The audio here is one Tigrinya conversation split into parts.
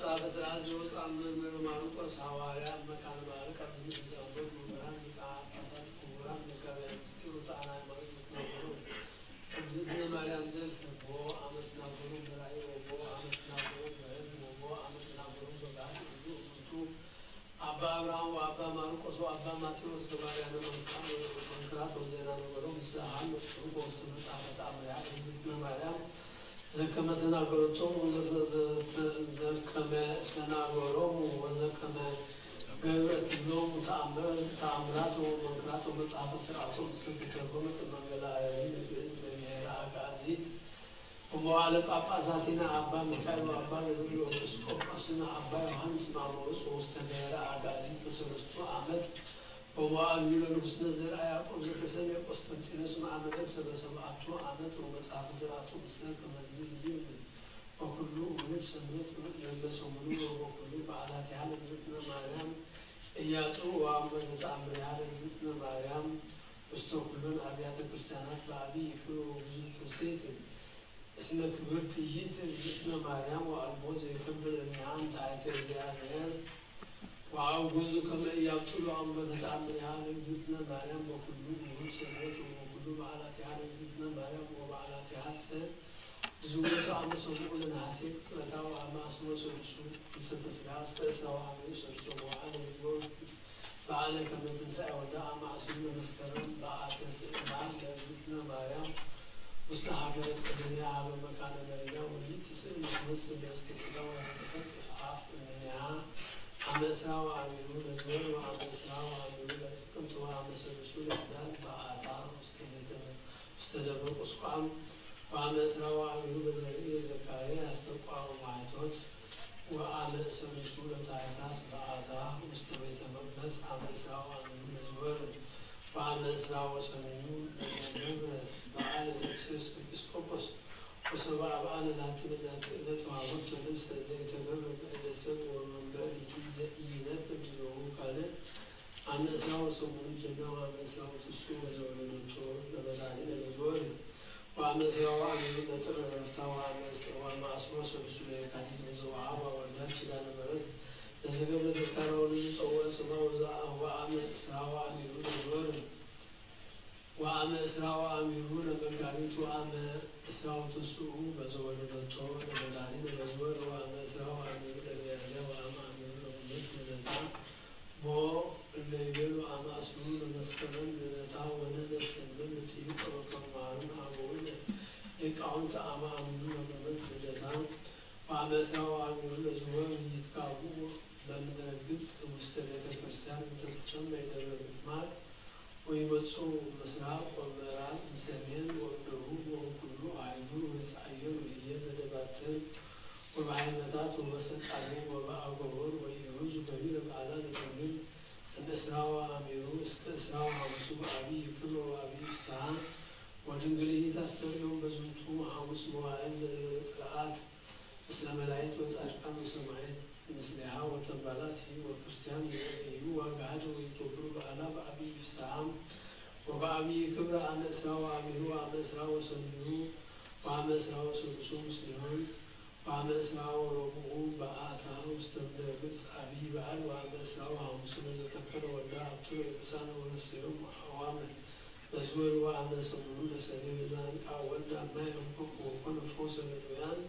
በስርዓት ዘውፅኣ መምህር ማርቆስ ሃዋርያ ኣብ መካነ በዓል ቃል ዝምስል ሰንበት መምህራን ሊቃነ ጳጳሳት ክቡራን መጋቢያን ምስጢር ውፅኣን ሃይማኖት መትናገሩ እግዝእትነ ማርያም ዘልፍ ቦ ኣመት ናገሩ ብራእይ ወቦ ኣመት ናገሩ ብህልም ወቦ ኣመት ናገሩ በባህል እሉ እምንቱ ኣባ አብርሃም ወአባ ማርቆስ ወአባ ማቴዎስ ገባርያነ መንክራት ወዜና ነገሮም ምስለ አሃን መጽሑፍ በውስተ መጽሐፈ ተአምሪሃ እግዝእትነ ማርያም ዘከመ ተናገረቶ ዘከመ ተናገሮም ወዘከመ ገብረት ሎሙ ተአምራት ወመንክራት ወመጽሐፈ ስርዓቶም ምስለ ተተርጎመት እመንገለ አረቢ ለግእዝ በብሔረ አግአዚት በመዋዕለ ጳጳሳቲነ አባ ሚካኤል ወአባ ገብርኤል ኤጲስቆጶስነ አባ ዮሐንስ ማሞስ ውስተ ብሔረ አግአዚት በሰለስቱ ዓመት በመዋዕል ዩለንጉስነ ዘርአ ያዕቆብ ዘተሰምየ ቆስጠንጢኖስ መአመ ነግሰ በሰብአቱ ዓመት ወመጽሐፈ ስርዓቱ ምስለ ከመዚ ይብል በኩሉ እሁድ ሰንበት ለለሰሙኑ ወበኩሉ በዓላቲሃ ለእግዝእትነ ማርያም እያጽኡ ወአምበ ዘተአምሪሃ ለእግዝእትነ ማርያም ውስተ ኩሉን አብያተ ክርስቲያናት በአብይ ክብር ወብዙ ትውስት እስመ ክብርት ይእቲ እግዝእትነ ማርያም ወአልቦ ዘይከብር እኒሃ እንተ አይተ እግዚአብሔር ወአውጉዙ ከመ ኢያብጥሉ አምሮተ ተአምሪሃ ለእግዝእትነ ማርያም በኩሉ እሁድ ሰንበት ወበኩሉ በዓላቲሃ ለእግዝእትነ ማርያም ወበዓላቲሃሰ ዝውቱ አመ ሰብኡ ለነሐሴ ቅጽበታ ወአመ አስሮ ሰሉሱ ፍልሰተ ስጋ እስከ እስራ ወአመ ሰሉሱ ወአነ በዓለ ከመ ትንሳኤ ወልዳ አመ አስሩ ለመስከረም በአተ ስእላ ለእግዝእትነ ማርያም ውስተ ሀገረ ጽደንያ ሀበ መካነ መሪዳ ወይእቲ ስእሊ ትመስል ነስተ ስጋ ወተጸፈጽፍ አፍ እምኔሃ አመ እስራ ወአሚሩ ለዝወር ወአመ እስራ ወአሚሩ ለጥቅምት ወአመ ሰሉሱ ለህዳር በአታ ውስተ ቤተ ውስተ ደብረ ቁስቋም ወአመ እስራ ወአሚሩ በዘርኢ ዘካርያስ ተቋሙ ማይቶት ወአመ ሰሉሱ ለታህሳስ በአታ ውስተ ቤተ መቅደስ አመ እስራ ወአሚሩ ለዝወር ወአመ እስራ ወሰኑዩ ለዘገብረ በዓለ ለእክስዮስ ኤጲስቆጶስ ወሰብአ በዓለ ላቲ በዛቲ ዕለት ወሀበቶ ልብሰ ዘይተገብረ ብእደ ሰብ ወመንበር ዘኢይነብር ዲበሁ ካልእ አመ እስራ ወሰሙኑ ጀና ወአመ እስራ ወትስኡ በዘወለደቶ ለመድኃኒነ ለዝወር ወአመ እስራ ወአሚሩ ለጥር ዕረፍታ ወአመ አስሮ ሰሉሱ ለየካቲት በዘወሃባ ወልዳ ኪዳነ ምሕረት ለዘገብረ ተስካራ ወለዘጸውዐ ስማ ወአመ እስራ ወአሚሩ ለዝወር ወአመ እስራ ወአሚሩ ለመጋቢት ወአመ እስራ ወትስኡ በዘወለደቶ ለመድኃኒነ ለዝወር ወአመ እስራ ወአሚሩ ለሚያዝያ ወአመ አሚሩ ለኩነት ልደታ ቦ እለ ይቤሉ አመ አስሩ ለመስከረም ልደታ ወንሕነ ሰንበት ንትዩ ጸሎቶም መሃሩነ አበዊነ ሊቃውንት አመ አሚሩ ለኩነት ልደታ ወአመ እስራ ወአሚሩ ለዝወር ይትጋብኡ በምድረ ግብጽ ውስተ ቤተ ክርስቲያን እንተ ትሰመይ ደብረ ምጥማቅ ወይመጽኡ ምስራቅ ወምዕራብ እምሰሜን ወእምደቡብ ወእምኩሉ አህጉር ወይትዓየሩ ህዬ በደባትር ወበሃይመታት ወበሰልጣኔ ወበአጎበር ወኢሁዙ ገቢረ በዓላ ለድንግል እምእስራ ወአሚሩ እስከ እስራ ወሐሙሱ በአብይ ክብር ወበአብይ ፍስሐ ወድንግል ኢታስተርእዮም በዝንቱ ሐሙስ መዋዕል ዘእንበለ ጽርዓት ምስለ መላእክት ወጻድቃን ወሰማዕት ምስሌሃ ወተንባላቲ ወክርስቲያን ይርእዩ ወአግሃደ ወይገብሩ በዓላ በአብይ ፍስሐ ወበአብይ ክብር አመ እስራ ወአሚሩ ወአመ እስራ ወሰኑዩ ወአመ እስራ ወሰሉሱ ምስሌሆን ወአመ እስራ ወረቡኡ በአታ ውስተ ምድረ ግብጽ አብይ በዓል ወአመ እስራ ወሐሙሱ ለዘተከለ ወልዳ አብቱ ርኩሳን ወነሰዮም አዋመ በዝወር ወአመ ሰሙኑ ለሰኔ በዛንቃ ወልድ አምናይ አንኮኩ ወኮነ ፈውሰ ለድውያን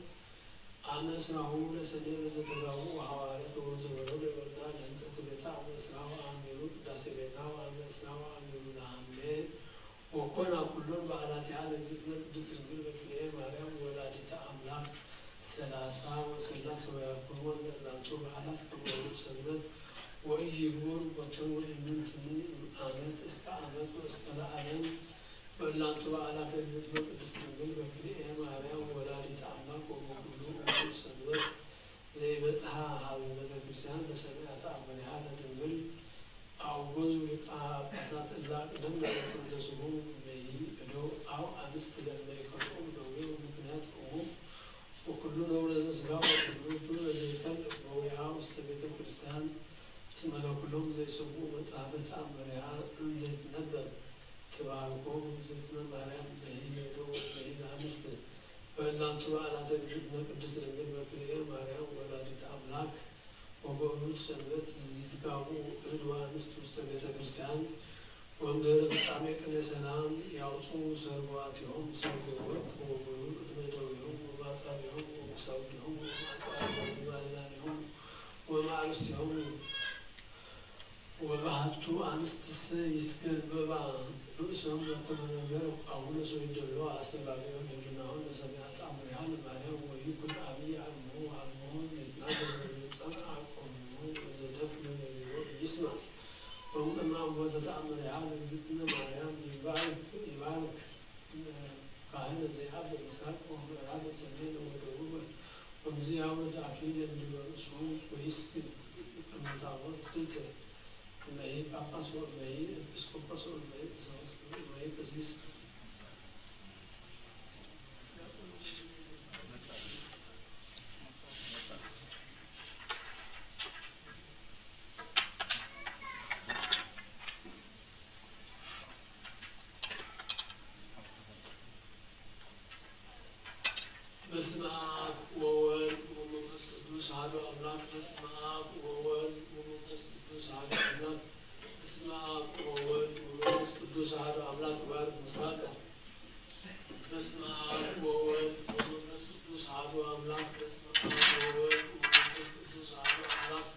አመ እስራሁ ለሰኔ ለዘተጋቡ ሐዋርያት ወዘወረደ ወልዳ ለህንጸት ቤታ አመ እስራ ወአሚሩ ቅዳሴ ቤታ ወአመ እስራ ወአሚሩ ለሐምሌ ወኮና ኩሎን በዓላቲሃ ለእግዝእትነ ቅድስት ድንግል በክልኤ ማርያም ወላዲተ አምላክ ሰላሳ ወሰላሳ ወያኮንወን ለእላንቱ በዓላት ከመሩ ሰንበት ወኢይግቦሩ ቦቶን ወኢምንትኒ እምአመት እስከ አመት ወእስከ ለዓለም በእላንቱ በዓላት እግዝእትነ ቅድስት ድንግል በክልኤ ማርያም ወላዲተ አምላክ ወበኩሉ እሁድ ሰንበት ዘይበጽሐ ሀበ ቤተ ክርስቲያን ለሰማያት አመኒሃ ለድንግል አውጎዙ ሊቃነ ጳጳሳት እላ ቅደም ለዘኮንተ ስሙ እምይእደው አው አንስት ለእለ ይከልኦሙ ደዌ ምክንያት እሙ ወኩሉ ነውረ ዘስጋ ወኩሉ ለዘይከል በዊዓ ውስተ ቤተ ክርስቲያን እስመ ለኩሎም ዘይሰምዑ መጽሐፈ ተአምሪሃ እንዘይትነበብ ትባርኮሙ እግዝእትነ ማርያም እምይእደው እምይእደ አንስት በእናቱ በዓላተ እግዝእትነ ቅድስት ድንግል በክልኤ ማርያም ወላዲተ አምላክ ወበእሁድ ሰንበት ይትጋቡ እድ ወአንስት ውስተ ቤተ ክርስቲያን ወእምድህረ ፍጻሜ ቅኔ ሰላም ያውፅኡ ሰርጓቲሆም ሰርጎ ወርቅ ወብሩር እምእደዊሆም ወማጻቢሆም ወመሳውዲሆም ወማጻቢሆም ወማእዛኒሆም ወማእርስቲሆም ወበሃቱ አንስትሰ ይትገልበባ ርእሶም በከመ ነገረ አቡነ ሰዊደሎ አስተጋብኦም ህሊናሆም ለሰሚዐ ተአምሪሃ ለማርያም ወይኩን አብይ አርምሞ አርምሞ ዘይትናገር ወዘጸምዐ ቆምሞ ወዘደፍነ ነቢቦ ይስማ። ወእምቅድመ አምቦተ ተአምሪሃ ለእግዝእትነ ማርያም ይባርክ ይባርክ ካህነ ዘይአብ ምስራቅ ወምዕራብ ሰሜን ወደቡብ ወምዚ ያውርድ አክሊለ እምዲበ ርእሱ ወይስግድ ቅድመ ታቦት ስልሰ እመሂ ጳጳስ ወእመሂ ኤጲስቆጶስ ወእመሂ ቀሳውስት ወእመሂ ቀሲስ። በስመ አብ ወወልድ ወመንፈስ ቅዱስ አሐዱ አምላክ። በስመ አብ ወወልድ ወመንፈስ ቅዱስ አሐዱ አምላክ። በስመ አብ ወወልድ ወመንፈስ ቅዱስ አሐዱ አምላክ። ባርክ ምስራቀ። በስመ አብ ወወልድ ወመንፈስ ቅዱስ አሐዱ አምላክ። በስመ አብ ወወልድ ወመንፈስ ቅዱስ አሐዱ አምላክ።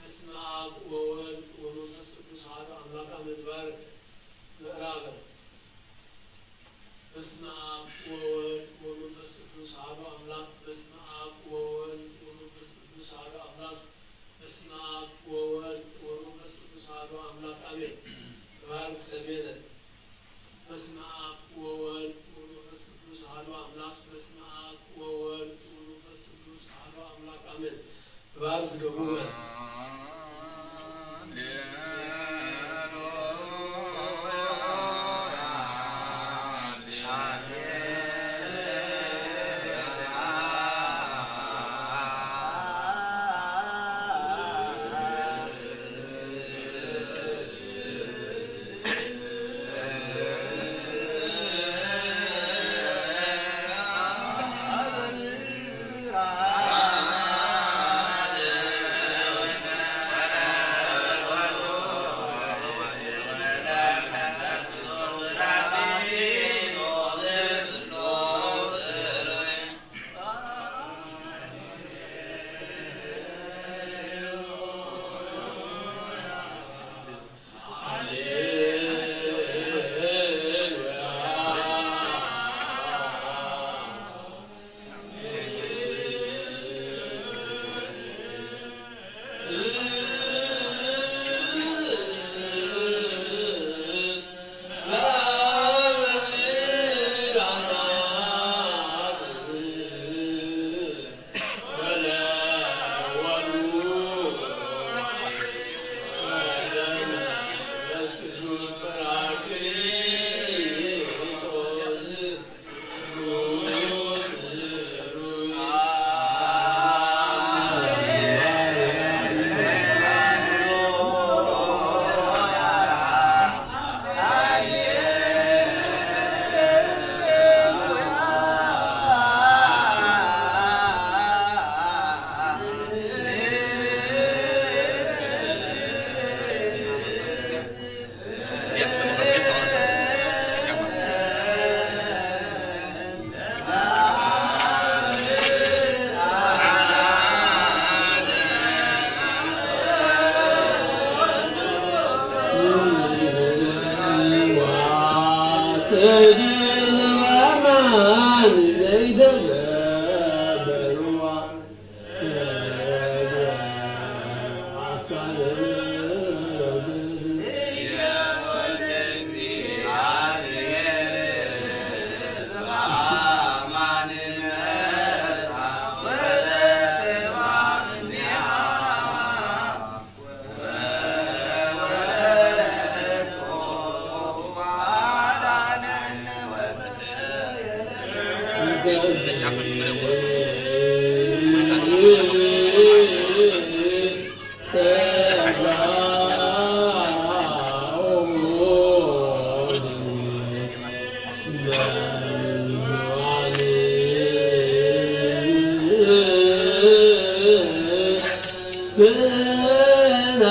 በስመ አብ ወወልድ ወመንፈስ ቅዱስ አሐዱ አምላክ አሜን። ባርክ ምዕራበ። በስመ አብ ወወልድ ወመንፈስ ቅዱስ አሐዱ አምላክ። በስመ አብ ወወልድ ወመንፈስ ቅዱስ አሐዱ አምላክ። በስመ አብ ወወልድ ወመንፈስ ቅዱስ አሐዱ አምላክ አሜን። ባርክ ሰሜነ። በስመ አብ ወወልድ ወመንፈስ ቅዱስ አሐዱ አምላክ። በስመ አብ ወወልድ ወመንፈስ ቅዱስ አሐዱ አምላክ አሜን። ባርክ ደቡበ።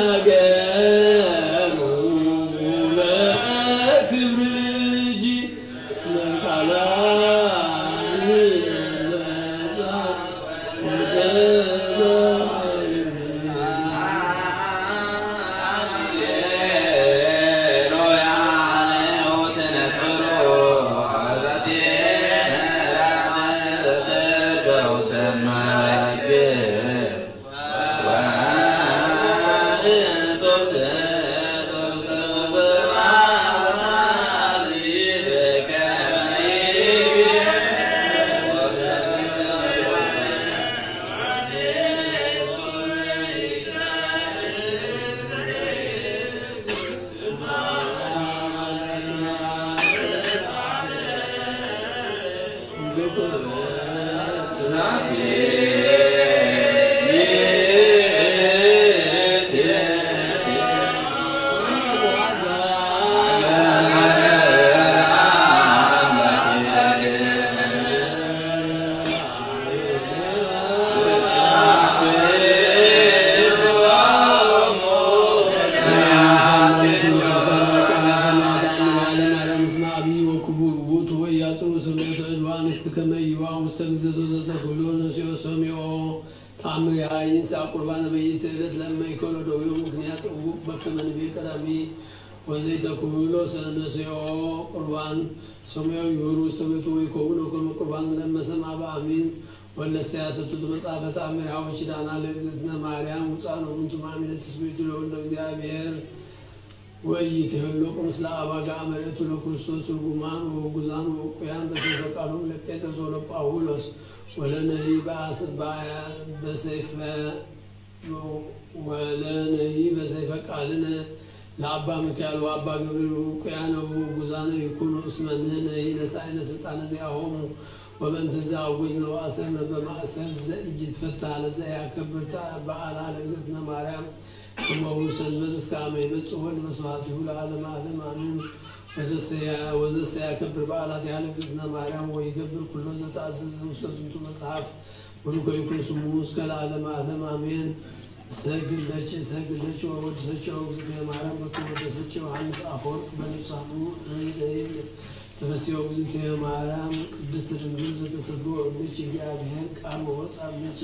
ተናገሩ ለክብርኪ እስመ ቃላ ይመጻ ወዘዘ ዓለም ዓለም እስመ አብይ ወክቡር ውእቱ ወኢያጽሩ ሰማያተ እድ ወአንስት ከመ ይባኡ ውስተ ግዘቶ ዘተክህሎ ነሲኦ ሰሚኦ ተአምር የአይን ሰአ ቁርባነ በይእቲ ዕለት ለመይከሎ ደዊኡ ምክንያት እውቅ በከመ ንቤ ቀዳሚ ወዘይተክህሎ ነሲኦ ቁርባን ሰማያዊ ይሁር ውስተ ቤቱ ወይከውኖ ከመ ቁርባን ለመሰማ በአሚን ወለሰ ያሰቱት መጽሐፈ ተአምር ሐወ ኪዳና ለእግዝእትነ ማርያም ውፃን ወምንቱ ማሚነ ትስብእቱ ለወልደ እግዚአብሔር ወኢይትሄሎቁ ምስለ አባግዓ መርኤቱ ለክርስቶስ ርጉማን ወውጉዛን ወእቁያን በሰይፈ ቃሎም ለጴጥሮስ ወለጳውሎስ ወለነቢይ በአስ- በ- በሰይፈ ወለነይ በሰይፈ ቃልነ ለአባ ሚካኤል ወአባ ገብርኤል ውቁያነ ወጉዛነ ይኩኑ እስመ ንሕነይ ነሳኢነ ስልጣነ ዚአሆሙ ወበእንተ ዘአወጅነ ወአሰርነ በማእሰር ዘኢይትፈታ ለዘያከብር በዓላ ለእግዝእትነ ማርያም እመሁ ሰንበት እስከ አመ ይመጽእ ወልድ በስብሐቲሁ ለዓለመ ዓለም አሜን። ወዘሰያ- ወዘሰያከብር በዓላቲሃ ለእግዝእትነ ማርያም ወይገብር ኩሎ ዘተአዘዘ ውስተ ዝንቱ መጽሐፍ ብሩክ ይኩን ስሙ እስከ ለዓለመ ዓለም አሜን። እሰግድ ለኪ እሰግድ ለኪ ወወድሰኪ ኦ እግዝእትየ ማርያም በከመ ወደሰኪ ዮሐንስ አፈወርቅ በልሳኑ እንዘ ይብል ተፈስሒ ኦ እግዝእትየ ማርያም ቅድስት ድንግል ዘተሰግኦ እምኔኪ እግዚአብሔር ቃል ወወፅአ እምኔኪ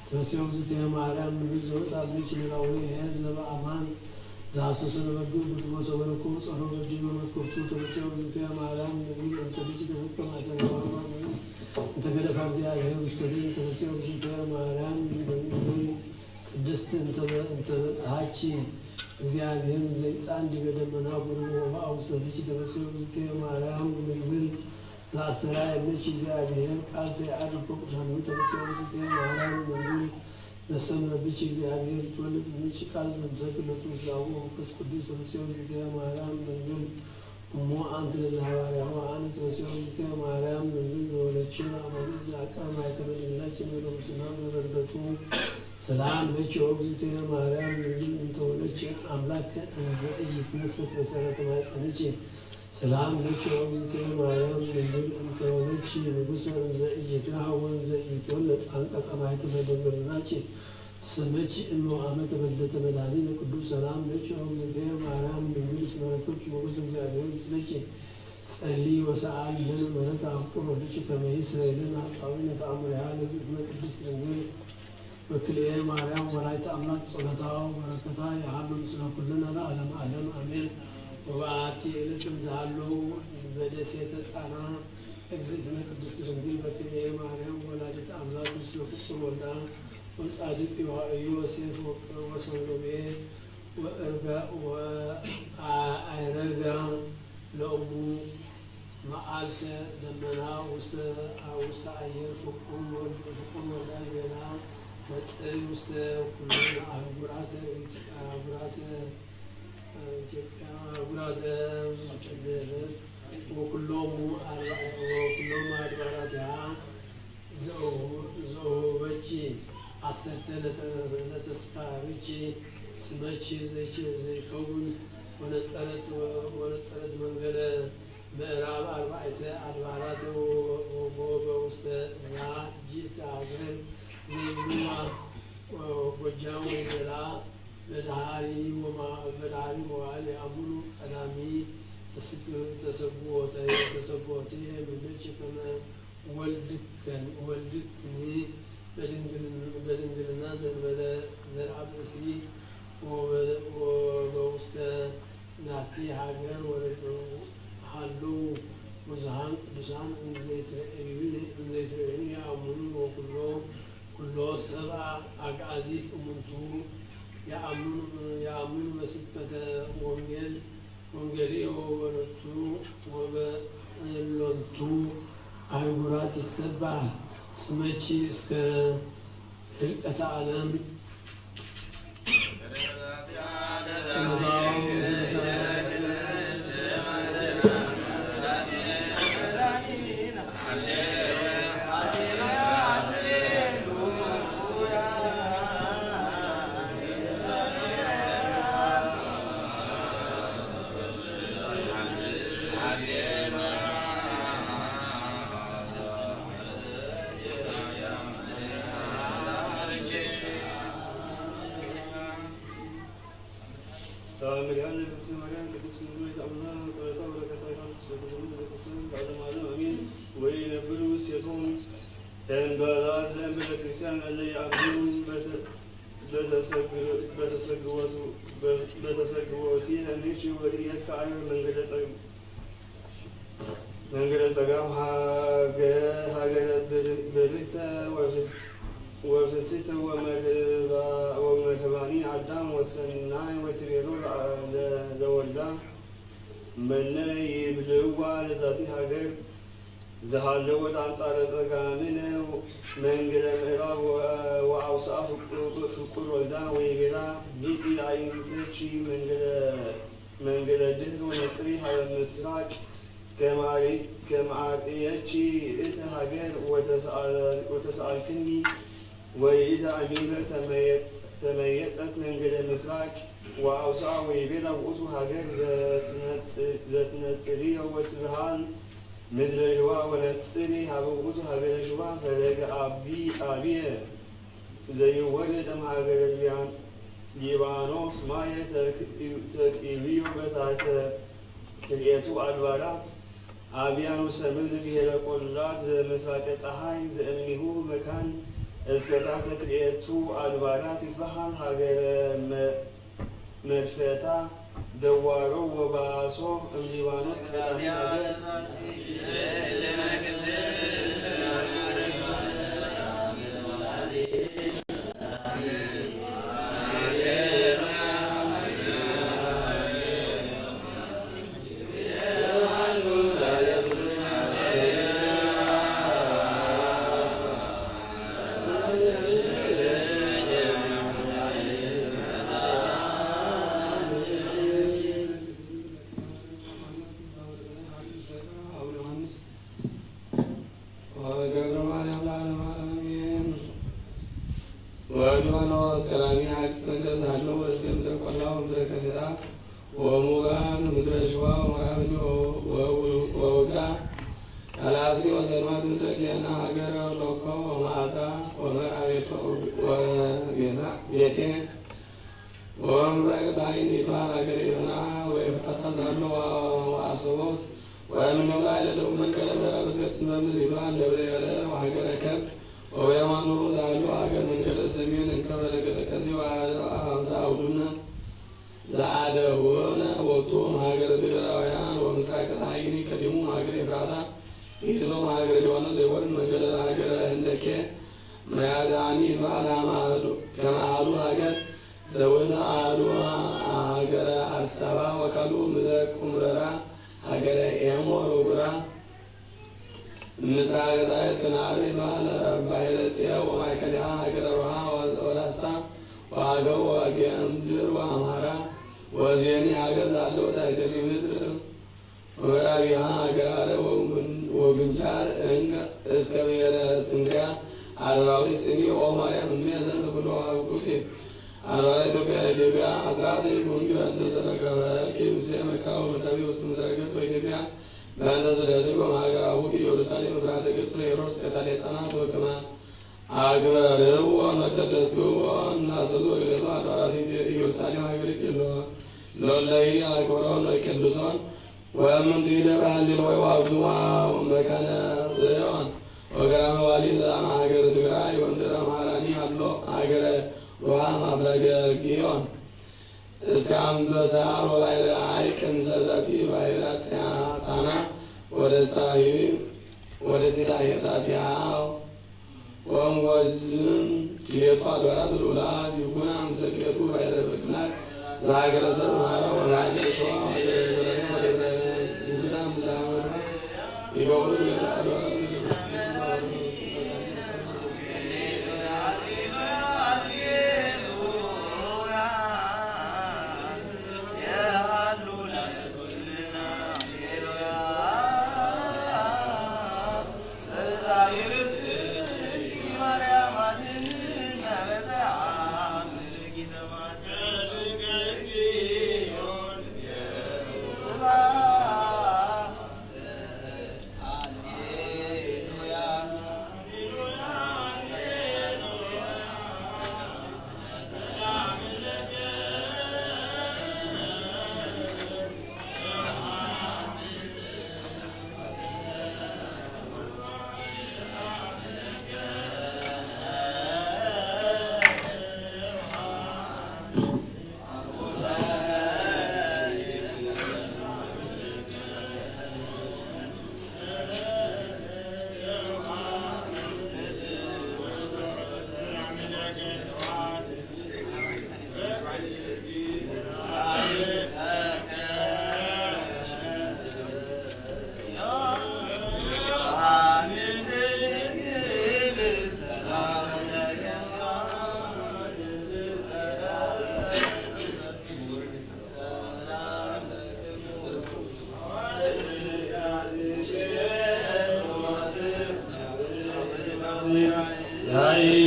ተፈስሒ ኦ እግዝእትየ ማርያም ድንግል ዘወፅአ እምኔኪ ኖላዊ ኄር ዘበአማን ዘሐሰሶ ለበጉ ብድፎ ሰበረኮ ጸሮ በዲ በመትኮፍቱ ተፈስሒ ኦ እግዝእትየ ማርያም ድንግል እንተ ብኪ ተፈጥሮ ማእሰረ ማርያም እንተ ገደፋ እግዚአብሔር ውስተ ደም ተፈስሒ ኦ እግዝእትየ ማርያም ድንግል ቅድስት እንተ በ- እንተ በጽሐኪ እግዚአብሔር ዘይጻን ዲበ ደመና ጉርሞ ወበአውስተትኪ ተፈስሒ ኦ እግዝእትየ ማርያም ድንግል ለአስተርአየኪ እግዚአብሔር ቃል ዘየዐርግ በቅዱሳኑ ተፈስሒ ኦ እግዝእትየ ማርያም ድንግል ለሰምረ ብኪ እግዚአብሔር ይትወለድ እምኔኪ ቃል ዘንሰግድ ለቱ ምስለ አቡ ወመንፈስ ቅዱስ ተፈስሒ ኦ እግዝእትየ ማርያም ድንግል እሞ አንቲ ለዘሐዋርያሁ አነ ተፈስሒ ኦ እግዝእትየ ማርያም ድንግል ዘወለድኪ አማኑኤል ዘአቃመ ማኅተመ ድንግልናኪ እንበለ ሙስና በበረከቱ ሰላም ለኪ ኦ እግዝእትየ ማርያም ድንግል እንተ ወለድኪ አምላክ እንዘ ኢይትነሰት መሰረተ ማኅፀንኪ ሰላም ለኪ ኦ እግዝእትየ ማርያም ድንግል እንተ ወለድኪ ንጉሰ እንዘ ኢይትረሃው ወእንዘ ኢይትወለድ አንቀጸ ማኅተመ ድንግልናኪ ተሰመኪ እሞ አመ ተበልደተ መድኃኒነ ቅዱስ ሰላም ለኪ ኦ እግዝእትየ ማርያም ድንግል እስመ ረከብኪ ሞገሰ እግዚአብሔር ምስሌኪ ጸሊ ወሰአሊ ለነ ምሕረተ አፍቅር ወልድኪ ከመ ይስረይ ለነ ኃጣውኢነ ተአምሪሃ ለእግዝእትነ ቅድስት ድንግል በክልኤ ማርያም ወላዲተ አምላክ ጸሎታ ወበረከታ ይሃሉ ምስለ ኩልነ ለዓለመ ዓለም አሜን። ወበአቲ ዕለት እንዘሃለው በደሴተ ጣና እግዝእትነ ቅድስት ድንግል በክልኤ ማርያም ወላዲተ አምላክ ምስለ ፍቁር ወልዳ ወጻድቅ ዮሐ- ዮሴፍ ወ- ወሰሎሜ ወእርጋ- ወአይረጋ ለእሙ መዓልተ ደመና ውስተ ውስተ አየር ፍቁር ወልድ ፍቁር ወልዳ ይቤላ ነጽሪ ውስተ ኩሉ አህጉራተ አህጉራተ ኢትዮጵያ አህጉራተ ደረት ወኩሎሙ አርባ- ወኩሎሙ አድባራቲሃ ዘእሁ- ዘእሁበኪ አሰርተ ለተ- ለተስካርኪ ስመኪ ዘይከ- ዘይከውን ወነጸረት ወ- ወነጸረት መንገለ ምዕራብ አርባዕተ አድባራት ወ- ወ- ወበውስተ ዛጊት አገር ዘይብልዋ ጎጃም ወይደላ በድሃሪ ወማ-፣ በድሃሪ መዋዕል የአምኑ ቀዳሚ ተስግ-፣ ተሰግዎተ-፣ ተሰግዎትየ ምድርች ከመ ወልድከን-፣ ወልድክኒ በድንግልን-፣ በድንግልና ዘንበለ ዘርአ ብእሲ ወበ-፣ ወበውስተ ናቲ ሃገር ወረዱ ሃለዉ ብዙሃን ቅዱሳን እንዘይትረአዩኒ፣ እንዘይትረአዩኒ የአምኑ ወኩሎ ኩሎ ሰብአ አግአዚት እሙንቱ የአምኑ፣ የአምኑ በስብከተ ወንጌል፣ ወንጌልየ ወበሎቱ ወበእሎንቱ አህጉራት ይሰባህ ስመኪ እስከ ህልቀተ ዓለም። ሰላም ለኪ እግዝእትነ ማርያም ቅድስት ድንግል ወላዲተ አምላክ ጸሎታ በረከታ ይሃሉ ምስለ ኩልነ ለዘለዓለመ አሜን። ወይነብሩ ውስቴቶሙ ተንበላት ዘእንበለ ክርስቲያን እለ ይአምኑ በተ-፣ በተሰግ-፣ በተሰግወቱ-፣ በ-፣ በተሰግወቲ ሀኒች ወኢየካአለ መንገደ ጸ-፣ መንገደ ጸጋም ሀገ-፣ ሀገረ ብር-፣ ብርክተ ወፍስ-፣ ወፍስሕተ ወመርህባ-፣ ወመርህባኒ አዳም ወሰናይ ወትቤሎ ለ-፣ ለ-፣ ለወልዳ መነ ይብልዋ ለዛቲ ሀገር ዘሃለወት አንጻረ ጸጋምነ መንገለ ምዕራብ ወ-፣ ወአውስአ ፍቁ-፣ ፍቁር ወልዳ ወይቤላ ሚጢ አዕይንትኪ መንገለ መንገለ ድህር ወነጽሪ ሀበ ምስራቅ ከመአርእየኪ እተ ሀገር ወተሰአልክኒ ወይእተ አሚረ ተመየጠት መንገለ ምስራቅ ወአውስአ ወይቤላ ውእቱ ሀገር ዘትነጽርዮ ወትብሃል ምድረ ሸዋ ወነጽሪ ሀበ ውእቱ ሀገረ ሸዋ ፈለገ አቢ አብየ ዘይወርድ እምሀገረ ሊባኖስ ማየ ተክእብዮ በታሕተ ክልኤቱ አድባራት አብያን ውስተ ምድር ብሔረ ቆላድ ዘምስራቀ ፀሐይ ዘእምኒሁ መካን እስከ ታሕተ ክልኤቱ አድባራት ይትበሃል ሀገረ መድፈታ ደዋሮ ወባሶ እም ሊባኖስ ቀዳሚ ሀገር ገብረ ማርያም ለዓለመ ዓለም አሜን። ወሊባኖስ ቀዳሚ ሀገር መንገድ ዛለው እስከ ምድረ ቆላ ወምድረ ከሰታ ወሙጋን ምድረ ሸዋ ወመራብኒ ወውጋ ካልአትኒ ወሰልማት ምድረ ዲያና ሀገረ ሎኮ ወማሳ ወመራቤቶ ቤቴ ወምብራቅ ፀሐይ ይባል ሀገረ ኤፍና ወኤፍራታ ዛሎ ወአሰቦት ወእምኔሁ ላዕለ ደቡብ መንገለ ምዕራብ እስከ ጽንፈ ምድር ይባል ደብረ ኤረር ወሀገረ ከብድ ወበየማኑ ዛሎ ሀገር መንገለ ሰሜን እንከ ፈለገ ተከዜ ወአደ አውዱነ ዘአደውነ ወቅቱ ሀገረ ትግራውያን ወምስራቅ ፀሐይኒ ከዲሙ ሀገረ ኤፍራታ ይዞም ሀገረ ሊባኖስ ዘይወርድ መንገለ ሀገረ ህንደኬ መያዳኒ ይባል ከመ አሐዱ ሀገር ዘውእተ አሐዱ ሀገረ አርሳባ ወካልኡ ምድረ ቁምረራ ሀገረ ኤሞር ወጉራ ምስራቅ ፀሐይ እስከ ነዓርብ ይትበሃል ባሕረ ጽየው ወማእከሊሃ ሀገረ ሮሃ ወላስታ ወአገው ወአግምድር ወአምሃራ ወዜኒ ሀገር ዛለው ታሕተኒ ምድር ወምዕራቢሃ ሀገረ አረብ ወግንቻር እንከ እስከ ብሔረ እስክንድርያ አረባዊ ጽኒ ኦ ማርያም እምየ ዘንተ ኩሎ አብቁኪ አድባረ ኢትዮጵያ ኢትዮጵያ አስራት ይኩንኪ በእንተ ዘረከበኪ ምስሌ መካ ወመዳቢ ውስጥ ምድረ ግብጽ ወኢትዮጵያ በእንተ ስደትኪ ወመሀገረ አቡኪ ኢየሩሳሌም ፍርሃተ ግብጽ ለሄሮድስ ቀታሌ ሕፃናት ወከመ አክብርዎ ወቀድስዎ እናስሉ እግዝእቶ አድባራት ኢየሩሳሌም ሀገርኪ እሎ። ሎለይ አክብሮን ወቀድሶን ወእምንቱ ይደብር ሀሌሉያ ወአብዝዋ ወመካነ ጽዮን ወገዳመ ዋሊ ዘአመ ሀገር ትግራይ ወምድረ መሃራኒ አሎ ሀገረ ሮሃ ማፍለገ ጊዮን። እስከ አንበሳ ወባሕረ ሐይቅ እንሰሳቲ ባሕረ ጻና ወደስታሂ ወደስታ ሄጣቲሃ ወእምወዝን ክልኤቱ አድባራት ልዑላት ይኩና ምስለ ክልኤቱ ባሕረ ብክናት ዘሀገረ ሰብ ማራ ወለሀገረ ሸዋ ወሀገረ ጀረመ ወደብረ ይሁዳ ምስለ አመራ ይገብሩ ክልኤቱ አድባራት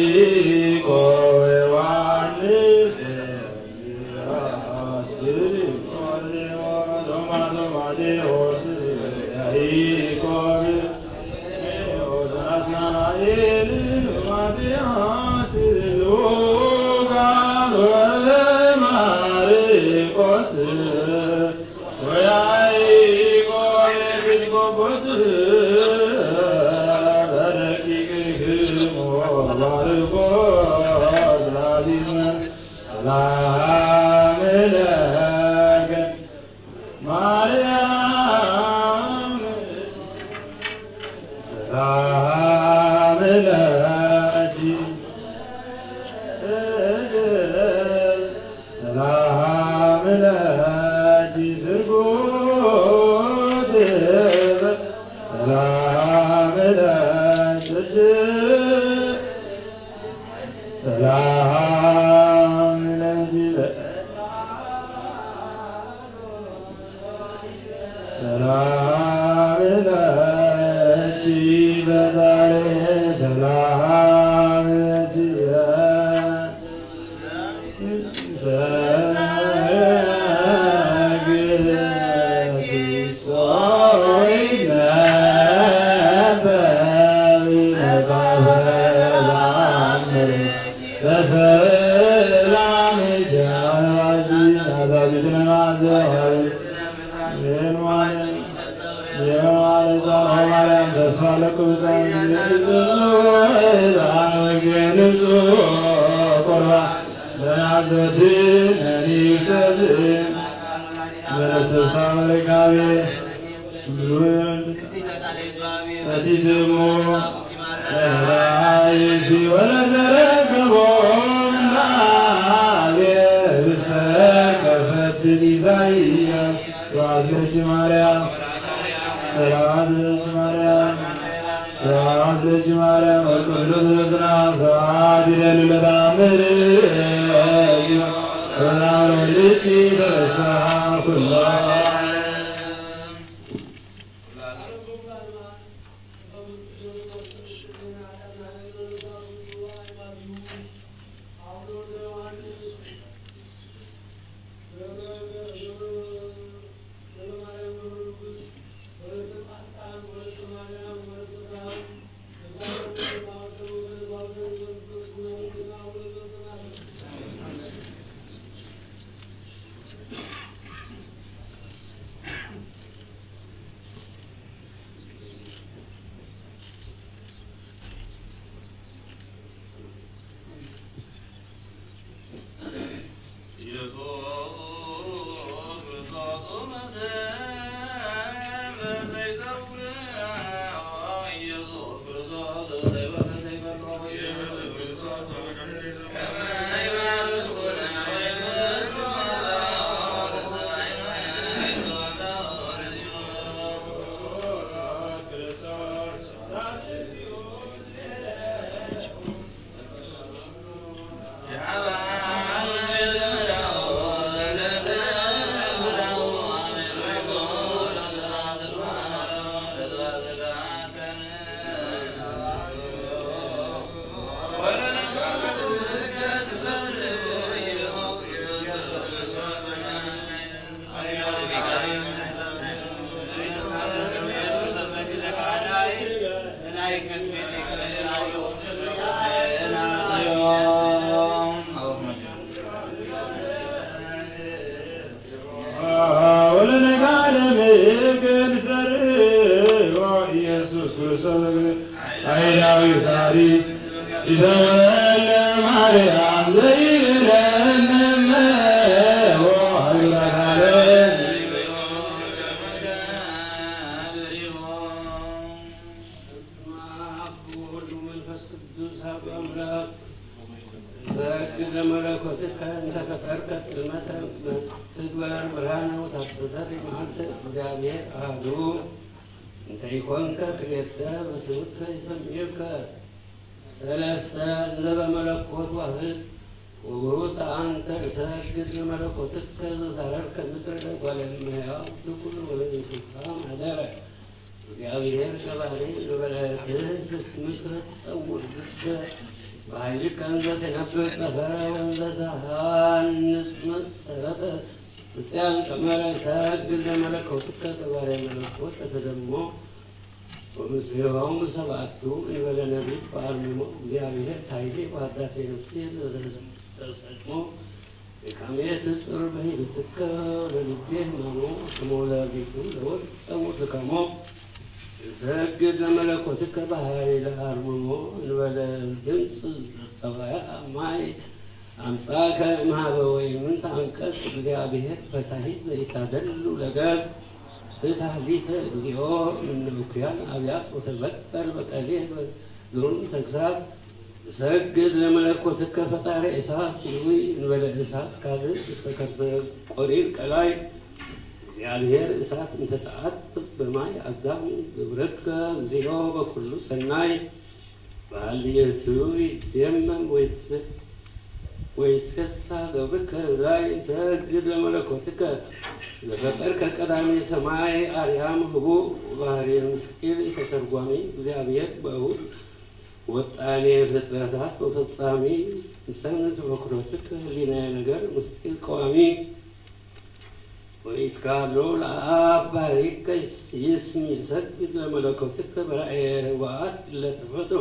ያዕቆብ ዮሐንስ ቶማስ ማቴዎስ ያዕቆብ ናትናኤል ማትያስ ሉቃስ ወማርቆስ ወያዕቆብ ኤጲስቆጶስ በደቂቅክሙ ባርኮ ለአዚዝነ ሰላም ለከ ማርያም ሰላም ለኪ ሰላም ለኪ ስርጉት ሰላም ለኪ ስድስት ሰላም ለኪ ሰላም ለኪ በዳሬ ሰላም ለኪ ተስፋ ለቅዱሳን ጊዜ ንጹሕ ቁርባን ለናዘት ነኒሰዝ መለሰሳ መለካቤ ምሉእ እቲ ደግሞ ለላይሲ ወለተረከቦ ናቤ ብስተ ከፈት ኢሳይያስ ስብሐት ለኪ ማርያም ሰላም ለኪ ማርያም ሰላም ለኪ ማርያም ወቅዱስ ስና ስብሐት ይደሉ ለታምር በጣም ልጅ ተረሳ ኩሎ ወለነጋደም ክንሰርዎ ኢየሱስ ክርስቶስ ኣይዳዊ ካሪ ይተወለ ማርያም ዘይብለንመ ወአይራካለ በስመ አብ ወወልድ ወመንፈስ ቅዱስ አሐዱ አምላክ። እሰግድ ለመለኮትከ እንተ ፈጠርከ ጽልመተ ትግበር ብርሃነ ወታስተሰሪ መዓልተ እግዚአብሔር አሐዱ እንተ ኢኮንከ ክልኤተ በስምከ ይሰምየከ ሰለስተ እንዘ በመለኮት ዋህድ ወብሩት አንተ እሰግድ ለመለኮትከ ዘሳረርከ ምድረ ለጓለ እመሕያው ትኩል ወለእንስሳ ማደረ። እግዚአብሔር ገባሬ ዘበለ ትህስስ ምድረ ትጸውር ግደ በኃይልከ እንዘ ትነብር ጸፈረ ወእንዘ ተሃንጽ ሰረጸ ትጽያን ቀመረ። እሰግድ ለመለኮትከ ገባሬ መለኮት ለተደሞ ወምስሌሆሙ ሰባቱ እንበለ ነቢብ በአርምሞ እግዚአብሔር ኃይሌ ወሃዳፌ ነፍሴ ለተሰጥሞ ድካሜ ትጽር በሂልትከ ለልቤ ህማሞ ከመ ወላዲቱ ለወልድ ትጸውር ድካሞ። እሰግድ ለመለኮትከ በኃይለ አርምሞ እንበለ ድምፅ ጸባያ ማይ አምጻከ እምሃበ ወይምንት አንቀጽ እግዚአብሔር ፈታሂት ዘይሳደሉ ለገጽ ፍትሐ ሊተ እግዚኦ እምነ እኩያን አብያት ወተበቀል በቀሌ ግሩም ተግሳጽ። እሰግድ ለመለኮትከ ፈጣሪ እሳት ውሉይ እንበለ እሳት ካልእ ውስተ ከርሰ ቆሪር ቀላይ። እግዚአብሔር እሳት እንተ ተአትብ በማይ አዳም ግብርከ እግዚኦ በኩሉ ሰናይ። በአልየቱ ይደመም ወይትፈ-፣ ወይትፌሳ ገብርከ ዛይ። እሰግድ ለመለኮትከ ዘፈጠርከ ቀዳሚ ሰማይ አርያም ህቡእ ባህሪ ምስጢር ተተርጓሚ እግዚአብሔር በሁል ወጣኔ ፍጥረታት ወፈጻሚ ንሰን ተፈክሮትከ ህሊናየ ነገር ምስጢር ቀዋሚ። ወኢትካሎ ለአብ ባሪከ ይስሚ እሰግድ ለመለኮትከ በራእየ ህዋአት ለተፈጥሮ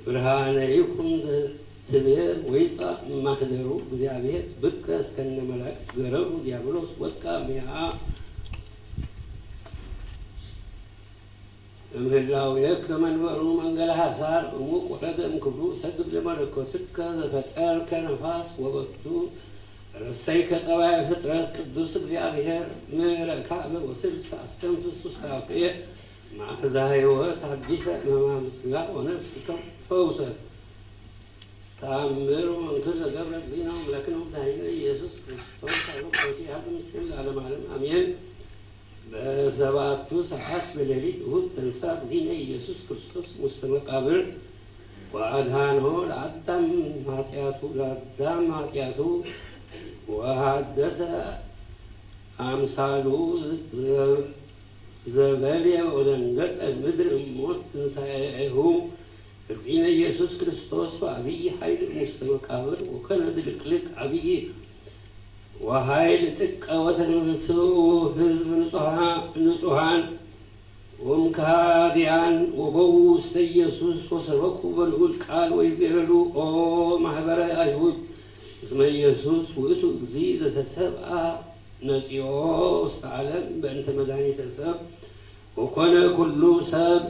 ብርሃነ ይኩን ትቤ ወይጻእ ማህደሩ እግዚአብሔር ብከ እስከነ መላእክት ገረሩ ዲያብሎስ ወድቃ ሚሃ። እምህላውየከ መንበሩ መንገለ ሐሳር እሙቅ ወረደ እምክብሩ እሰግድ ለመለኮትከ ዘፈጠርከ ነፋስ ወበቱ ረሰይከ ጠባየ ፍጥረት ቅዱስ እግዚአብሔር ምረካበ ወስልስ አስተንፍስ ሱሳፌ መዓዛ ሕይወት አዲሰ እመ ስጋ ወነፍስ ከም ፈውሰ። ተአምር ወመንክር ዘገብረ እግዚእነ አምላክነ ወመድኃኒነ ኢየሱስ ክርስቶስ አብ ኮቲ ያሉ ምስል ለዓለመ ዓለም አሜን። በሰባቱ ሰዓት በሌሊት እሁድ ተንሳ እግዚእነ ኢየሱስ ክርስቶስ ውስተ መቃብር ወአድኃኖ ለአዳም ኃጢአቱ፣ ለአዳም ኃጢአቱ ወሐደሰ አምሳሉ ዘ-፣ ዘበልየ ወደንገጸ ምድር እሞት ትንሣኤሁ። እግዚእነ ኢየሱስ ክርስቶስ በአብይ ኃይል እሙስተ መቃብር ወከነ ድልቅልቅ አብይ ወኃይል ጥቀ ወተንስኡ ህዝብ ንጹሃ-፣ ንጹሃን ወምካድያን ወበው ውስተ ኢየሱስ ወሰበኩ በልዑል ቃል ወይቤሉ ኦ ማህበረ አይሁድ እስመ ኢየሱስ ውእቱ እግዚ ዘተሰብአ መጺኦ ውስተ ዓለም በእንተ መድኃኒተ ሰብ ወኮነ ኩሉ ሰብ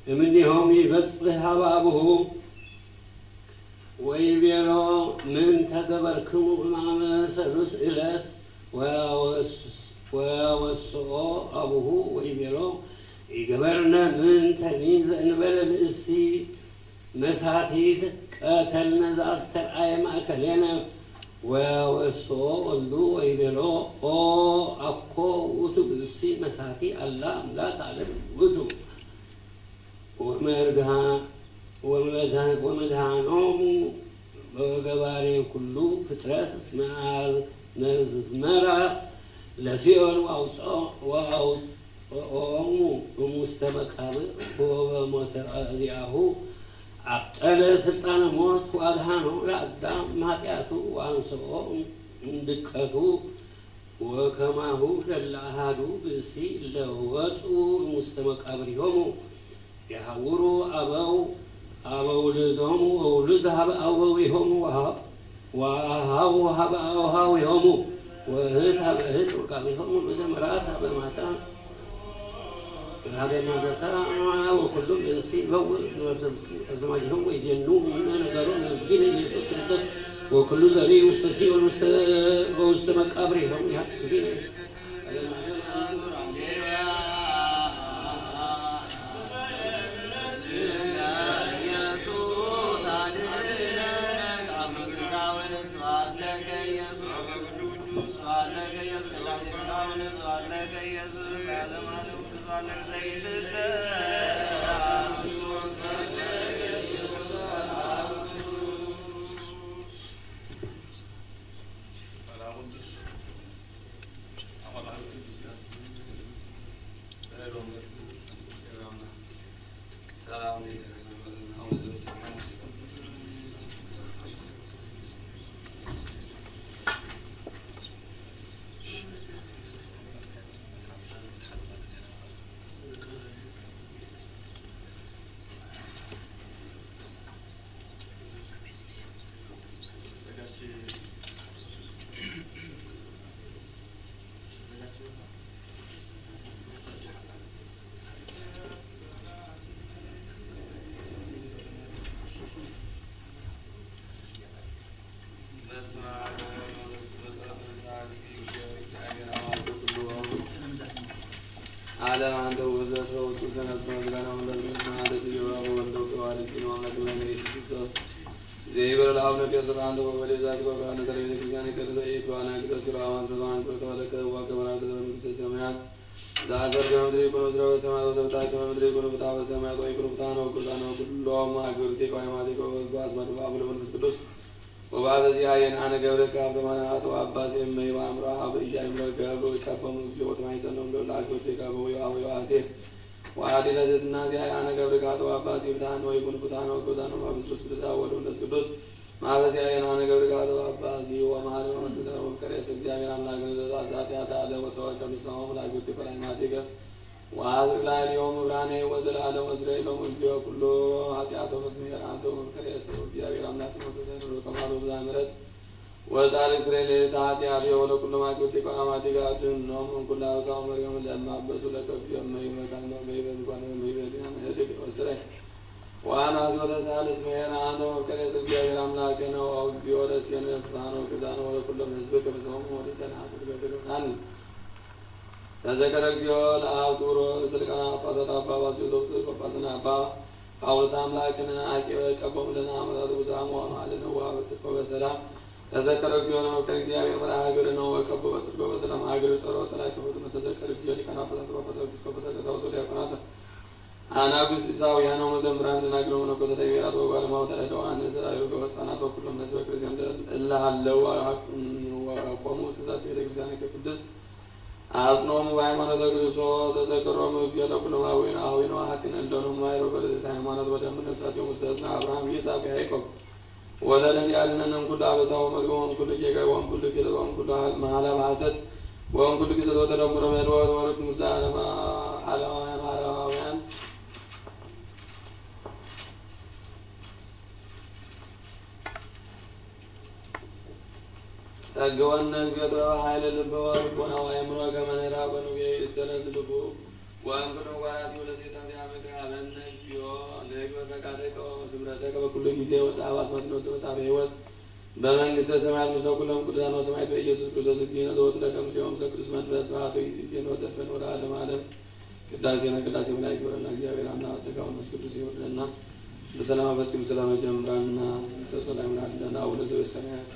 እምኔሆም ይበጽሕ ሀበ አቡሁ። ወይቤሎ፣ ምንተ ገበርክሙ እማመ ሰሉስ እለት? ወያወስ-፣ ወያወስኦ አቡሁ ወይቤሎ፣ ኢገበርነ ምንተኒ ዘእንበለ ብእሲ መሳቲት ቀተልነ ዘአስተርአየ ማእከሌነ። ወያወስኦ ወልዱ ወይቤሎ፣ ኦ አኮ ውእቱ ብእሲ መሳቲ አላ አምላክ ዓለም ውእቱ። ወመድሃ-፣ ወመድሃ-፣ ወመድሃኖሙ በገባሬ ኩሉ ፍጥረት እስመ አዝ-፣ መዝመራ ለሲኦል ወአውፅኦ-፣ ወአውፅኦሙ እሙስተ መቃብር ወበሞተ ዚአሁ አብጠለ ስልጣነ ሞት ወአድሃኖ ለአዳም እምኃጢአቱ ወአንስኦ እምድቀቱ። ወከማሁ ለለአሃዱ ብእሲ ለወፁ እሙስተ መቃብሪሆሙ የሐውሩ አበው አበ ውሉዶሙ ወውሉድ ሀበ አበዊሆሙ ወአሃው ሀበ አውሃዊሆሙ ወእህት ሀበ እህት መቃብሪሆሙ ውሉደ መርአት ሀበ ማታ ሀበ ማተታ ወኩሉ ብእሲ ይበውእ አዝማዲሆሙ ወይዜኑ እምነ ነገሩ ለእግዚእነ ኢየሱስ ክርስቶስ ወኩሉ ዘርኢ ውስተ ሲኦል ውስተ፣ ወውስተ መቃብሪሆሙ ይሃብ እግዚእነ። ዓለም አንተ ውእቱ ዘፈውስ ቁስለ ነፍስነ ወሥጋነ ወመንፈስነ እስመ አንተ ትቤ ወወልድ ወመንፈስ ቅዱስ አሐዱ አምላክ አሜን። ኢየሱስ ክርስቶስ ዘይበለ ለአቡነ ጴጥሮስ አንተ ወበሌ ዛቲ ወቃነ ስለ ቤተ ክርስቲያን ይቅርታ ይቅርታ ግዘ ሲሮ አማን ስለማን ቅርታ ወለከ ወከ መናተ በመንግስተ ሰማያት ዘአሰር ከመ ምድር ይኩን ወስረ በሰማያት ወሰብታ ከመ ምድር ይኩን ፍትሐ በሰማያት ወይኩን ፍትሐነ ወኩሳነ ወኩሎም አግብርቲከ ወአይማቲከ ወበጎ አስማት በአፉ ለመንፈስ ቅዱስ ወበአበዚአ የንአነ ገብረ ከአብ ተማናት ወአባስ የመይ ወአምራ አብ እያይምረ ገብሩ ይቀበሙ እግዚኦ ወተማይጸኖም ለላክ ወቴ ቀበው የአወ የዋህቴ ወአዲ ለትትና ዚአይ አነ ገብረ ካቶ አባስ ይፍታን ወይኩን ፍታን ወጎዛን ወማብስ ቅዱስ ቅዱስ አወድ መንፈስ ቅዱስ ማበዚያ የናነ ገብረ ካቶ አባስ ይወማሪ ወመስተሰረ ወፍቀሬስ እግዚአብሔር አምላክ ንዘዛት ኃጢአት አለ ወተወከ ምሳሆም ላግብቲ ፈላይ ማቴገ ወአዝር ላዕሌሆም ምብራኔ ወዘለዓለም ወስረ ኢሎም እግዚኦ ኩሎ ኃጢአቶም እስመ የርአንተ ወመፍቀሬስ እግዚአብሔር አምላክ መስተሰረ ከማሎ ብዛ ምረት ወጻድቅ ስሬ ሌሊት ኃጢአት የሆነ ኩሉ ማክብት ሊቀ አማቲ ጋር ድህኖም እንኩላ ውሳው መርገም ለማበሱ ለከብት የመይ መካን መመይ በምኳን መመይ በዲና ምህድግ ወስረ ዋና ዞተ ሳልስ መሄር አንተ መፍቀሬስ እግዚአብሔር አምላክ ነው። እግዚኦ ደስ የነ ፍታኖ ክዛን ወለ ኩሎም ህዝብ ከፍቶም ወደ ተናት ገድሮታን ተዘከረ እግዚኦ ለአብ ክብሮ ርእሰ ሊቃነ ጳጳሳት አባ ባስልዮስ ዘውፅእ ጳጳስና አባ ጳውሎስ አምላክነ አቂበ ቀቦም ለነ አመታት ውሳም ወማልነ ወበጽድቅ ወበሰላም ተዘከረ እግዚኦ ነው። ከእግዚአብሔር መልአክ እግር ነው ወቀቦ በጽድቅ ወበሰላም አግር ጸሮ ሰላቲ ሆትነ ተዘከረ እግዚኦ ሊቃነ ጳጳሳት ጳጳሳት ኤጲስቆጶሳት ቀሳውስት ዲያቆናት አናጉስ ኢሳውያን ወመዘምራን ደናግል ወመነኮሳት ሜራት ወጓለማውታ እደዋን ሰራዊት ወህፃናት ወኩሎም ህዝበ ክርስቲያን እለ ሀለው ወቆሙ ውስተ ዛቲ ቤተክርስቲያን ቅድስት አጽንዖሙ በሃይማኖተ ክርስቶስ ተዘከሮሙ እግዚኦ ለኩሎም አበዊነ አበዊነ ወአኃጢአነ እለ ሆሙ ማይሮ በለዘት ሃይማኖት ወደሙ ነፍሳቲሆሙ ውስተ እዝነ አብርሃም ይስሐቅ ያዕቆብ ወለደን ያድነን እምኩሉ አበሳ ወመርገም ወእምኩሉ ጌጋይ ወእምኩሉ ኪደት ወእምኩሉ መሐላ በሐሰት ወእምኩሉ ኪሰት ወተደምሮ በል ወወርድ ምስለ ዓለማ ዓለማውያን አረማውያን ጸግወነ እግዚኦ ጥበበ ኃይለ ልብ ወልቦና ወአእምሮ ከመ ንራብ ወንቤ እስከ ለዝልፉ ወእምኩሉ መዋራት ይሁለ ሰይጣን ዚአመከ ሀበነ እግዚኦ ንግበር ፈቃደከ ወስምረተከ በኩሉ ጊዜ ወፀአብ አስማት ነፍሰ መጽሐፈ ሕይወት በመንግስተ ሰማያት ምስለ ኩሎም ቅዱሳን ወሰማዕት በኢየሱስ ክርስቶስ እግዚእነ ዘወቱ ለከ ምስሌሆም ስለ ቅዱስ መንፈስ ስብሐት ወይዜን ወዘልፈን ወለዓለመ ዓለም። ቅዳሴነ ቅዳሴ መላእክት ይበረና እግዚአብሔር አምላክ ጸጋው መንፈስ ቅዱስ ይወርደና። በሰላም አፈጽም ሰላም ጀምራና ሰጠና ምናድለና አቡነ ዘበሰማያት።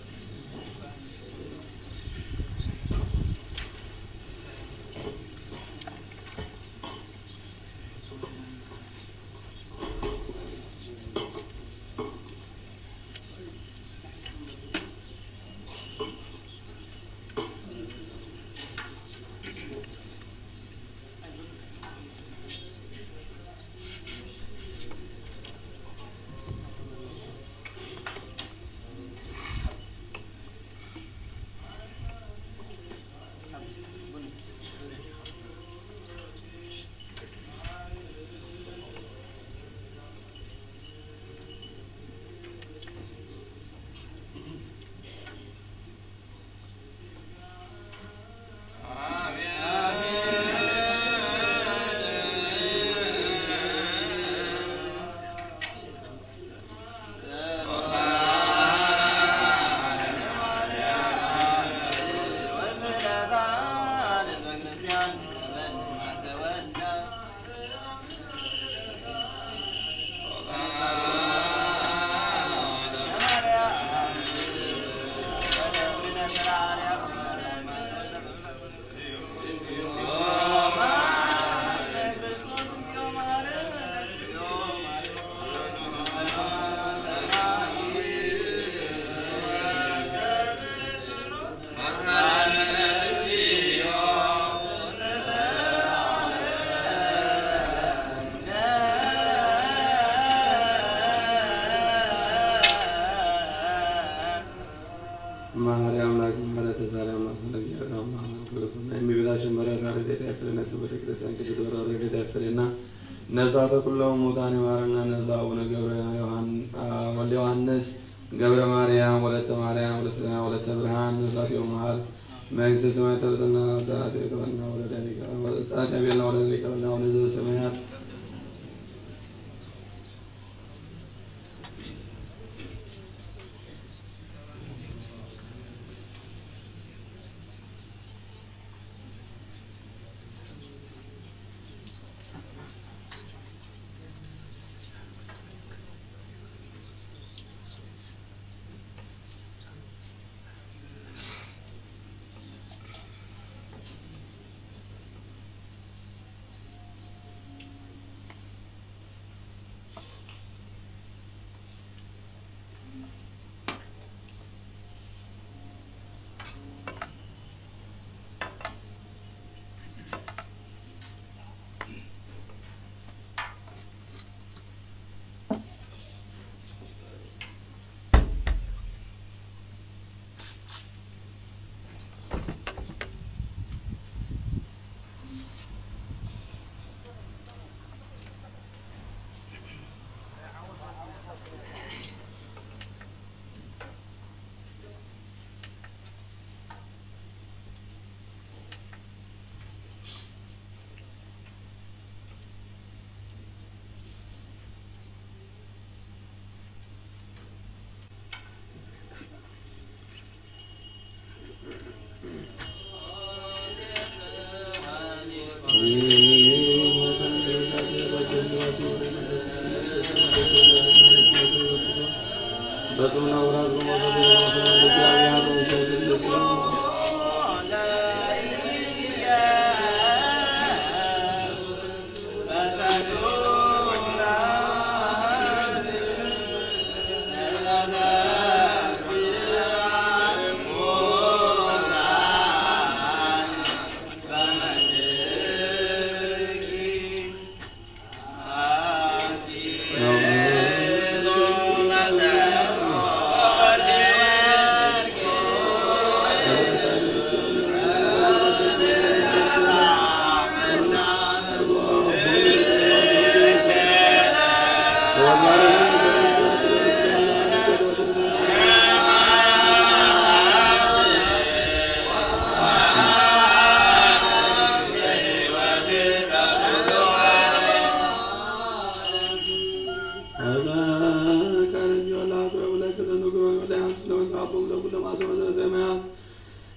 መሐሪ አምላክ መሐሪ ተሳሪ አምላክ ስለ እግዚአብሔር አምላክ አምላክ ወለፈና። የእመቤታችን በረከት ረድኤታ ይፍለና። ስለ ቤተ ክርስቲያን ቅዱስ በረከት ረድኤታ ይፍለና። ነፍሳተ ኩሎም ሙታን ይማረና። ነፍሰ አቡነ ገብረ ዮሐን-፣ አ፣ ወልደ ዮሐንስ ገብረ ማርያም ወለተ ማርያም ወለተ፣ ወለተ ብርሃን ነፍሳት ይማር። መንግስተ ሰማያት ተርሰና። ጸናት ይቀበልና ወለደ ይቀበልና ወለደ ይቀበልና ወለደ ዘበሰማያት።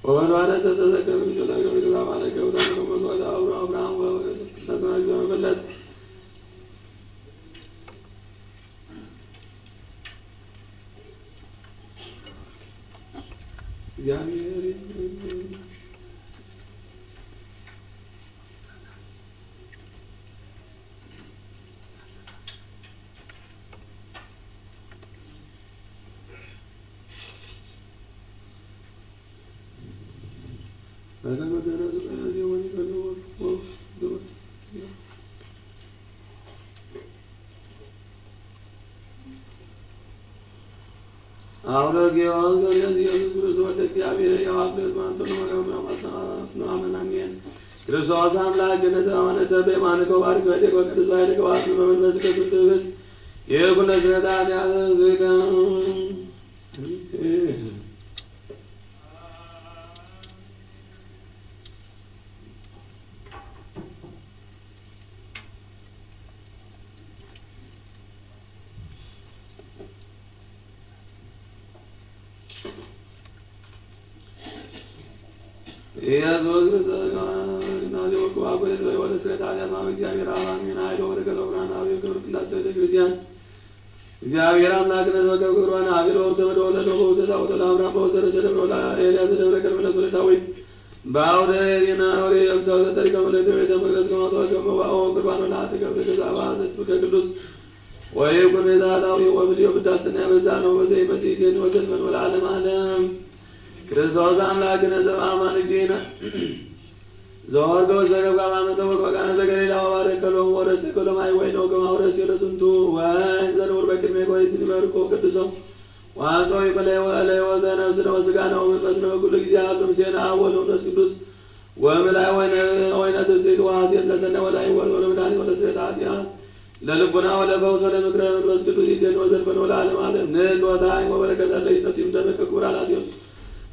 ወወልዋለ ዘተዘከሩ ምስለ ገብርኤል አባለ ገብረ ከመ ወልደ አብሮ አብርሃም ወወልድ ቅዱስ መንፈስ ቅዱስ መበለት። እግዚአብሔር አውሎጊዮስ ገብርኤል ኢየሱስ ክርስቶስ ወልደ እግዚአብሔር የዋብለት ማንቶ ለመጋምራ ማስናቱ አመን አሜን። ክርስቶስ አምላክ ገነዘ አማነተ በየማንከ ባርክ በዴቆ ቅዱስ ባይልከ ዋስ በመንፈስ ቅዱስ ትብስ ይኩን ለስነታ ያዘዝከ ኢየሱስ ክርስቶስ ሊቀ ካህናት ወልደ ስርየተ ኃጢአት ማህበ እግዚአብሔር አብ አሜን። ኃይሎ ወበረከት ወብርሃን አብ ክብር ቅዳሴ ቤተ ክርስቲያን እግዚአብሔር አምላክ ነዘ ወከብ ክብር ዋና አቤል ወውስተ በደወለ ሎቦ ውስተ ሳቦቶ ለአብርሃም በውስተ ርእሰ ደብረ ወላ ኤልያስ ደብረ ከርሜሎስ ወለ ዳዊት በአውደ ኤሪና ወሬ የምሳው ዘጸሪቀ መለተ ቤተ መቅደስ ከማቶ ከመ ዋኦ ቁርባን ወላ ተገብረ ተዛባ ዘስብከ ቅዱስ ወይኩን ቤዛ ዳዊ ወብልዮ ብዳስና ያበዛ ነው ወዘይ መጽእ ሴን ወዘልፈን ወለዓለም ዓለም። ክርስቶስ አምላክነ ዘበአማን እግዚእነ ዘወርዶ ዘገብጋባ መጸወቅ ወቃና ዘገሊላ ወባረከሎም ወረሰከሎም አይ ወይኖ ከማውረስ የለጽንቱ ወይን ዘንውር በቅድሜ ቆይ ስንበርኮ ቅዱሶ ወአንጾ ይበለ ወእለ ወዘ ነፍስነ ወስጋነ ወመንፈስነ በኩሉ ጊዜ አሉ ምስሌነ አብ ወወልድ ወመንፈስ ቅዱስ ወምልአት ወይነ ትስብእት ወሐሴት ለሰናይ ወለአይወት ወለመድኃኒት ወለስርየተ ኃጢአት ለልቡና ወለፈውስ ወለምክረ መንፈስ ቅዱስ ይእዜን ወዘልፈን ወለዓለመ ዓለም። ንጽወታ ወበረከተ ለይሰትዩም ደመ ከክቡር አላትዮም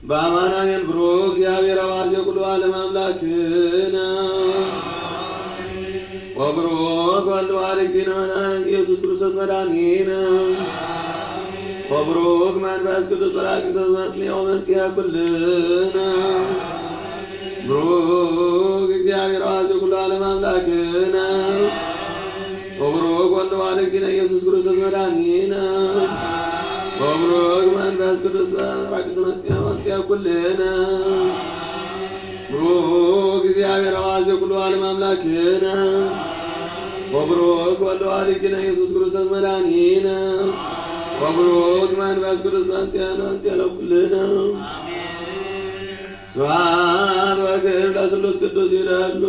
በአማን አሜን። ብሩክ እግዚአብሔር አብ አዜ ኩሉ ዓለም አምላክነ ወብሩክ ወልድ ዋሕድ እግዚእነ ኢየሱስ ክርስቶስ መድኃኒነ ወብሩክ መንፈስ ቅዱስ ጰራቅሊጦስ መጽንኤ ወመንጽሔ ኩልነ። ብሩክ እግዚአብሔር አብ አዜ ኩሉ ዓለም አምላክነ ወብሩክ ወልድ ዋሕድ እግዚእነ ኢየሱስ ክርስቶስ መድኃኒነ ወብሩክ መንፈስ ቅዱስ ራቅስ መጽያ መጽያ ኩልነ። ብሩክ እግዚአብሔር አብ አዜ ኩሉ ዓለም አምላክነ ወብሩክ ወልድ ዋሕድ እግዚእነ ኢየሱስ ክርስቶስ መድኃኒነ ወብሩክ መንፈስ ቅዱስ መጽያ መጽያ ለኩልነ። ስብሐት ወክብር ለስሉስ ቅዱስ ይደሉ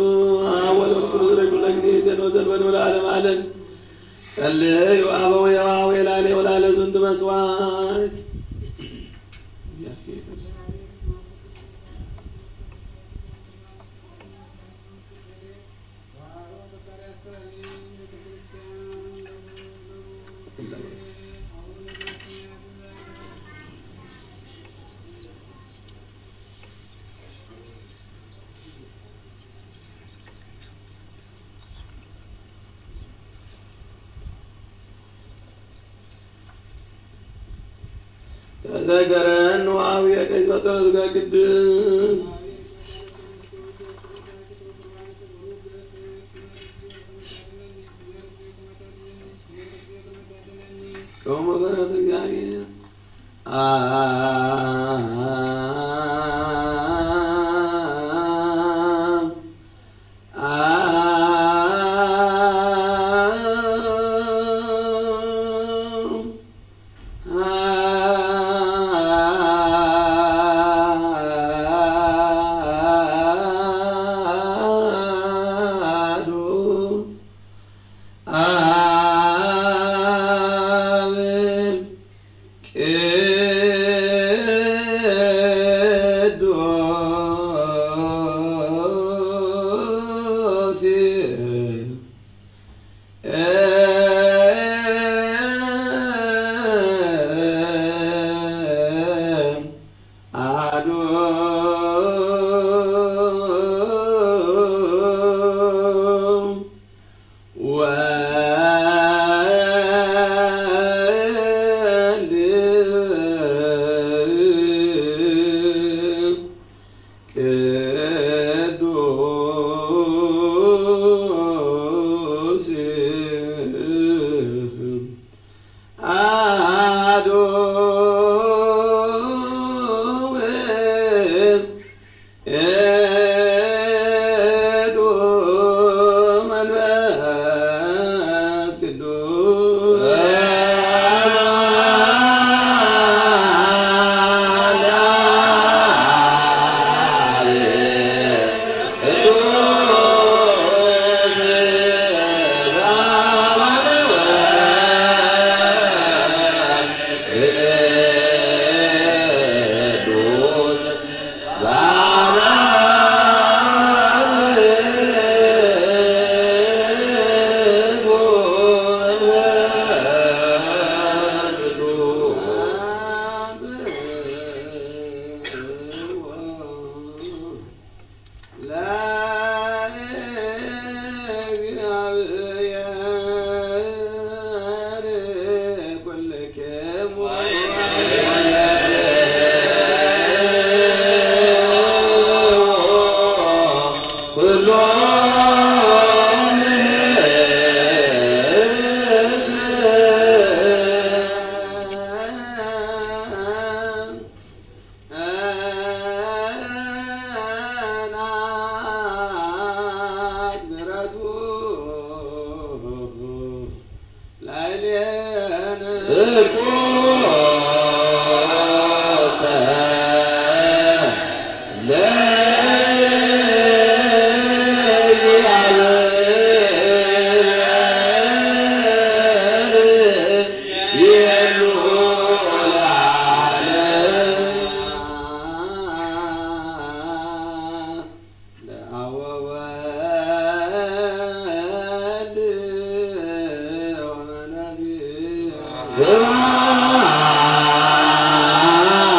አብ ወወልድ ወመንፈስ ቅዱስ ለኩሉ ጊዜ ይሴን ወዘልፈን ወለዓለመ ዓለም። ጸልዩ አበው የዋው የላሌ ወላለ ዝንቱ መስዋዕት። ተዘከረን ወአብየ ቀይስ በጸሎት ቅድስት ከመ ፈረት እግዚአብሔር። ቅዱስ አሐዱ ውእቱ መንፈስ ቅዱስ።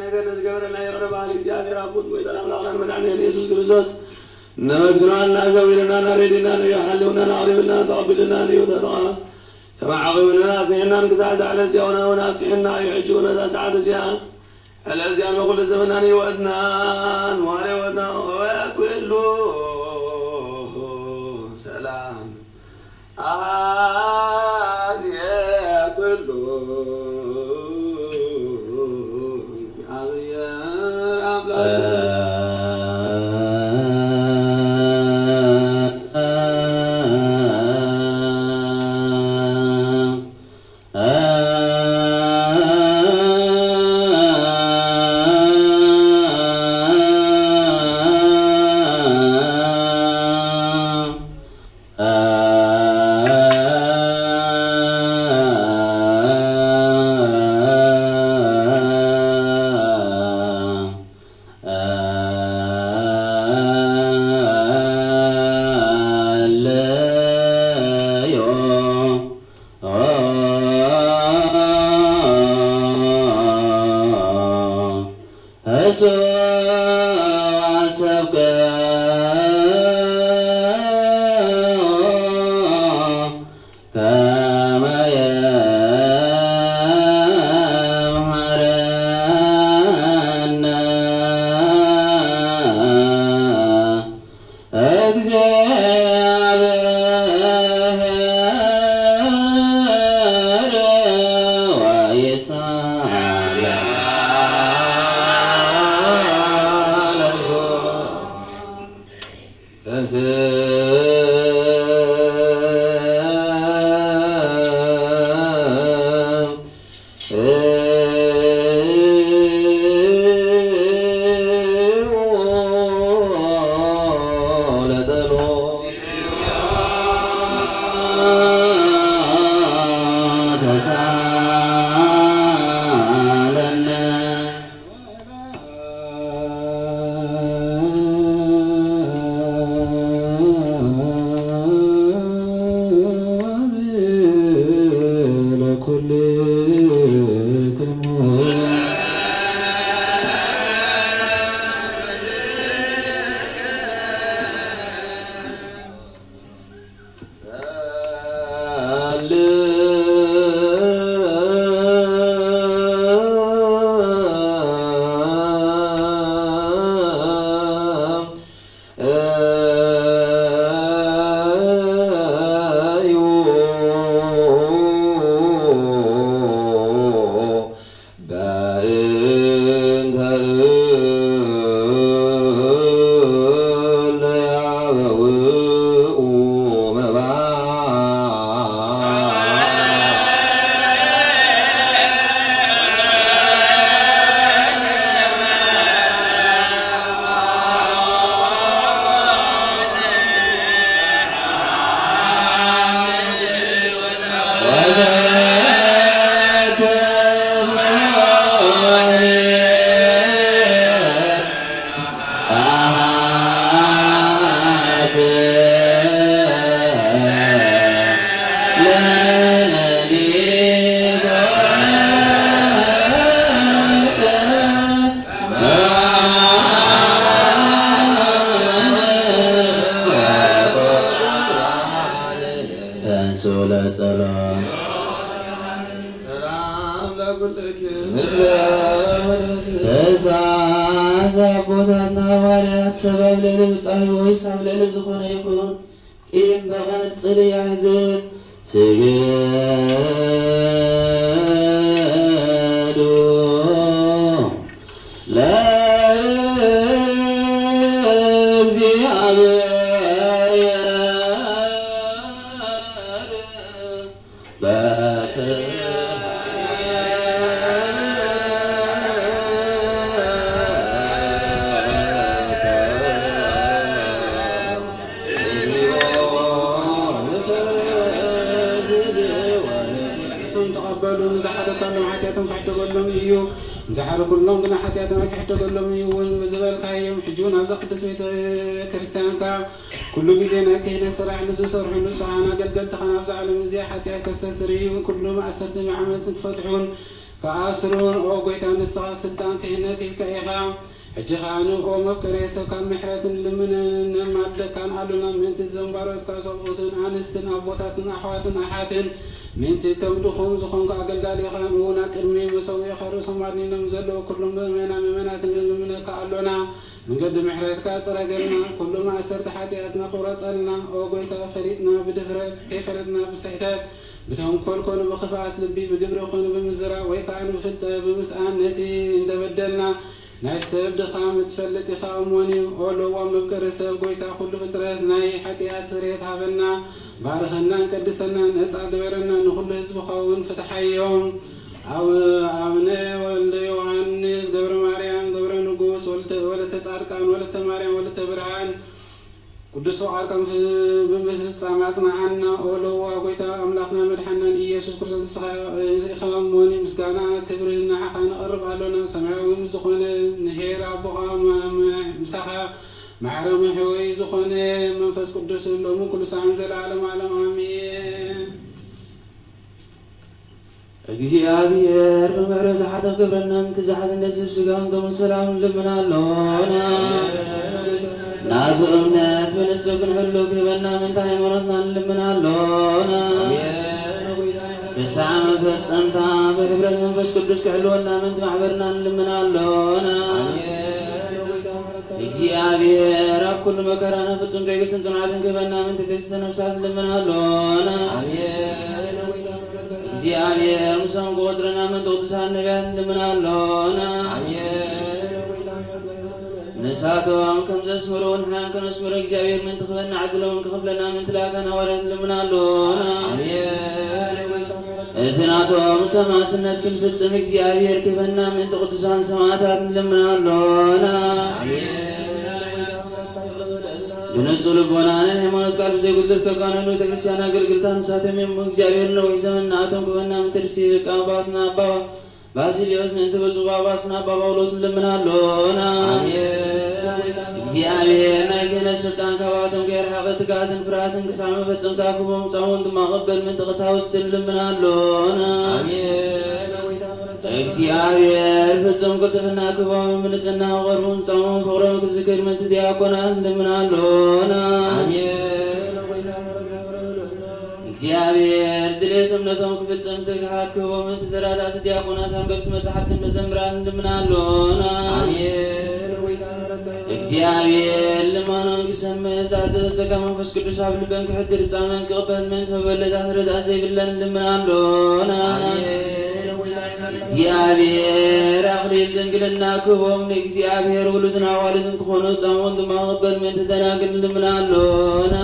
ነገር ዝገበረልና ይቕረ በሃሊ እግዚኣብሔር ኣቦን ጎይታን ኣምላኽናን መድሓኒናን ኢየሱስ ክርስቶስ ነመስግኖ ኣልና። ዘዊርና ናረዲና ንዮ ሓልውና ናቕሪብልና ተቐቢልና ንዮ ተጠቓ ተማዕቒብና ኣጽኒዕናን ክሳዕ እዛ ዕለት እዚኣ እውን ኣብጽሕና እዩ። ሕጂ እውን ነዛ ሰዓት እዚኣ ዕለት እዚኣ ንኹሉ ዘመናን ህይወትናን መዋለ ህይወትና ወኩሉ ሰላም ኣዜ ኩሉ እግዚኣብሔር ኣምላክ ወሰብከ ከመ የምሃረነ ተንሥኡ ለጸሎት። ሰላም ለኩልኪ። በዛ አቦታትና ሐዋርያት ሰብ ኣብ ልዕሊ ብጻዩ ወይስ ኣብ ልዕሊ ዝኾነ ይኹን ቂም በቐል ጽልኢ የሕድር። ስግዱ ለእግዚኣብሔር በፍርሃት ንስእን ተቐበሉ። ንዝሓተካሎም ሓጢኣቶም ክሕደገሎም እዩ። ንዝሓለኩሎም ግና ሓጢኣቶም ኣይክሕደገሎም እዩ እውን ዝበልካዮም። ሕጂ እውን ኣብዛ ቅድስት ቤተ ክርስቲያንካ ኩሉ ግዜ ናይ ክህነት ስራሕ ንዝሰርሑ ንጹሓን ኣገልገልትኻን ኣብዛ ዓለም እዚኣ ሓጢኣት ከስተስርዩ ኩሉ ማእሰርቲ ዓመፅን ክፈትሑን ክኣስሩን፣ ኦ ጎይታ፣ ንስኻ ስልጣን ክህነት ሂብካ ኢኻ። ሕጂ ኸኣ ንእኦ መፍቀሬ ሰብ ካብ ምሕረትን ልምንን ነማልደካን ኣሎና፣ ምእንቲ ዘንባሮትካ ሰብኡትን ኣንስትን ኣቦታትን ኣሕዋትን ኣሓትን፣ ምእንቲ እቶም ድኹም ዝኾንኩ ኣገልጋሊኻ፣ ንእኡ ናብ ቅድሚ መሰውኢኻ ርእሶም ኣድኒኖም ዘለዉ ኩሎም ምእመናን ምእመናትን ንልምነካ ኣሎና። መንገዲ ምሕረትካ ጽረገልና፣ ኩሉ ማእሰርቲ ሓጢኣትና ቁረጸልና። ኦ ጎይታ፣ ፈሊጥና ብድፍረት፣ ከይፈለጥና ብስሕተት፣ ብተንኮል ኮነ ብኽፍኣት ልቢ፣ ብግብሪ ኮነ ብምዝራብ፣ ወይ ከኣ ብፍልጠት ብምስኣን፣ ነቲ እንተበደልና፣ ናይ ሰብ ድኻም እትፈልጥ ኢኻ እሞን እዩ። ኦ ለዋም መፍቀሪ ሰብ፣ ጎይታ ኩሉ ፍጥረት ናይ ሓጢኣት ስርየት ሃበና፣ ባርኸናን ቀድሰናን፣ ነጻ ግበረና፣ ንኹሉ ህዝብኻ እውን ፍትሓዮም። ኣብ-፣ ኣብነ ወልደ ዮሃንስ፣ ገብረ ማርያም፣ ገብረ ንጉስ፣ ወልተ-፣ ወለተ ጻድቃን፣ ወለተ ማርያም፣ ወለተ ብርሃን፣ ቅዱስ ፍቓድካ ምስ-፣ ብምፍጻም ኣጽንዓና። ኦ ለዋ ጎይታ ኣምላኽና መድሓናን ኢየሱስ ክርስቶስ፣ ንስኻ፣ ንስኻ እሞኒ ምስጋና ክብሪ ንዓኻ ነቕርብ ኣሎና። ሰማያዊ ምስ ዝኾነ ንሄር ኣቦኻ፣ ም-፣ ም-፣ ምሳኻ ማዕረ መሕወይ ዝኾነ መንፈስ ቅዱስ፣ ሎምን ኩሉ ሰዓን ዘለዓለም ዓለም ኣሜን። እግዚኣብሔር ብምሕረቱ ሓጢኣት ክገብረና ምእንቲ ዝሓተነ ስጋን ደሙን ሰላም ንልምን ኣሎና። ናቱ እምነት ብንጹር ክንሕሉ ክህበና ምእንቲ ሃይማኖትና ንልምን ኣሎና። ክሳዕ መፈጸምታ ብሕብረት መንፈስ ቅዱስ ክሕልወና ምእንቲ ማሕበርና ንልምን ኣሎና። እግዚኣብሔር ኣብ ኩሉ መከራና ፍጹም ትዕግስትን ጽንዓትን ክህበና ምእንቲ ትዕግስተ ነፍሳት ንልምን ኣሎና። እግዚኣብሔር ምሳም ክቆጽረና ምእንቲ ቅዱሳን ነቢያት ንልምን ኣሎና። ንሳቶም ከም ዘስምሩ ንሕናን ከነስምሮ እግዚኣብሔር ምእንቲ ክህበና ዕድል እውን ክኸፍለና ምእንቲ ልኣካን ሃዋርያት ንልምን ኣሎና። እቲ ናቶም ሰማዕትነት ክንፍጽም እግዚኣብሔር ክህበና ምእንቲ ቅዱሳን ሰማዕታት ንልምን ኣሎና። ብንጹህ ልቦና ናይ ሃይማኖት ቃል ብዘይጉድለት ከቃንዑ ቤተክርስትያን ኣገልግልታ ንሳቶም እዮም። እግዚኣብሔር ነዊሕ ዘመን ንኣቶም ክህበና ምእንቲ ርእሲ ሊቀ ጳጳስና ኣባ ባሲልዮስ ምእንቲ ብፁዕ ጳጳስና ኣባ ጳውሎስ ንልምን ኣሎና። እግዚኣብሔር ናይ ክህነት ስልጣን ካብኣቶም ከየርሓቐ ትግሃትን ፍርሃትን ክሳዕ መፈጸምታ ክህቦም ጻሙን ድማ ቅበል ምእንቲ ቀሳውስቲ ንልምን ኣሎና። እግዚኣብሔር ፍጹም ቅልጥፍና ክህቦም ብንጽህና ክቐርቡን ጻሙን ፍቕሮም ክዝክር ምእንቲ ዲያቆናት ንልምን ኣሎና። እግዚኣብሔር ድሌት እምነቶም ክፍጽም ትግሃት ክህቦም ምእንቲ ተራዳእቲ ዲያቆናት ኣንበብቲ መጻሕፍትን መዘምራን ንልምን ኣሎና። እግዚኣብሔር ልማኖን ክሰምዕ ዝኣዘዘ ጸጋ መንፈስ ቅዱስ ኣብ ልበን ክሕድር ጻመን ክቕበል ምእንቲ መበለታት ረድኣ ዘይብለን ንልምን ኣሎና። እግዚኣብሔር ኣኽሊል ድንግልና ክህቦም ንእግዚኣብሔር ውሉድን ኣዋልድን ክኾኑ ጻሙን ድማ ክቕበል ምእንቲ ደናግል ንልምን ኣሎና።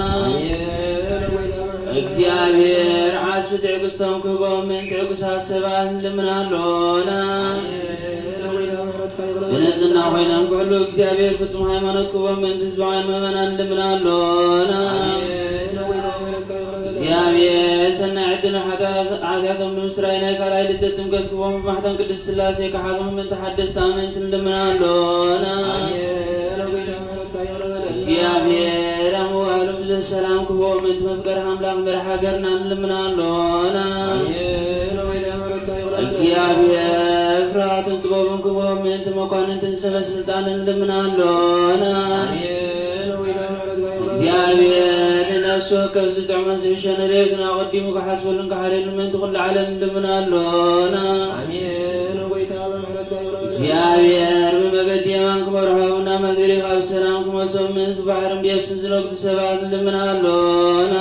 እግዚኣብሔር ዓስቢ ትዕግስቶም ክህቦም ምእንቲ ዕጉሳት ሰባት ንልምን ኣሎና። ብንጽህና ኮይኖም ክሕሉ እግዚኣብሔር ፍጹም ሃይማኖት ክህቦም ምእንቲ ህዝባውያን ምእመናን ንልምን ኣሎና። እግዚኣብሔር ሰናይ ዕድል ሓጢኣት-፣ ሓጢኣቶም ንምስራይ ናይ ካልኣይ ልደት ጥምቀት ክህቦም ብማሕተም ቅድስት ስላሴ ክሓዞም ምእንቲ ሓደስቲ ኣመንቲ ንልምን ኣሎና። እግዚኣብሔር ኣብ መዋእሎም ብዙሕ ሰላም ክህቦም ምእንቲ መፍቀሪ ኣምላኽ መራሕ ሃገርና ንልምን ኣሎና። እግዚኣብሔር ፍርሃትን ጥበብን ክህቦም ምእንቲ መኳንንትን ሰበ ስልጣንን ንልምን ኣሎና። እግዚኣብሔር ንነፍሲ ወከፍ ዝጥዕሞ ዝሕሸ ንድሌቱን ኣቐዲሙ ክሓስበሉን ክሓልየሉን ምእንቲ ኩሉ ዓለም ንልምን ኣሎና። እግዚኣብሔር ብመገዲ የማን ክመርሖም ናብ መሕደሪ ካብ ሰላም ክመልሶም ምእንቲ ባሕርን ብየብስን ዝነግዱ ሰባት ንልምን ኣሎና።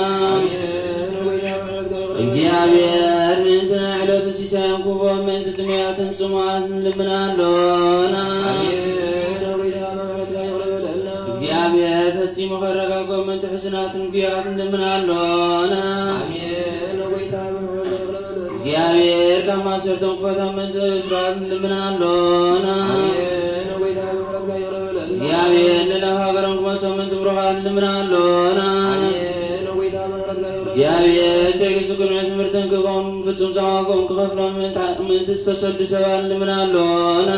እግዚኣብሔር ምእንቲ ናይ ዕለቱ ሲሳዮም ክህቦም ምእንቲ ጥሙያትን ጽሙኣትን ንልምን ኣሎና። እግዚኣብሔር ፈጺሙ ከረጋግኦም ምእንቲ ሕሱናትን ጉያትን ንልምን ኣሎና። እግዚኣብሔር ካብ ማሰርቶም ክፈቶም ምእንቲ እሱራት ንልምን ኣሎና። እግዚኣብሔር ንላብ ሃገሮም ክመልሶም ምእንቲ ብሩኻት ንልምን ኣሎና። እግዚኣብሔር ትዕግስቲ ቅኑዕ ትምህርትን ክህቦም ፍጹም ጻማኦም ክኸፍሎም ምእንቲ፣ ምእንቲ ዝተሰዱ ሰባት ንልምን ኣሎና።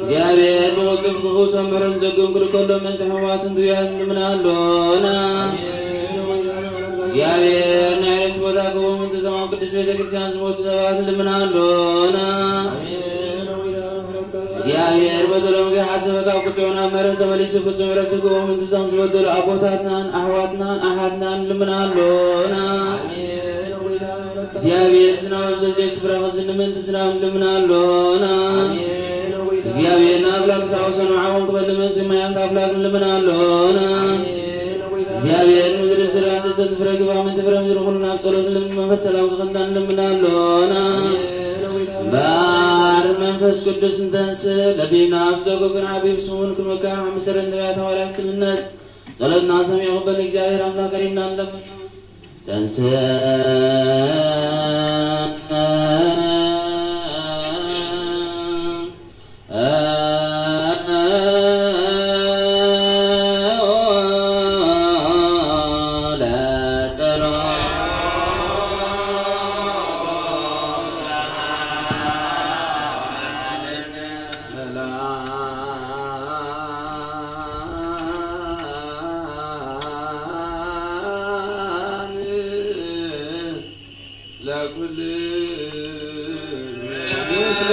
እግዚኣብሔር ብቕልጡፍ ክፍውሶም ምሕረትን ጸግኡን ክልከሎም ምእንቲ ሕሙማትን ድውያትን ንልምን ኣሎና። እግዚኣብሔር ናይ ዕረፍቲ ቦታ ክህቦም ምእንቲ እቶም ኣብ ቅድስት ቤተ ክርስቲያን ዝሞቱ ሰባት ንልምን ኣሎና። እግዚኣብሔር በደሎም ከይሓሰበ ካብ ቁጥዑ ናብ ምሕረት ተመሊሱ ፍጹም ዕረፍቲ ክህቦም ምእንቲ እቶም ዝበደሉ ኣቦታትናን ኣሕዋትናን ኣሓትናን ንልምን ኣሎና። እግዚኣብሔር ዝናብ ኣብ ዘድልዮ ስፍራ ከዝንብ ምእንቲ ዝናብ ንልምን ኣሎና። እግዚኣብሔር ንኣምላክ ዝሓወሰ ንዓኦም ክበል ምእንቲ ማያት ኣምላክ ንልምን ኣሎና። እግዚኣብሔር ምድሪ ዝርያን ዘዘትፍረ ግባ ምእንቲ ፍረ ምድሪ ኩሉ ናብ ጸሎት ንልምን መንፈስ ሰላም ክኽንዳ ንልምን ኣሎና። እምበኣር መንፈስ ቅዱስ እንተንስእ ለቢብና ኣብ ጸጉ ክንዓቢ ብስሙን ክንምካሕ ኣብ መሰረት ነቢያት ሃዋርያት ክንነት ጸሎትና ሰሚዑ ክበል እግዚኣብሔር ኣምላክ ከሪምና ንለምኖ። ተንስእ ኩሉ ምስለ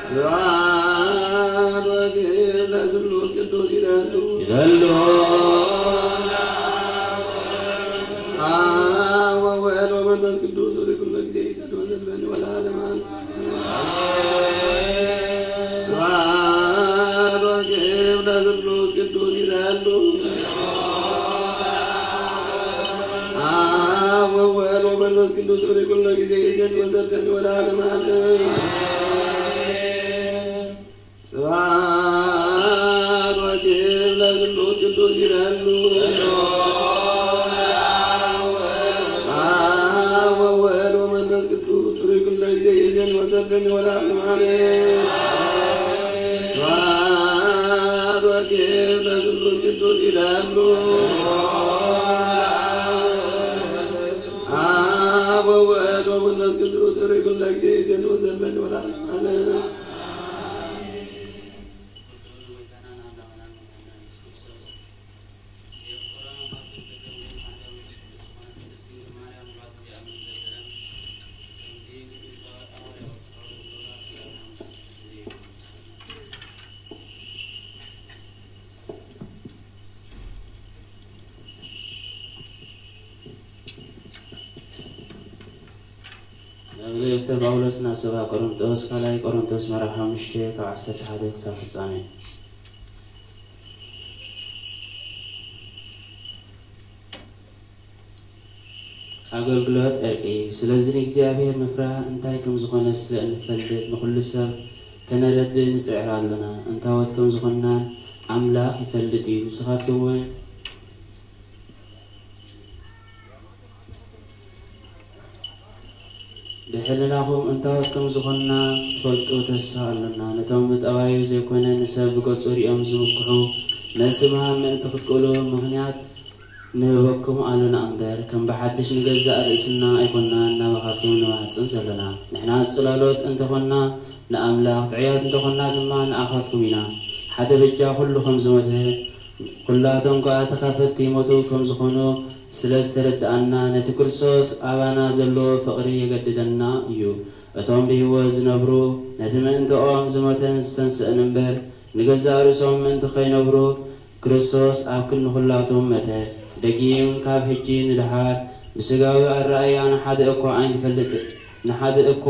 ስብሐት ወክብር ለስሉስ ቅዱስ ይደሉ። ይደሉ። አብ ወወልድ ወመንፈስ ቅዱስ ወደ ኩሎ ጊዜ ይሰዱ ወዘልፈኒ ወለዓለመ ዓለም። ስብሐት ወክብር ለስሉስ ቅዱስ ይደሉ። አብ ወወልድ ወመንፈስ ቅዱስ ወደ ኩሎ ጊዜ ይሰዱ ወዘልፈኒ ወለዓለመ ዓለም። ስብሐት ወክብር ለስሉስ ቅዱስ ይደሉ። አብ ወወልድ ወመንፈስ ቅዱስ ሩይ ኩሎ ጊዜ ይዜን ወሰብን ወለዓለመ ዓለም። ስብሐት ወክብር ለስሉስ ቅዱስ ይደሉ። አብ ወወልድ ወመንፈስ ቅዱስ ሩይ ኩሎ ጊዜ ይዜን ወሰብን ወለዓለመ ዓለም። መልእክተ ጳውሎስ ናብ ሰብኣ ቆሮንቶስ፣ ካልኣይ ቆሮንቶስ ምዕራፍ ሓሙሽተ ካብ ዓሰርተ ሓደ ክሳብ ፍጻሜ። ኣገልግሎት ዕርቂ። ስለዚ ንእግዚኣብሔር ምፍራህ እንታይ ከም ዝኾነ ስለ እንፈልጥ፣ ንኹሉ ሰብ ከነረድእ ንጽዕር ኣሎና። እንታዎት ከም ዝኾንናን ኣምላኽ ይፈልጥ እዩ። ንስኻትኩም እውን ብሕልናኹም እንታዎት ከም ዝኾንና ክትፈልጡ ተስፋ ኣሎና። ነቶም ብጠባዩ ዘይኮነ ንሰብ ብገጹ ሪኦም ዝምክሑ መልሲ ምሃብ ምእንቲ ክትክእሉ ምኽንያት ንህበኩም ኣሎና እምበር፣ ከም ብሓድሽ ንገዛእ ርእስና ኣይኮንናን ናባኻትኩም ንማህጽን ዘሎና። ንሕና ጽላሎት እንተኾንና ንኣምላኽ፣ ጥዑያት እንተኾንና ድማ ንኣኻትኩም ኢና። ሓደ በጃ ኩሉ ከም ዝሞተ፣ ኩላቶም ከኣ ተኻፈልቲ ሞቱ ከም ዝኾኑ ስለ ዝተረድኣና፣ ነቲ ክርስቶስ ኣባና ዘለዎ ፍቕሪ የገድደና እዩ። እቶም ብህይወት ዝነብሩ፣ ነቲ ምእንትኦም ዝሞተን ዝተንስአን እምበር፣ ንገዛእ ርእሶም ምእንቲ ኸይነብሩ፣ ክርስቶስ ኣብ ክንዲ ኩላቶም መተ። ደጊም ካብ ሕጂ ንደሓር ብስጋዊ ኣረኣእያ ንሓደ እኳ ኣይንፈልጥ-፣ ንሓደ እኮ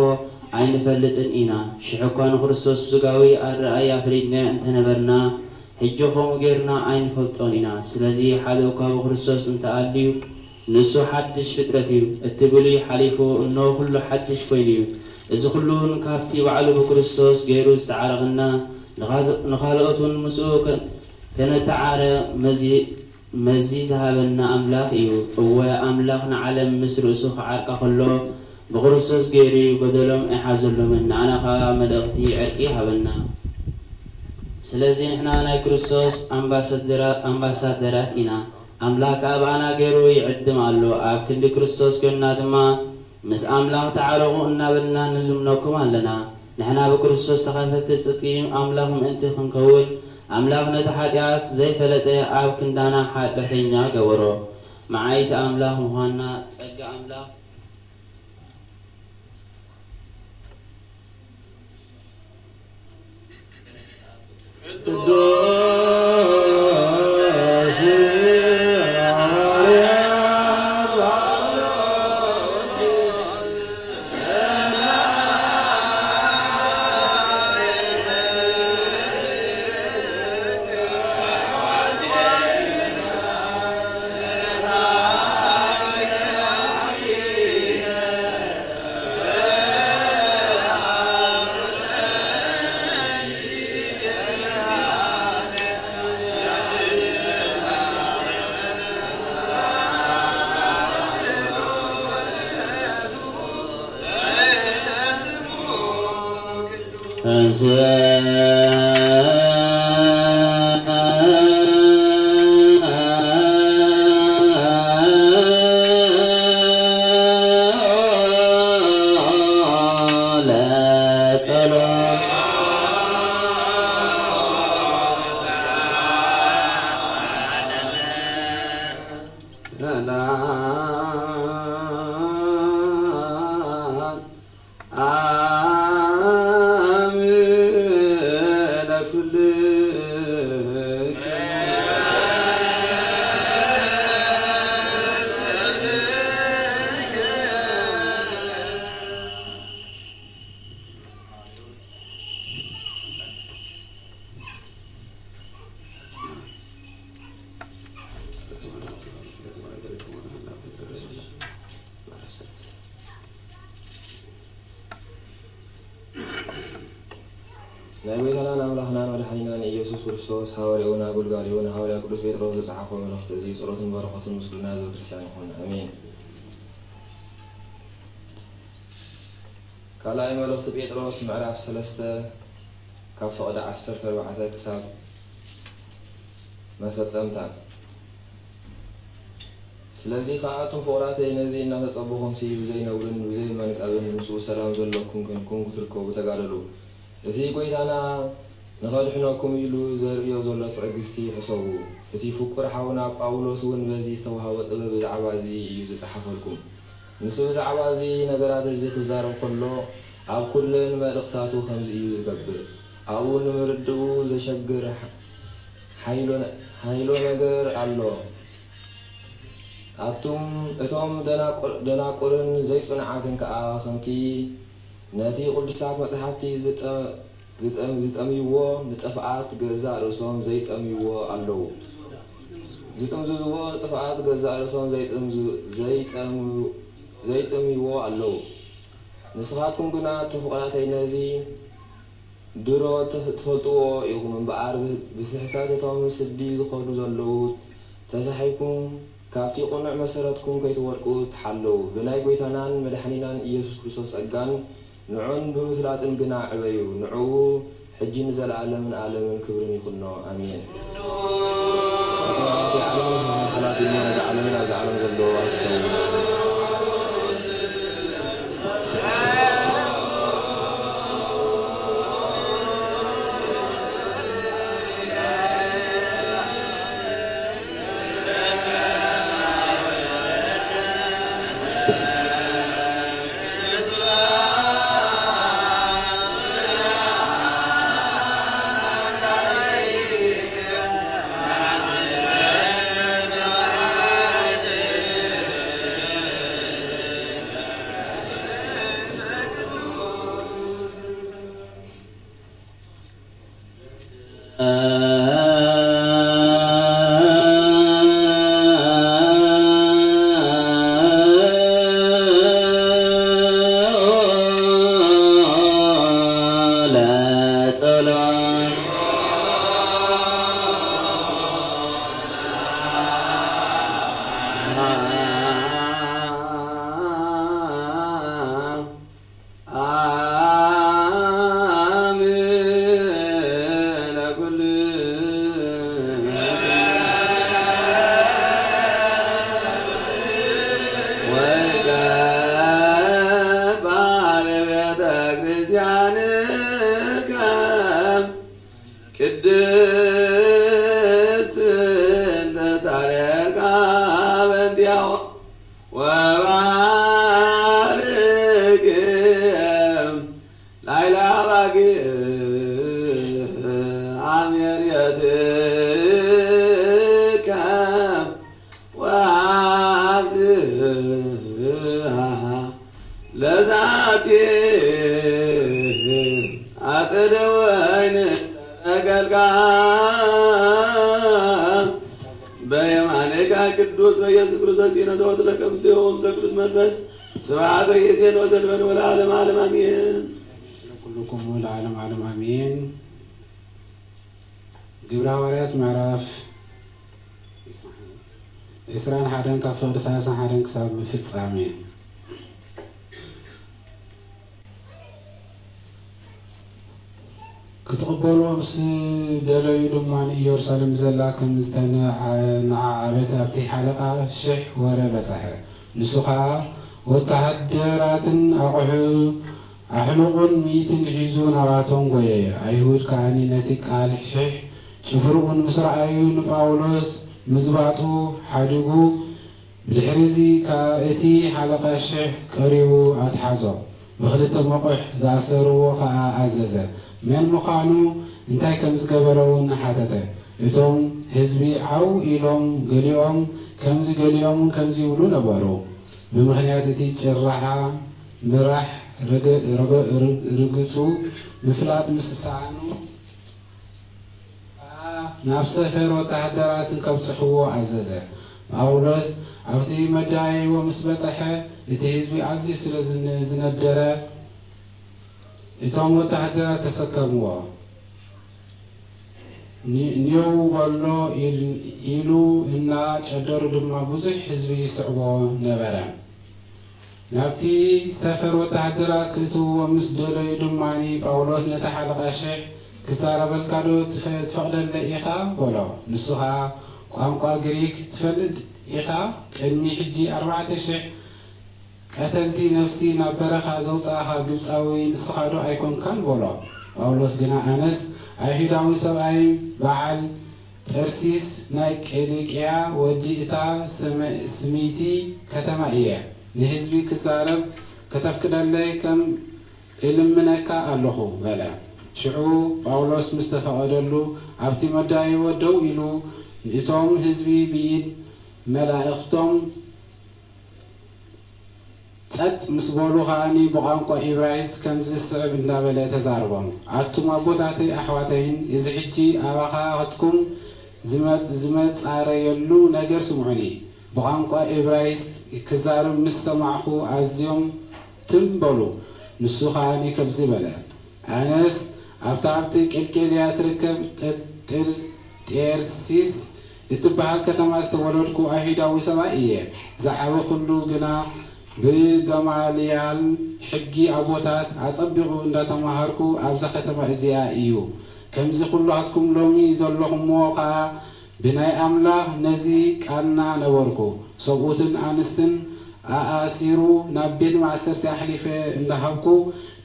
ኣይንፈልጥን ኢና። ሽሕ እኳ ንክርስቶስ ብስጋዊ ኣረኣእያ ፈሊጥናዮ እንተነበርና፣ ሕጂ ኸምኡ ጌርና ኣይንፈልጦን ኢና። ስለዚ ሓደ እኳ ብክርስቶስ እንተኣልዩ፣ ንሱ ሓድሽ ፍጥረት እዩ። እቲ ብሉይ ሓሊፉ፣ እነሆ ኩሉ ሓድሽ ኮይኑ እዩ። እዚ ኩሉ እውን ካብቲ ባዕሉ ብክርስቶስ ገይሩ ዝተዓረቐና፣ ንኻ-፣ ንኻልኦት እውን ምስኡ ከ-፣ ከነተዓረ መዚ-፣ መዚ ዝሃበና ኣምላኽ እዩ። እወ፣ ኣምላኽ ንዓለም ምስ ርእሱ ክዓርቃ ከሎ፣ ብክርስቶስ ገይሩ እዩ፣ በደሎም ኣይሓዘሎምን። ንዓና ኸኣ መልእኽቲ ዕርቂ ይሃበና። ስለዚ ንሕና ናይ ክርስቶስ ኣምባሳደራ-፣ ኣምባሳደራት ኢና። ኣምላኽ ከኣ ብኣና ገይሩ ይዕድም ኣሎ። ኣብ ክንዲ ክርስቶስ ኴንና ድማ፣ ምስ ኣምላኽ ተዓረቑ እናበልና ንልምነኩም ኣለና። ንሕና ብክርስቶስ ተኻፈልቲ ጽድቂ ኣምላኽ ምእንቲ ክንከውን፣ ኣምላኽ ነቲ ሓጢኣት ዘይፈለጠ ኣብ ክንዳና ሓጢኣተኛ ገበሮ። መዓይቲ ኣምላኽ ምዃንና ጸጋ ኣምላኽ ቅዱስ ሐዋርያ ሰላም አብ ናይ ጎይታናን ኣምላኽናን መድሓኒናን ኢየሱስ ክርስቶስ ሃዋርያኡን ኣገልጋሊኡን ሃዋርያ ቅዱስ ጴጥሮስ ዝጸሓፎ መልእኽቲ እዚ ጸሎትን በረኸቱን ምስሉና ህዝበ ክርስቲያን ይኹን። ኣሜን። ካልኣይ መልእኽቲ ጴጥሮስ ምዕራፍ ሰለስተ ካብ ፍቕዲ ዓሰርተ ኣርባዕተ ክሳብ መፈጸምታ። ስለዚ ኸኣ ኣቱም ፍቑራተይ፣ ነዚ እናተጸበኹምሲ ብዘይ ነውርን ብዘይ መንቀብን ምስኡ ሰላም ዘለኩም ኬንኩም ክትርከቡ ተጋደሉ። እቲ ጐይታና ንኸድሕነኩም ኢሉ ዘርእዮ ዘሎ ትዕግስቲ ሕሰቡ። እቲ ፍቁር ሓውና ጳውሎስ እውን በዚ ዝተዋህቦ ጥበብ ብዛዕባ እዚ እዩ ዝጸሓፈልኩም። ንሱ ብዛዕባ እዚ ነገራት እዚ ክዛረብ ከሎ፣ ኣብ ኩለን መልእኽታቱ ከምዚ እዩ ዝገብር። ኣብኡ ንምርድኡ ዘሸግር ሓይሎ ነገር ኣሎ። ኣቱም እቶም ደናቁርን ዘይጽኑዓትን ከኣ ከምቲ ነቲ ቅዱሳት መጻሕፍቲ ዝጠምይዎ ንጥፍኣት ገዛእ ርእሶም ዘይጠምይዎ ኣለዉ። ዝጥምዝዝዎ ንጥፍኣት ገዛእ ርእሶም ዘይጠምይዎ ኣለዉ። ንስኻትኩም ግና እቶም ፍቑራተይ ነዚ ድሮ ትፈልጥዎ ኢኹም እምበኣር፣ ብስሕተት እቶም ስዲ ዝኸዱ ዘለዉ ተሳሒብኩም ካብቲ ቅኑዕ መሰረትኩም ከይትወድቁ ተሓለዉ። ብናይ ጐይታናን መድሓኒናን ኢየሱስ ክርስቶስ ጸጋን ንዑን ብምፍላጥን ግና ዕበዩ። ንዕኡ ሕጂ ንዘለኣለምን ኣለምን ክብርን ይኹኖ። ኣሜን። እቲ ዓለም ሓላፊ እሞ ነዚ ዓለምን ኣብዚ ዓለም ዘሎ ኣይትተውዎ። ቅድስት እንተ ሳሌልካ በንቲያው ወባርክ ላይላ ባግ ኣሜርየትከ ወአብዝሃ ለዛቲ አጸደ ወይን ተገልጋ በየማኔካ ቅዱስ በኢየሱስ ክርስቶስ ይነዘወት ለከ ምስሌሆ ምስለ ቅዱስ መንፈስ ስብሐት ወይእዜን ወዘልፈን ወለዓለመ ዓለም አሜን። ስለ ኩልኩሙ ለዓለም ዓለም አሜን። ግብረ ሃዋርያት ምዕራፍ ዕስራን ሓደን ካብ ፍቕዲ ሰላሳን ሓደን ክሳብ ምፍጻሜ። ክትቕበልዎም ምስ ደለዩ ድማ ንኢየሩሳሌም ዘላ ከም ዝተነዓዓበት ኣብቲ ሓለቓ ሽሕ ወረ በጽሐ። ንሱ ኸኣ ወተሃደራትን ኣቑሑ ኣሕሉቑን ሚእትን ሒዙ ናባቶም ጐየ። ኣይሁድ ከኣ ነቲ ቃል ሽሕ ጭፍርኡን ምስ ረኣዩ ንጳውሎስ ምዝባጡ ሓዲጉ። ብድሕሪዚ ከኣ እቲ ሓለቓ ሽሕ ቀሪቡ ኣትሓዞ። ብኽልተ መቑሕ ዝኣሰርዎ ኸኣ ኣዘዘ። መን ምዃኑ እንታይ ከም ዝገበረ እውን ሓተተ። እቶም ህዝቢ ዓው ኢሎም ገሊኦም ከምዚ ገሊኦም እውን ከምዚ ይብሉ ነበሩ። ብምኽንያት እቲ ጭራሓ ምራሕ ርግ- ርግ- ርግ- ርግጹ ምፍላጥ ምስ ሰኣኑ ከኣ ናብ ሰፈር ወተሃደራትን ከብጽሕዎ ኣዘዘ። ጳውሎስ ኣብቲ መዳየይቦ ምስ በጽሐ እቲ ህዝቢ ኣዝዩ ስለ ዝን- ዝነደረ እቶም ወተሃደራት ተሰከምዎ። ኒ-፣ ኒው በሎ ኢል-፣ ኢሉ እና ጨደሩ ድማ ብዙሕ ህዝቢ ይስዕቦ ነበረ። ናብቲ ሰፈር ወተሃደራት ክእትውዎ ምስ ደለዩ ድማ፣ ጳውሎስ ነቲ ሓለቓ ሽሕ፣ "ክዛረበልካ ዶ ትፈ-፣ ትፈቕደለይ ኢኻ?" በሎ። ንሱ ኸኣ፣ "ቋንቋ ግሪክ ትፈልጥ ኢኻ? ቅድሚ ሕጂ ኣርባዕተ ሽሕ ቀተልቲ ነፍሲ ናብ በረኻ ዘውጻእኻ ግብጻዊ ንስኻ ዶ ኣይኮንካን?" በሎ። ጳውሎስ ግና፣ "ኣነስ ኣይሁዳዊ ሰብኣይ፣ በዓል ጠርሲስ ናይ ቂልቅያ፣ ወዲ እታ ሰመ-፣ ስምይቲ ከተማ እየ። ንህዝቢ ክዛረብ ከተፍቅደለይ ከም እልምነካ ኣለኹ" በለ። ሽዑ ጳውሎስ ምስ ተፈቐደሉ፣ ኣብቲ መዳይቦ ደው ኢሉ፣ እቶም ህዝቢ ብኢድ መላእኽቶም ጸጥ ምስ በሉ ከኣኒ፣ ብቋንቋ ኢብራይስጥ ከምዚ ዝስዕብ እንዳበለ ተዛረቦም፣ "ኣቱም ኣቦታተይ ኣሕዋተይን፣ እዚ ሕጂ ኣባኻትኩም ዝመ-፣ ዝመጻረየሉ ነገር ስምዑኒ።" ብቋንቋ ኢብራይስጥ ክዛረብ ምስ ሰማዕኹ፣ ኣዝዮም ትም በሉ። ንሱ ከኣኒ ከምዚ በለ፣ ኣነስ ኣብታ ኣብቲ ቂልቅያ እትርከብ ጥር-፣ ጥር-፣ ጤርሲስ እትበሃል ከተማ ዝተወለድኩ ኣይሁዳዊ ሰብኣይ እየ። ዝዓበኹሉ ግና ብገማልያል ሕጊ ኣቦታት ኣጸቢቑ እንዳተማሃርኩ ኣብዛ ከተማ እዚኣ እዩ። ከምዚ ኩላትኩም ሎሚ ዘለኹምዎ ኸኣ ብናይ ኣምላኽ ነዚ ቃና ነበርኩ። ሰብኡትን ኣንስትን ኣኣሲሩ ናብ ቤት ማእሰርቲ ኣሕሊፈ እንዳሃብኩ፣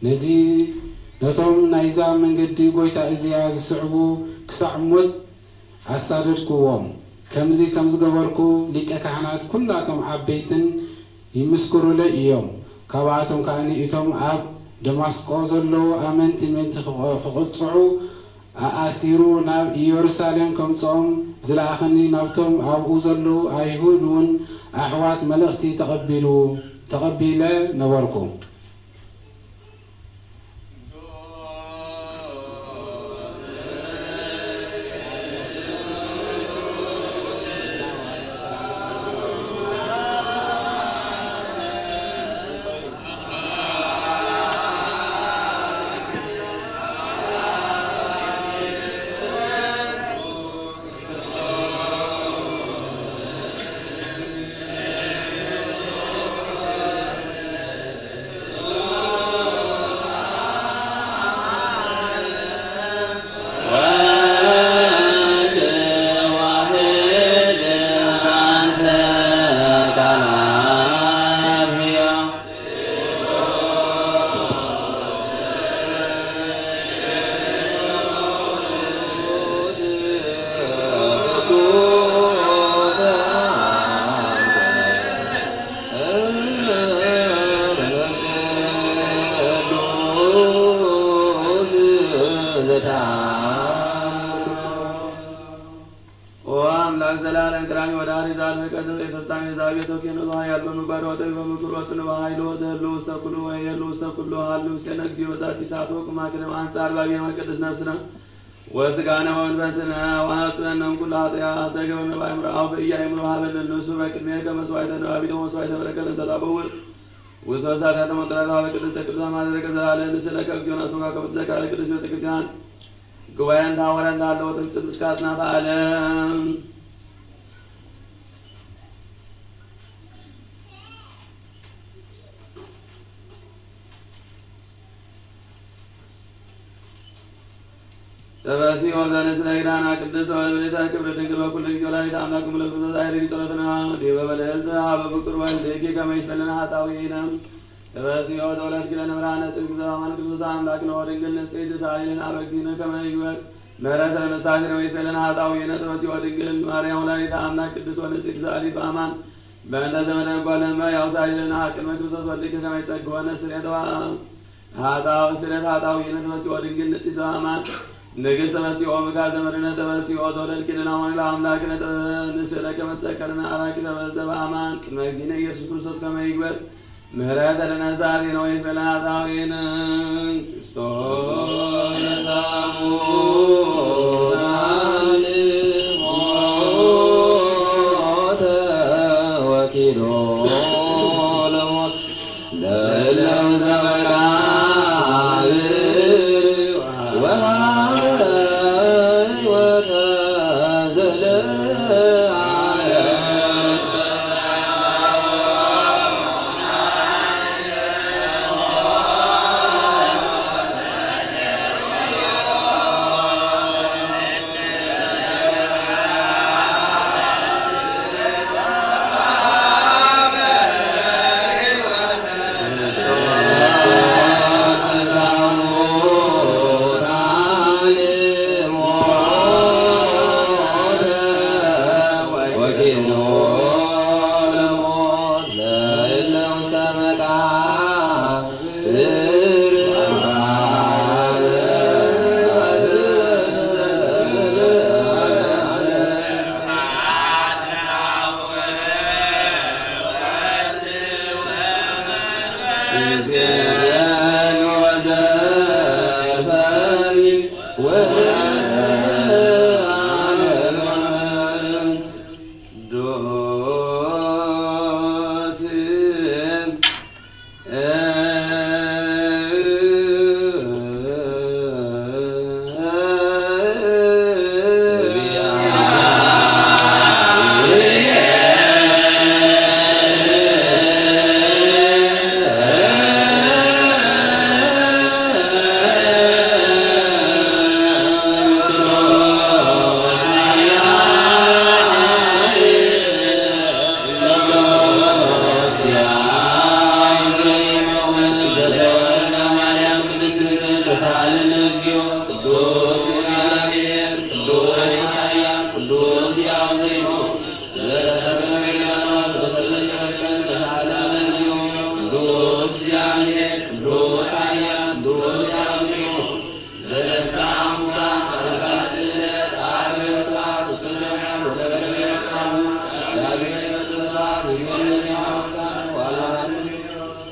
ነዚ፣ ነቶም ናይዛ መንገዲ ጐይታ እዚኣ ዝስዕቡ ክሳዕ ሞት ኣሳደድክዎም። ከምዚ ከም ዝገበርኩ ሊቀ ካህናት ኩላቶም ዓበይትን ይምስክሩለይ እዮም። ካብኣቶም ከኣ እቶም ኣብ ደማስቆ ዘለዉ ኣመንቲ ምእንቲ ክቐ-፣ ክቕጽዑ ኣኣሲሩ ናብ ኢየሩሳሌም ከምጽኦም ዝለኣኸኒ፣ ናብቶም ኣብኡ ዘለዉ ኣይሁድ እውን ኣሕዋት መልእኽቲ ተቐቢሉ፣ ተቐቢለ ነበርኩ። ኦ አምላክ ዘላለም ቀዳሚ ወዳሪ ዛል መቀድም ዘይፈጻሚ ዛቤት ወኬኑ ዘሃ ያለው ምግባር ወጠቢ በምክር ወጽን በኃይል ወዘህሉ ውስተ ኩሉ ወየሉ ውስተ ኩሉ ሀሉ ውስቴነ እግዚኦ በዛቲ ሰዓት ወቁማ ክልም አንጻር ባቢር መቅድስ ነፍስነ ወስጋነ ወመንፈስነ ዋናጽበነ እምኩሉ ኃጢአት ዘገብነ ባይምሮ አው በእያይምሮ ሀበነ ንሱ በቅድሜ ከመስዋዕተ ነባቢተ ወመስዋዕተ በረከት እንተታበውር ውስተ ሳት ያተሞጥራት ሀበ ቅድስተ ቅዱሳን ማደረ ከዘላለም ንስእለከ እግዚኦን አስሮካ ከመትዘከር ቅዱስ ቤተ ክርስቲያን ጉባኤን ታወረን ታለው ትምጽእ እስከ አጽናፈ ዓለም። ተበሲኦ ዘንስለ ኪዳና ቅድስት ወልብልተ ክብር ድንግል በኩሉ ጊዜ ወላዲተ አምላክ እምለ ክርስቶስ አይረጊ ጸሎትና ዲበ በለልተ ሀበ ፍቅር ወልድኪ ከመ ይስለና ኃጣውኢነ። ተበሲኦ ተወለድኪ ለነ ብርሃነ ጽድቅ ዘበአማን ክርስቶስ አምላክ ነው። ድንግል ንጽሕት ሳሊልን አበ እግዚእነ ከመ ይግበር ምሕረተ ለነሳሲነ ወይስለና ኃጣውኢነ። ተበሲኦ ድንግል ማርያም ወላዲተ አምላክ ቅድስት ወንጽሕት ሳሊት በአማን በእንተ ዘመነ ጓለመ ያውሳሊልና ቅድመ ክርስቶስ ወልድኪ ከመ ይጸግወነ ስሬተዋ ኃጣው ስሬት ኃጣውኢነ። ተበሲኦ ድንግል ንጽሕት ዘበአማን ንግሥት ተበሲኦ ምካ ዘመድነ። ተበሲኦ ዘወለድኪ ለነ አማኑኤል አምላክነ። ንስእለከ መጸከርነ አራኪ ተበዘ በአማን ቅድመ እግዚእነ ኢየሱስ ክርስቶስ ከመ ይግበር ምሕረተ ለነሳቲነ ወይስለና ኃጣውኢነ። ክርስቶስ ተሳሙ ሞተ ወኪሎ ለሞት ለለው ዘበቃ ወህይወተ ወመንፈስ ቅዱስ። ቅዱስ እግዚኦ፣ ቅዱስ እግዚአብሔር፣ ቅዱስ ኃያል፣ ቅዱስ ሕያው ዘይሞት፣ ዘተተክለ ሊባኖስ ውስተ ዘይመስቀል ተሳለ እግዚኦ፣ ቅዱስ እግዚአብሔር፣ ቅዱስ ኃያል፣ ቅዱስ ሕያው ዘይሞት፣ ዘተንሥአ እሙታን፣ አበሳለ ስእለት፣ አርገ ስብሐት ውስተ ሰማያት ወነበረ በየማናሁ፣ ዳግመ ይመጽእ ስብሐት ይሁን ለዘለዓለሙ።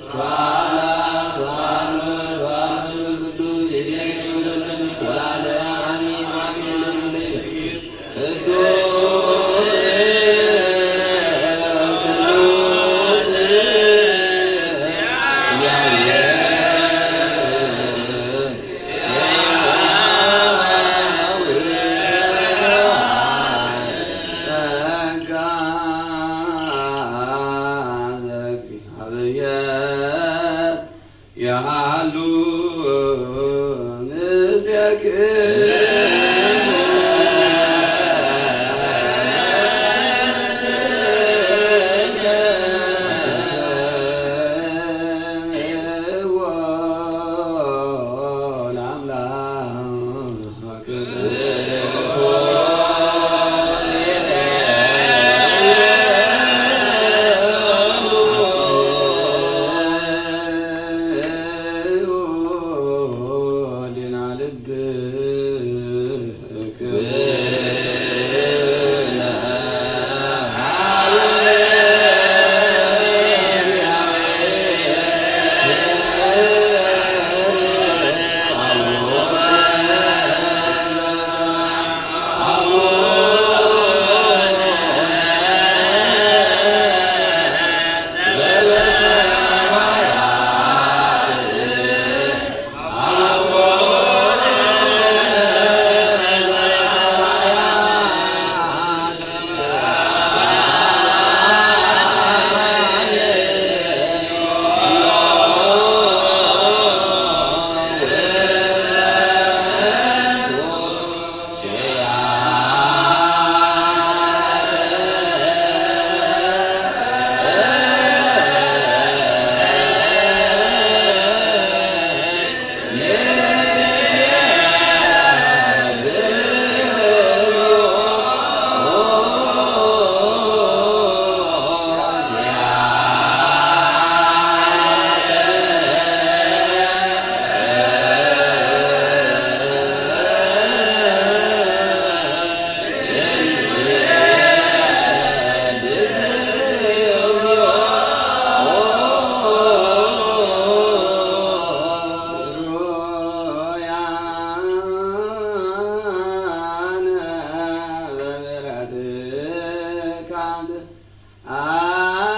ስብሐት ለአብ፣ ስብሐት ለወልድ፣ ስብሐት ለመንፈስ ቅዱስ፣ ይእዜኒ ወዘልፈኒ ወለዓለመ ዓለምን አሜን። ቅዱስ፣ ቅዱስ፣ ጸጋ ዘእግዚአብሔር ያሉ ምስሌክሙ።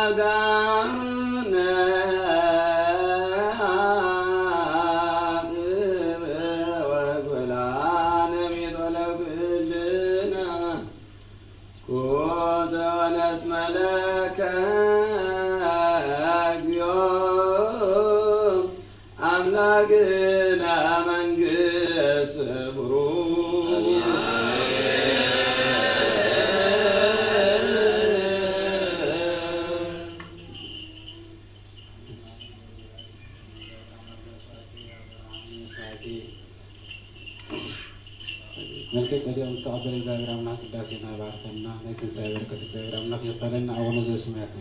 አዳነ አጥብ ወጎላነ ሚጦለ ኩልነ ኩዘ ወነስመለከ እግዚኦ አምላክነ መንግስት ብሩክ። መልከ ጸዲቕን ዝተቐበለ እግዚኣብሔር ኣምላኽ ቅዳሴና ይባርከልና። ናይ ትንሳኤ በረከት እግዚኣብሔር ኣምላኽ ይኽፈለና። ኣቡነ ዘበሰማያት።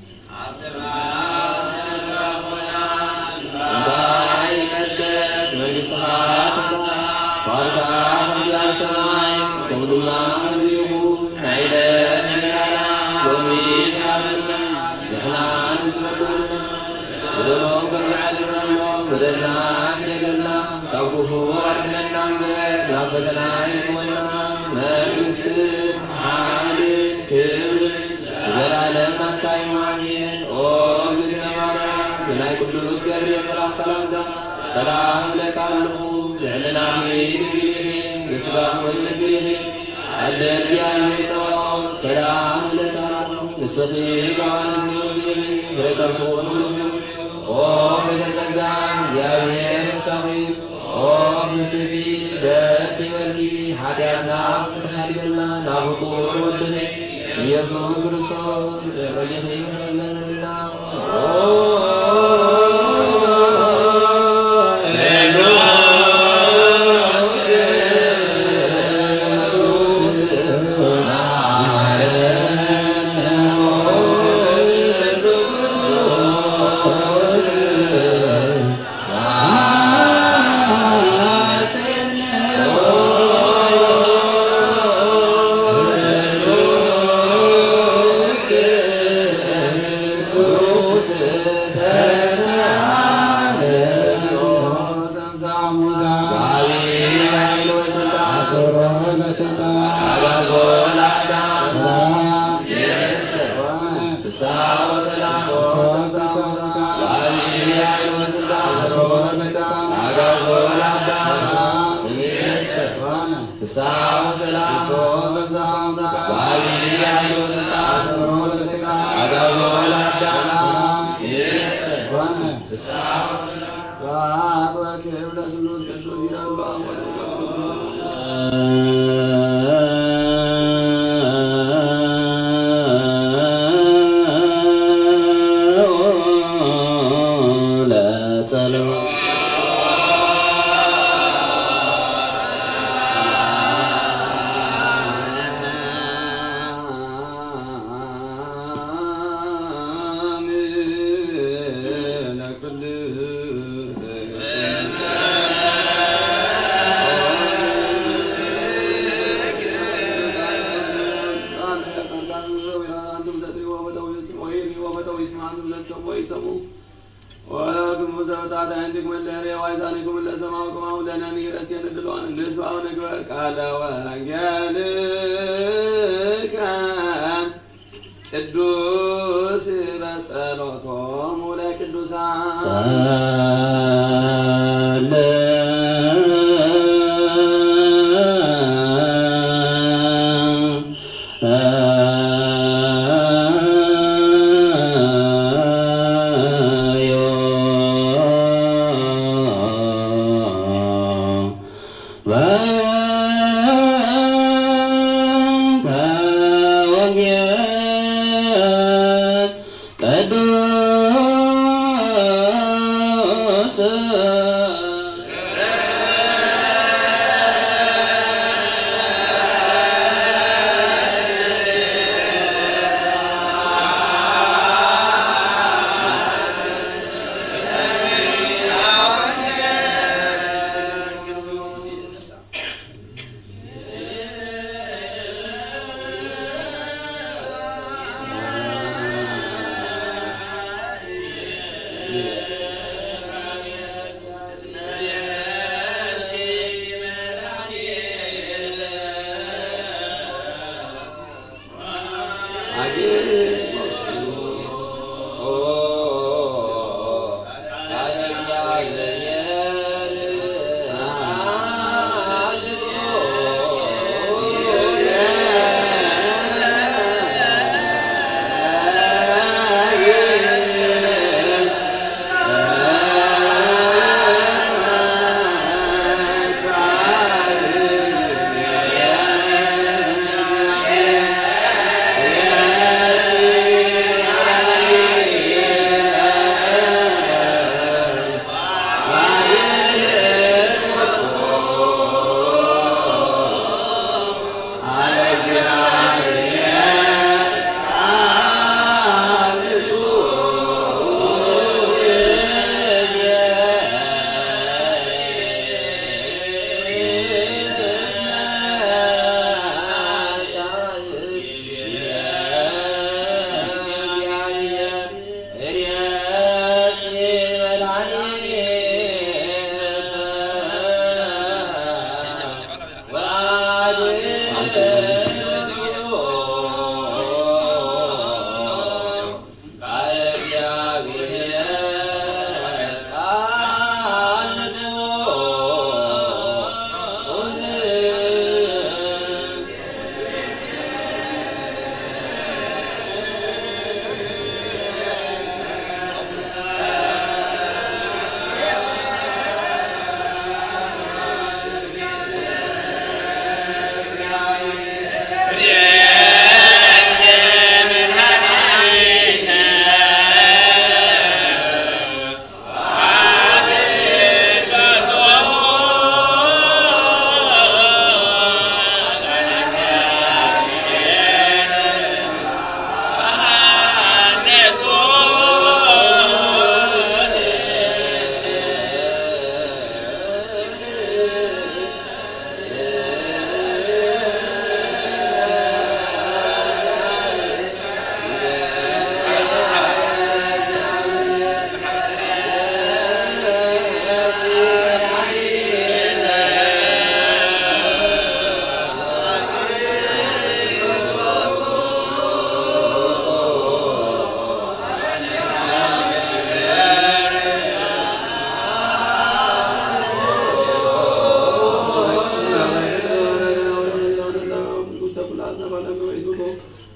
ስምካ ይቀደስ፣ መንግስትኻ ትምጻእ፣ ፍቓድካ ከምቲ ኣብ ሰማይ ከምኡ ድማ ኣብ ምድሪ ይኹን። ናይ ዕለት እንጀራና ሎሚ ሃበና፣ ንሕና ንዝበደሉና በደሎም ከም ዝሓለፍናሎም በደልና ሕደገልና፣ ካብ ክፉእ ኣድሕነና እምበር ናብ ፈተና የእትወና። መንግስትን ሓይልን ክብርን ዘላለም ናትካ እዩ። ኣሜን። ኦ እግዝእትነ ማርያም፣ ብናይ ቅዱስ ገብርኤል መልኣኽ ሰላምታ ሰላም እብለካ ኣለኹ። ልዕልናኺ ድንግል ኢኺ፣ ብስጋኺ እውን ድንግል ኢኺ። ኣደ እግዚኣብሔር ጸባኦት ሰላም እብለካ ኣለኹ። ንስኺ ካብ ኣንስቲ ትብዝሒ ኢኺ፣ ፍሬ ከርስኺ እውን ብሩኽ እዩ። ኦ ፍሬተ ጸጋ፣ እግዚኣብሔር ምሳኺ እዩ። ኦ ፍስሕቲ፣ ደስ ይበልኪ፣ ሓጢኣትና ፍትሕ ኣድገልና፣ ናብ ፍቁር ወድኺ ኢየሱስ ክርስቶስ ወልድኺ ይምሕረልና። ኦ ስብሐት ወክብር ለስሉስ ቅዱስ ይላሉ አብ ወልድ ወመንፈስ ቅዱስ። ለጸሎት ወለክሙ ዘበጻት አዕይንቲኩም እለ ርእየ ዋይዛኒኩም እለ ሰማዑ ከማሁ ለነ ንረስየን ድልዋን ንስማዕ ንግበር ቃለ ወንጌልከ ቅዱስ በጸሎቶሙ ለቅዱሳን ጸለ በእንተ ወንጌል ቅዱስ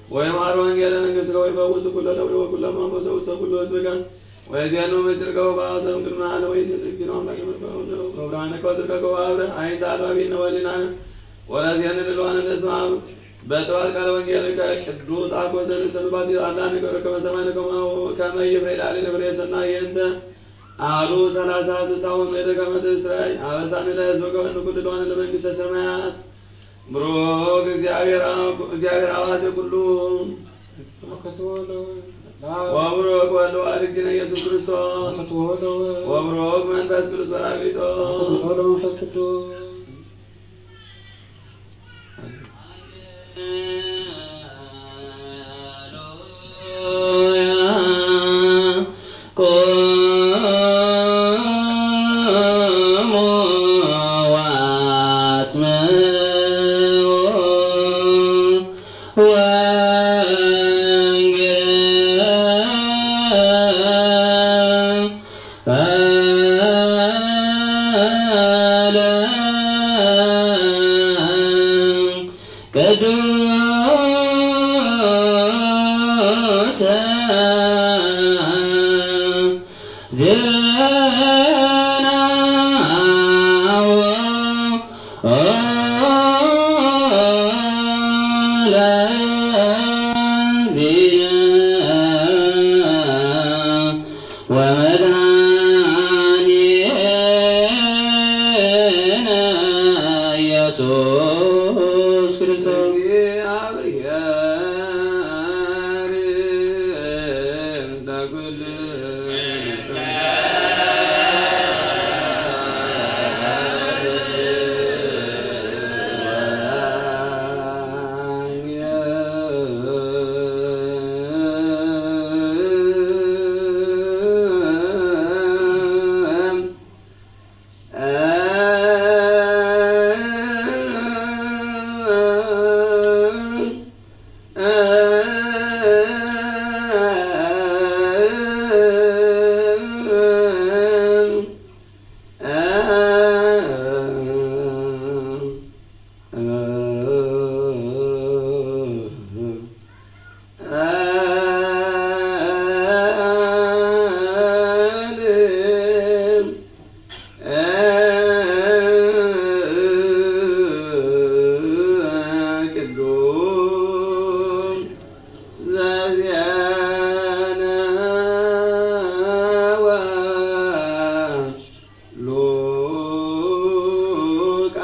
ወይምሃር ወንጌለ መንግሥትከ ወይፈውስ ኩሎ ደዌ ወኩሎ ሞት ዘውስተ ኩሉ ሕዝብከ ወይዜኑ ምስጢርከ ወበአዘም ቅድመ ዓለም ወይዜኑ እግዚእነ አምላክ ምልኮ ወብርሃንከ ወጽድቀከ ወአብርህ አይንተ አልባቢነ ወሊናነ ወረዜን ልልዋነ ነስማም በጥራት ቃለ ወንጌልከ ቅዱስ አኮ ዘንሰብባት አላ ነገር ከመ ሰማይነ ከማሁ ከመ ይፍሬ ላዕሌነ ፍሬ ሰናይ የንተ አሉ ሰላሳ ስሳ ወምእተ ከመ ትስራይ አበሳነ ለሕዝብከ ወንኩልልዋነ ለመንግሥተ ሰማያት። ብሩክ እግዚአብሔር አብ፣ እግዚአብሔር አባዜ ኩሉ። ወክትወሎ ወብሩክ ወልድ ዋሕድ እግዚእነ ኢየሱስ ክርስቶስ። ወክትወሎ ወብሩክ መንፈስ ቅዱስ ጰራቅሊጦስ። ወክትወሎ መንፈስ ቅዱስ። ቅዱስ ዜና ለእግዚእነ ወመድኃኒነ ኢየሱስ ክርስቶስ። እግዚአብሔር ምስለ ኩልነ። ቅዱስ ዘዜነወ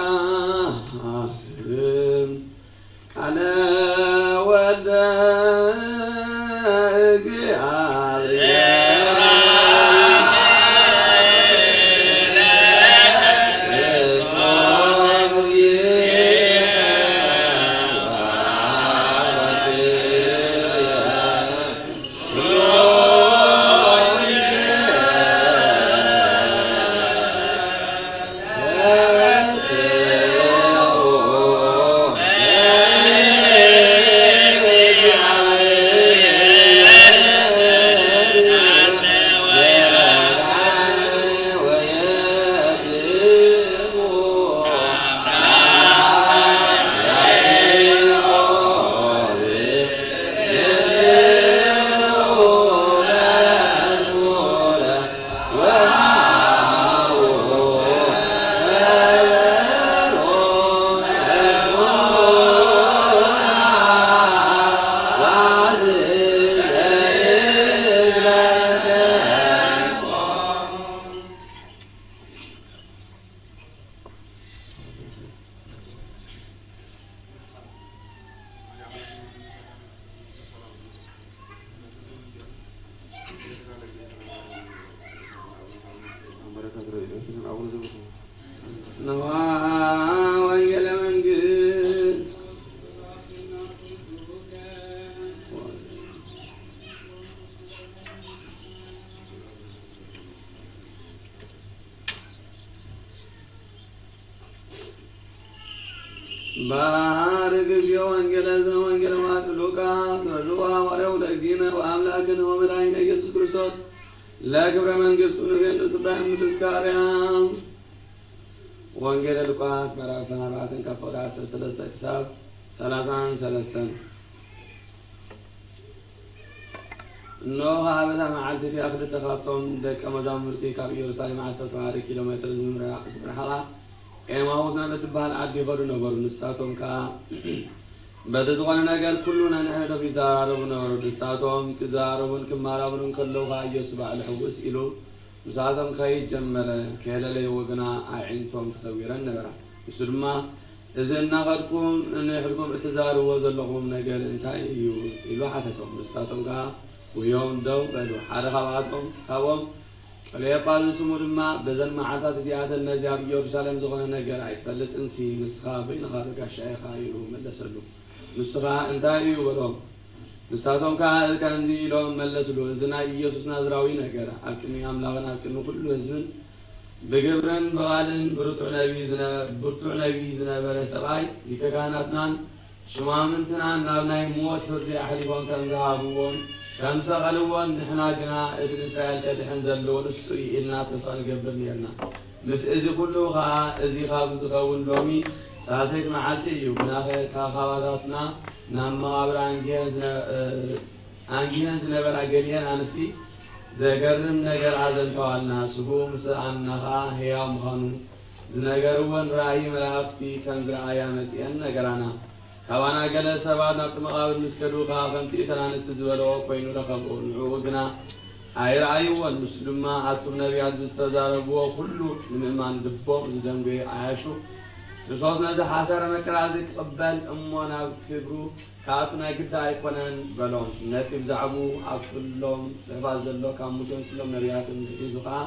ሉቃስ ቃለ ወልደ እግዚአብሔር ክርስቶስ ነዋ ወንጌለ መንግስት። ባርክ እግዚኦ ወንጌለ ዘ-፣ ወንጌለ ማት ሉቃስ ረድኡ ሐዋርያው ለእግዚእነ ወአምላክነ ወመድኃኒነ ኢየሱስ ክርስቶስ ለክብረ መንግስቱ ንቤሉ ስባሕ ምትስካርያ። ወንጌለ ሉቃስ ምዕራፍ ሰላሳ ኣርባዕተን ካብ ፍቕዲ ዓሰርተ ሰለስተ ክሳብ ሰላሳን ሰለስተን። እነሆ ኸዓ በታ መዓልቲ እቲኣ ክልተ ካብቶም ደቀ መዛሙርቲ ካብ ኢየሩሳሌም ዓሰርተ ሓደ ኪሎ ሜትር ዝምራ-፣ ዝርሕቓ ኤማሁስ ናብ እትበሃል ዓዲ ይኸዱ ነበሩ። ንሳቶም ከኣ በቲ ዝኾነ ነገር ኩሉ ነንሕድሕዶም ይዘራረቡ ነበሩ። ንሳቶም ክዘራረቡን ክመራመሩን ከለዉ ኸኣ ኢየሱስ ባዕሉ ሕውስ ኢሉ ንሳቶም ክኸይድ ጀመረ። ከየለለይዎ ግና ኣዒንቶም ተሰዊረን ነበራ። ንሱ ድማ፣ "እዚ እናኸድኩም ንሕድኩም እትዛረብዎ ዘለኹም ነገር እንታይ እዩ?" ኢሉ ሓተቶም። ንሳቶም ከኣ ውዮም ደው በሉ። ሓደ ካብኣቶም፣ ካብኦም፣ ቀለዮጳ ዝስሙ ድማ፣ "በዘን መዓልታት እዚኣተን ነዚ ኣብ ኢየሩሳሌም ዝኾነ ነገር ኣይትፈልጥንሲ፣ ንስኻ በይንኻ ዶ ጋሻ ኢኻ?" ኢሉ መለሰሉ። ንሱ ኸኣ፣ "እንታይ እዩ?" በሎ። ንሳቶም ከኣ ከምዚ ኢሎም መለስሉ፣ "እዚ ናይ ኢየሱስ ናዝራዊ ነገር፣ ኣብ ቅድሚ ኣምላኽን ኣብ ቅድሚ ኩሉ ህዝብን ብግብርን ብቓልን ብርቱዕ ነቢይ ዝነ-፣ ብርቱዕ ነቢይ ዝነበረ ሰብኣይ፣ ሊቀ ካህናትናን ሹማምንትናን ናብ ናይ ሞት ፍርዲ ኣሕሊፎም ከም ዝሃብዎን ከም ዝሰቐልዎን፣ ንሕና ግና እቲ ንእስራኤል ከድሕን ዘለዎ ንሱ እዩ ኢልና ተስፋ ንገብር ነርና። ምስ እዚ ኩሉ ኸኣ እዚ ካብ ዝኸውን ሎሚ ሳልሰይቲ መዓልቲ እዩ። ግናኸ ካብ ካባታትና ናብ መቓብር ኣንጊሀን ዝነ-፣ እ፣ ኣንጊሀን ዝነበራ ገሊአን ኣንስቲ ዘገርም ነገር ኣዘንተዋልና። ስግኡ ምስ ረኣና ኸኣ ህያው ምዃኑ ዝነገርወን ራእይ መላእኽቲ ከም ዝረኣያ መጺአን ነገራና። ካባና ገለ ሰባት ናብቲ መቓብር ምስ ከዱ ኸኣ ከምቲ እተን ኣንስቲ ዝበልኦ ኮይኑ ረኸብኦ። ንዕኡ ግና ኣይረኣይዎን። ንሱ ድማ ኣቱም ነቢያት ብዝተዛረብዎ ኩሉ ንምእማን ልቦም ዝደንጎየ ዓያሹ፣ ክርስቶስ ነዚ ሓሳረ መከራ እዚ ክቕበል እሞ ናብ ክብሩ ክኣቱ ናይ ግዳ ኣይኮነን በሎም። ነቲ ብዛዕባኡ ኣብ ኩሎም ጽሑፋት ዘሎ ካብ ሙሴን ኩሎም ነቢያትን ሒዙ ኸኣ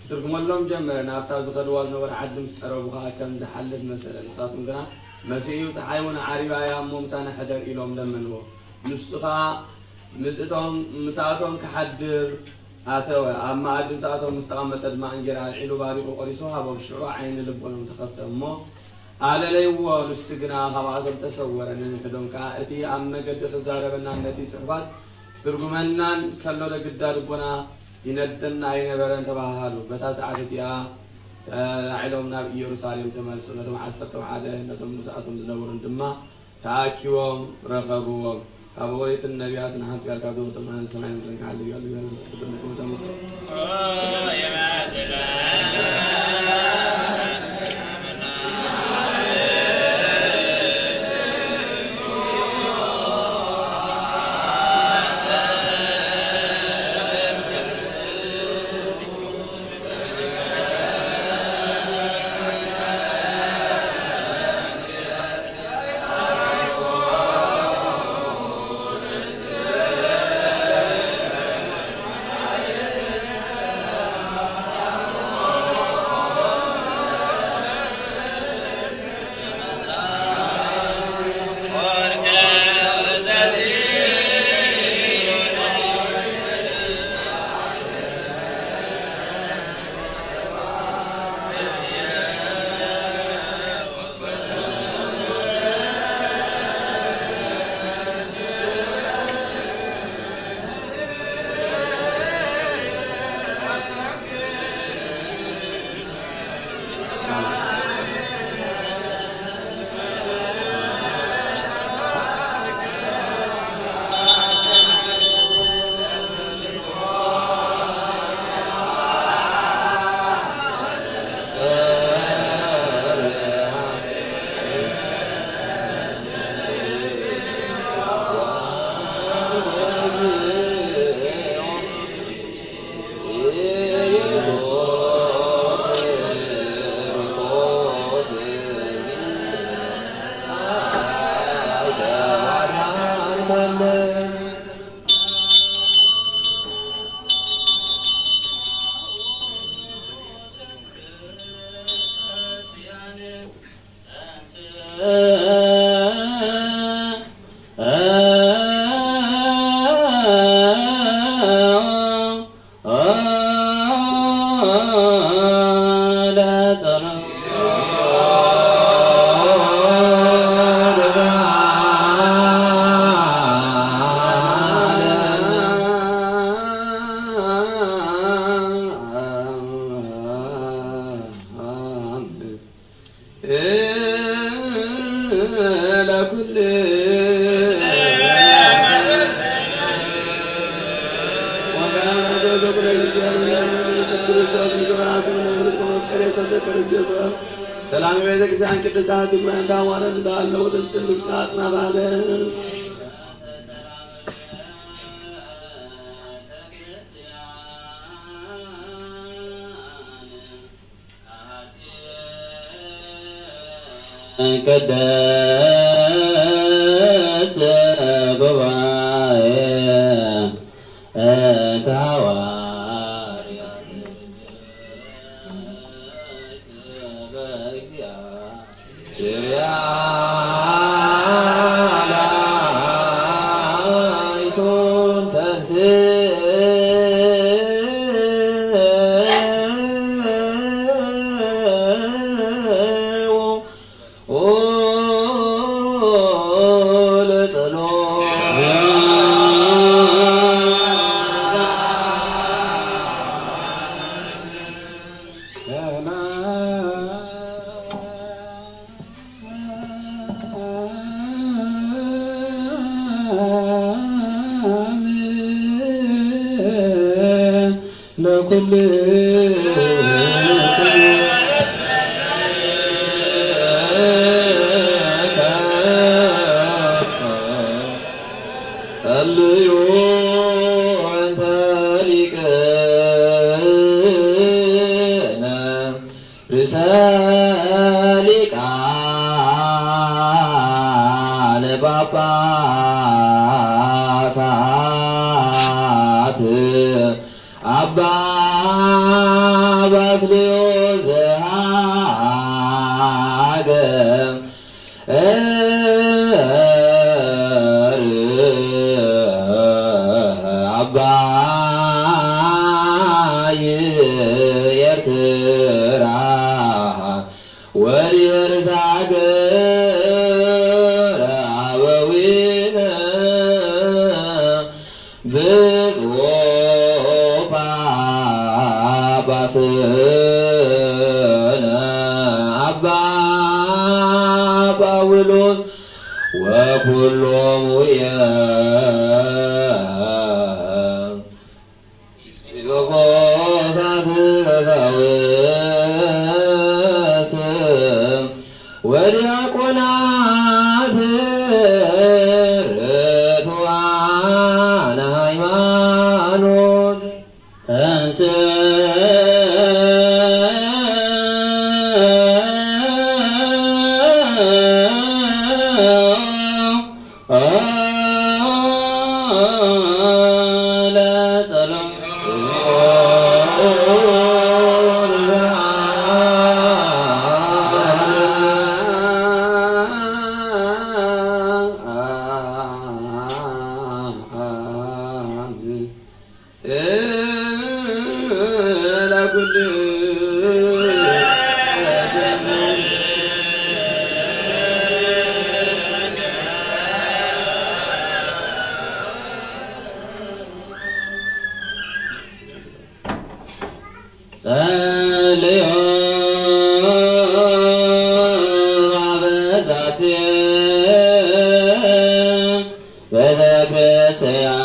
ክትርጉመሎም ጀመረ። ናብታ ዝኸድዋ ዝነበረ ዓዲ ምስ ቀረቡ ኸኣ ከም ዝሓልፍ መሰለ። ንሳቶም ግና፣ "መሲሑ እዩ፣ ጸሓይ እውን ዓሪባ እያ እሞ ምሳና ሕደር" ኢሎም ለመንዎ። ንሱ ኸኣ ምስእቶም፣ ምስኣቶም ክሓድር ኣተወ። ኣብ መኣዲ ምስኣቶም ምስ ተቐመጠ ድማ እንጌራ ኣልዒሉ ባሪኹ ቆሪሱ ሃቦም። ሽዑ ዓይኒ ልቦኖም ተኸፍተ እሞ ኣለለይዎ። ንሱ ግና ካብኣቶም ተሰወረ። ነንሕዶም ከኣ፣ "እቲ ኣብ መገዲ ክዛረበናን ነቲ ጽሑፋት ክትርጉመልናን ከሎ ዶ ግዳ ልቦና ይነደና ኣይነበረን?" ተባሃሃሉ። በታ ሰዓት እቲኣ ተላዒሎም ናብ ኢየሩሳሌም ተመልሱ። ነቶም ዓሰርተ ሓደ ነቶም ምስኣቶም ዝነበሩን ድማ ተኣኪቦም ረኸብዎም። ካብ ኦሪትን ነቢያትን ሓንቲ ቃል ካብ ዝወደማን ሰማይ ምድርን ክሓልፍ እዩ፣ ኣሉ ይበሉ። ክብር ነቲ መዛሙርቱ። ክርስቶስ ሰላም ቤተ ክርስቲያን ቅድስት ትጉባኤ እንዳዋረድ እንዳለው ድምፅን ምስጋና አጽናፍ ዓለም ቅድስት ጉባኤ እንተ ሐዋርያት በእግዚአ ችርያ ላይሶን ተንሥእ ለኩልክሙ ጸልዩ እንተ ሊቅነ ርእሰ ሊቃነ ጳጳሳት አባ ባስልዮስ ዘሃገር አባይ ኤርትራ ወዲበ ርእሰ ሀገር አበዊነ ብፁዕ ጳጳስነ አባ ጳውሎስ ወኩሎሙ ኤጲስቆጶሳት ቀሳውስት ወዲያቆናት ርቱዓነ ሃይማኖት። ጸልዮ ሀበ ዛቲ ቤተ ክርስቲያን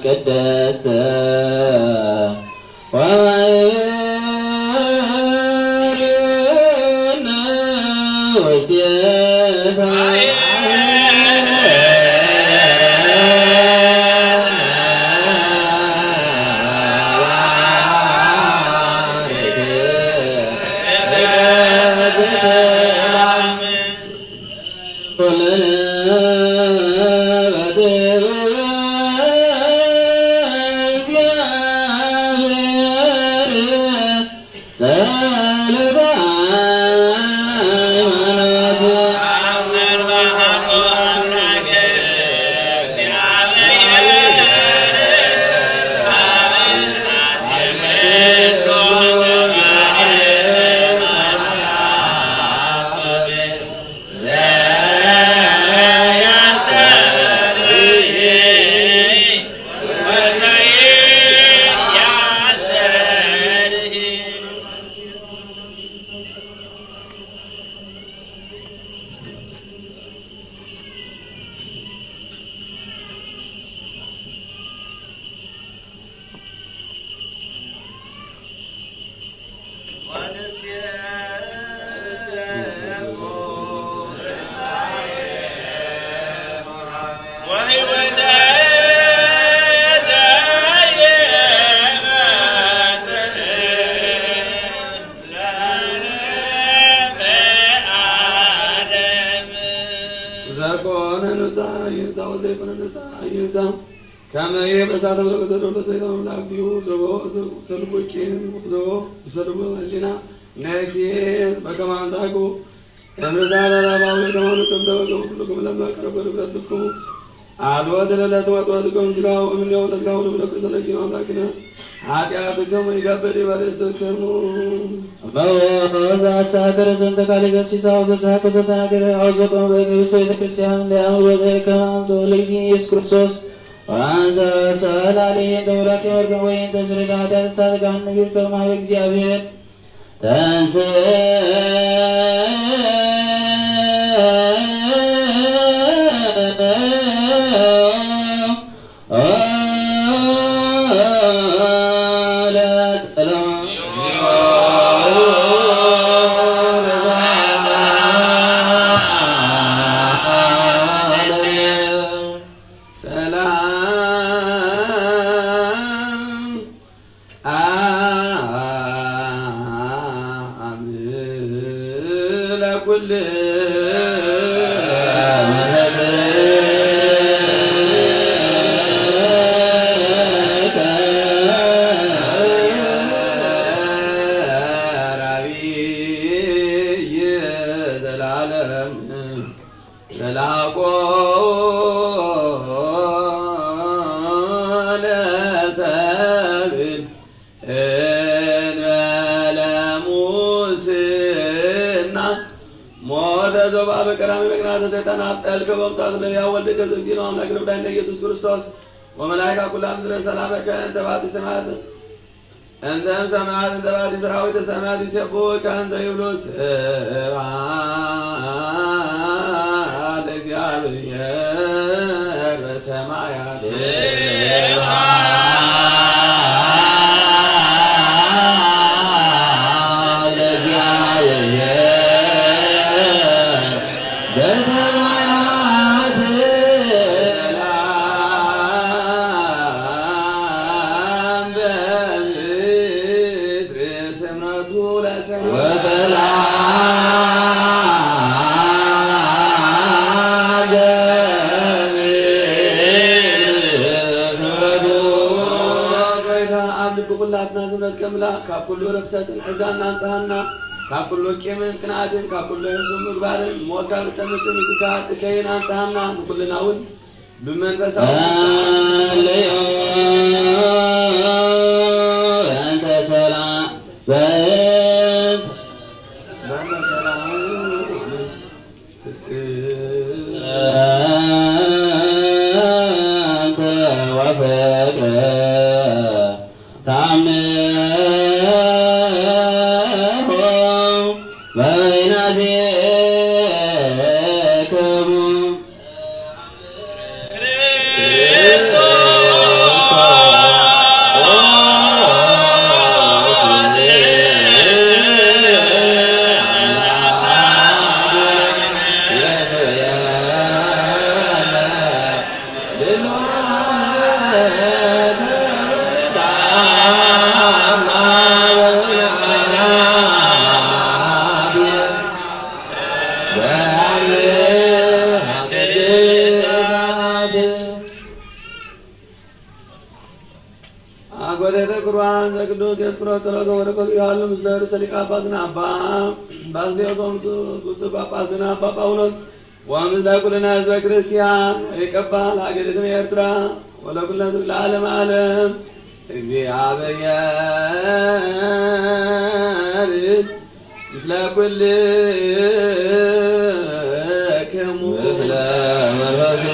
ቅድስት ወመሪነ ውስቴታ ይንሳ ወዘይኮነ ነሳ ይንሳ። ከመ ይህ በእሳተ መለኮት ዘደሎ ሰይጣን አምላክ ዲሁ ዘቦ ውስተ ልቡ ቂም ዘቦ ውስተ ልቡ ህሊና ነኪን በከመ አንሳኩ እምርሳት አላባዊ ደማኑ ተምደበ ኩሉ ክምለመ ቀረበ ንብረትኩም አልወ ተለለ ተዋጥዋትኩም ስጋው እምኔው ለስጋው ንብለ ክርስቶስ ለኪን አምላክነ ኃጢአትክሙ ይገብር ይበልስክሙ። እመወ ዘአሳክር ዘንተ ቃል ገሲሳ ወዘሳቅ ወዘተናገረ አውዘቆም በእግብስ ቤተ ክርስቲያን ለአምሮ ከማምጾ ለጊዜ ኢየሱስ ክርስቶስ ወአንሰ ሰላሌ ተውራክ ወርቅ ወይን ተስርዳተ ሳትጋን ንግር ከማብ እግዚአብሔር ተንስ ሰላም አብ ለኩል ዘላለም ዘላቆ ለሰብን እንበለ ሙስና ሞተ ዘባ በቀዳሚ ምክንያተ ሰይጣን አብጠልከ በምጻት ለያ ወልድከ ዘእግዚእነ አምላክ ረብዳይነ ኢየሱስ ክርስቶስ ወመላይካ ኩላ ምድረ ሰላመከ እንተ ባቲ ሰማያት እንተ እም ሰማያት እንተ ባቲ ሰራዊተ ሰማያት ይሴብሑከ እንዘ ይብሉ ስብሐት ለእግዚአብሔር በሰማያት። ስብሐት ለእግዚአብሔር በሰማያት ሰላም በምድር ስምረቱ ለሰማይ ወሰላም በምድር ስምረቱ። ጌታ ኣብ ልቢ ኩላትና ስምረት ከምላእ ካብ ኩሉ ርኽሰትን ዕብዳን ናንጽሃና ካብ ኩሉ ቂምን ቅንኣትን ካብ ኩሉ ሕሱም ምግባርን ሞት ካብ እተምጽእ ምዝካር እከይን ኣንጽሃና ንኩልና እውን ብመንፈሳዊ ሃሌሉያ እንተ ሰላም በእንተ በእንተ ሰላም እንተ ወፍቅር ታምሆ በይናቲክሙ አጎቴተ ቁርባን ዘቅዱስ ዲዮስቆሮስ ጸሎተ ወረከቱ ይሃሉ ምስለ ርእሰ ሊቀ ጳጳስና አባ ባስልዮስ ወምስለ ብፁዕ ጳጳስና አባ ጳውሎስ ወምስለ ኩልነ ህዝበ ክርስቲያን ወይቀባል ሀገሪትነ ኤርትራ ወለኩልነ ህዝብ ለዓለመ ዓለም። እግዚአብሔር ምስለ ኩልክሙ ምስለ መንፈስከ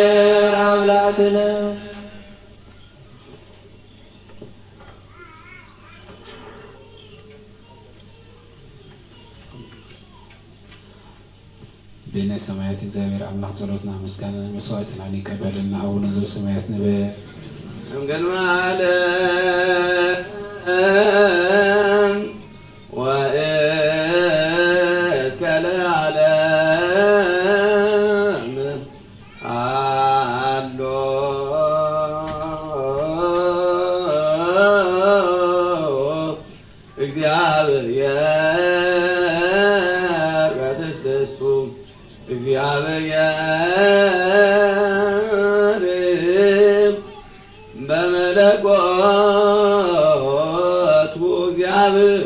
ወለአምላክነ። በይነ ሰማያት እግዚኣብሔር ኣምላኽ ጸሎትና ምስጋና መስዋዕትናን ይቀበልና። ኣቡነ ዘበሰማያት ንበ እምቅድመ ዓለም ወእስከ ለዓለም ኣሎ እግዚአብሔር በትስብእቱ እግዚአብሔር በመለኮቱ እግዚአብሔር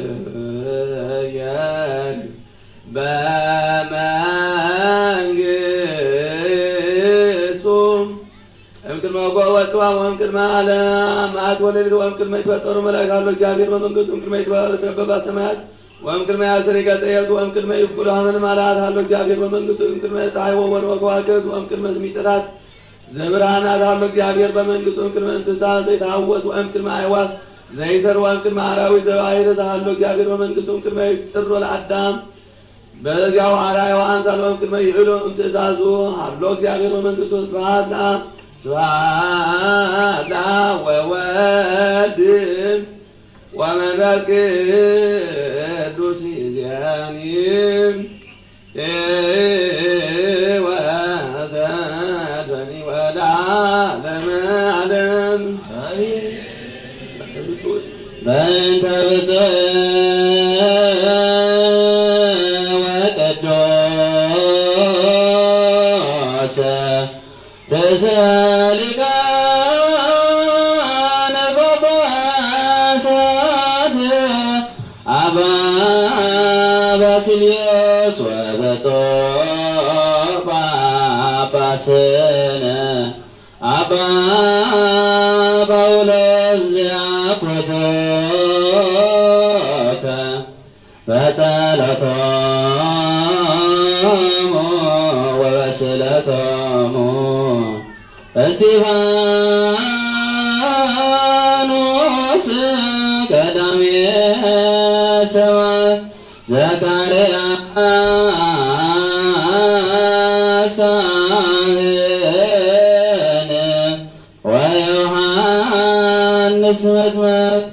በመንግስቱ እምቅድመ ወግወ ጽባሕ ወእምቅድመ ዓለም መዓልቲ ወሌሊት ወእምቅድመ ይትፈጠሩ መላእክት ኣሎ እግዚአብሔር በመንግስቱ እምቅድመ ይትፈጠሩ ትነበባ ሰማያት ወእምቅድመ ያስር ገጸ የብስ ወእምቅድመ ይብቁሉ ሐመልማላት ኣሎ እግዚአብሔር በመንግስቱ እምቅድመ ፀሐይ ወወር ወከዋክብት ወእምቅድመ ሚጠታት ዘብርሃናት ኣሎ እግዚአብሔር በመንግስቱ እምቅድመ እንስሳ ዘይተሐወስ ወእምቅድመ አዕዋፍ ዘይሰር ወእምቅድመ አራዊት ዘባሕር ኣሎ እግዚአብሔር በመንግስቱ እምቅድመ ይፍጥር ለአዳም በዚያው አርአያው አምሳል ወእምቅድመ ይዕሉ እምትእዛዙ ኣሎ እግዚአብሔር በመንግስቱ ስብሐት ለአብ ስብሐት ለአብ ወወልድ ወመንፈስ ቅዱስ ይእዜኒ ወዘልፈኒ ወለዓለመ ዓለም። አሜን። በእንተ ብፁዕ ወቅዱስ ርእሰ ሊቃነ ጳጳሳት አባ ባስልዮስ ወብፁዕ ጳጳስነ አባ ጳውሎስ ዚአኮቶከ በጸሎቶሙ ወበስእለቶሙ እስጢፋኖስ ቀዳሜ ሰማዕት ዘካርያስ ካህን ወዮሐንስ መጥምቅ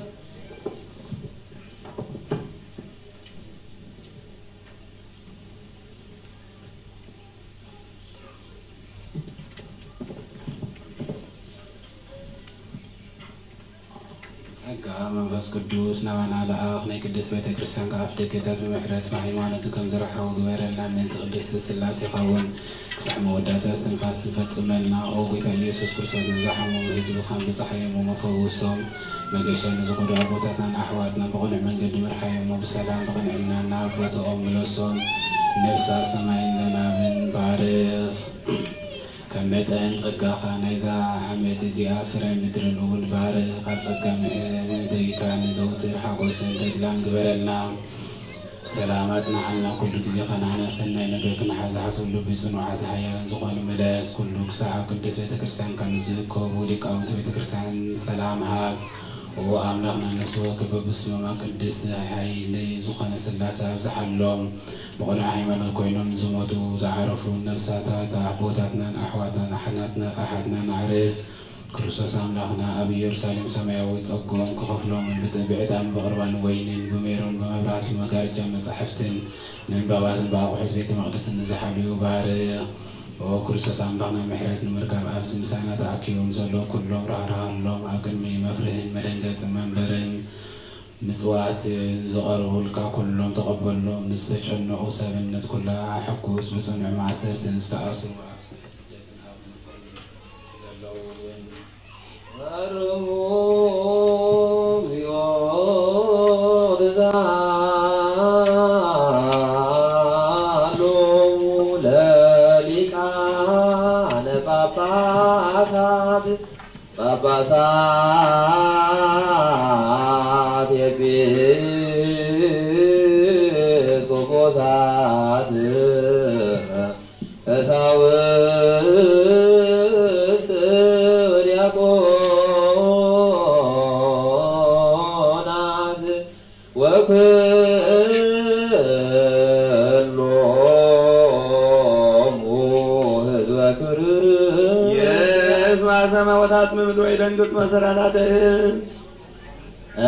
ጸጋ መንፈስ ቅዱስ ናባና ለኣኽ ናይ ቅድስት ቤተ ክርስቲያን ከኣፍ ደገታት ብምሕረት ብሃይማኖቱ ከም ዝረሓው ግበረልና። ምእንቲ ቅድስት ስላሴ ኻውን ክሳዕ መወዳእታ እስትንፋስ ፈጽመልና። ኦ ጎይታ ኢየሱስ ክርስቶስ ንዝሓመሙ ህዝብኻን ብጽሓዮሞ መፈውሶም መገሻ ንዝኸዱ ኣቦታትናን ኣሕዋትና ብቕኑዕ መንገዲ ምርሓዮሞ ብሰላም ብቕንዕና ናብ ቦታኦም ምለሶም። ነፍሳ ሰማይን ዘናብን ባርኽ። ከም መጠን ጸጋኻ ናይዛ ዓመት እዚኣ ፍረ ምድርን እውን ባርኽ። ኣብ ጸጋ ምሕረትን ደይካ ንዘውትር ሓጎስን ተድላን ግበረልና። ሰላም ኣጽንዓልና። ኩሉ ግዜ ከነኣና ሰናይ ነገር ክንሓዝ ዝሓስቡ ልቢ ጽኑዓት ሓያልን ዝኾኑ ምለስ። ኩሉ ክሳዕ ኣብ ቅድስት ቤተ ክርስቲያንካ ንዝእከቡ ሊቃውንቲ ቤተ ክርስቲያን ሰላም ሃብ። ኦ ኣምላኽና ነፍሲ ወከፍ በብስሞም ኣብ ቅድስቲ ሓይሊ ዝኾነ ስላሴ ኣብዝሓሎም። ብቕኑዕ ሃይማኖት ኮይኖም ዝሞቱ ዝዓረፉ ነፍሳታት ኣቦታትናን ኣሕዋትናን ኣሕናትና ኣሓትናን ኣዕርፍ ክርስቶስ ኣምላኽና ኣብ ኢየሩሳሌም ሰማያዊ ጸግኦም ክኸፍሎምን ብጥ- ብዕጣን ብቕርባን ወይንን ብሜሮን ብመብራህትን መጋረጃ መጻሕፍትን ምንባባትን ብኣቑሑት ቤተ መቕደስን ንዝሓልዩ ባርኽ። ኦ ክርስቶስ ኣምላኽና ምሕረት ንምርካብ ኣብዚ ምሳና ተኣኪቦም ዘለዉ ኩሎም ራህርሃሎም ኣብ ቅድሚ መፍርህን መደንገጽን መንበርን ምጽዋት ዝቐርቡልካ ኩሎም ተቐበሎም። ንዝተጨነቑ ሰብነት ኩላ ሕጉስ ብጽኑዕ ማእሰርቲ ንዝተኣስሩ ኣብ ስደትን ኣብ ዘለዉ እውን መርሁ እግዚኦ ተሳሃሎሙ ለሊቃነ ጳጳሳት ጳጳሳት ኤጲስቆጶሳት ቀሳውስት ወዲያቆናት ወኩሎ ሰማይ ወታጽ ምምድር ወይ ደንግጽ መሰራታት እስ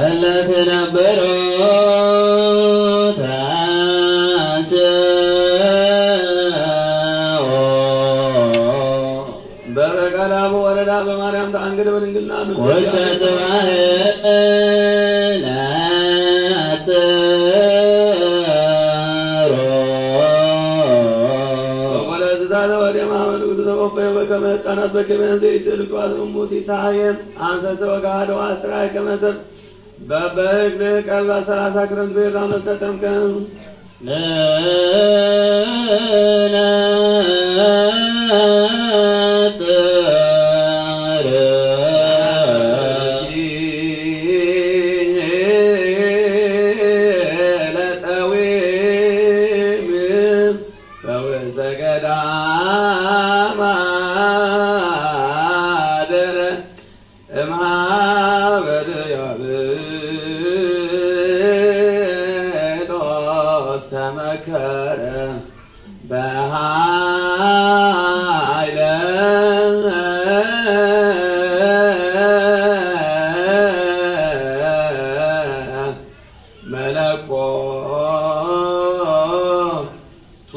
እለ ትነብሮ ተንሥኦ በበቃላሙ ወረዳ በማርያም ተአንግድ በድንግልና ንጹሕ ውስተ ጽባሕ ነጽሮ። ወኮነ እንስሳ ዘወዴማ መንግስት ተወፈየ በከመ ህፃናት በከመ ዘይስእል ልጅዋት እሙ ሲሳየ አንሰሰ ወጋዶ አስራይ ከመሰብ በበእግል ቀልባ ሰላሳ ክረምት በዮርዳኖስ ተጠምቀ። እምሃበ ዲያብሎስ ተመከረ በኃይለ መለኮ ቱ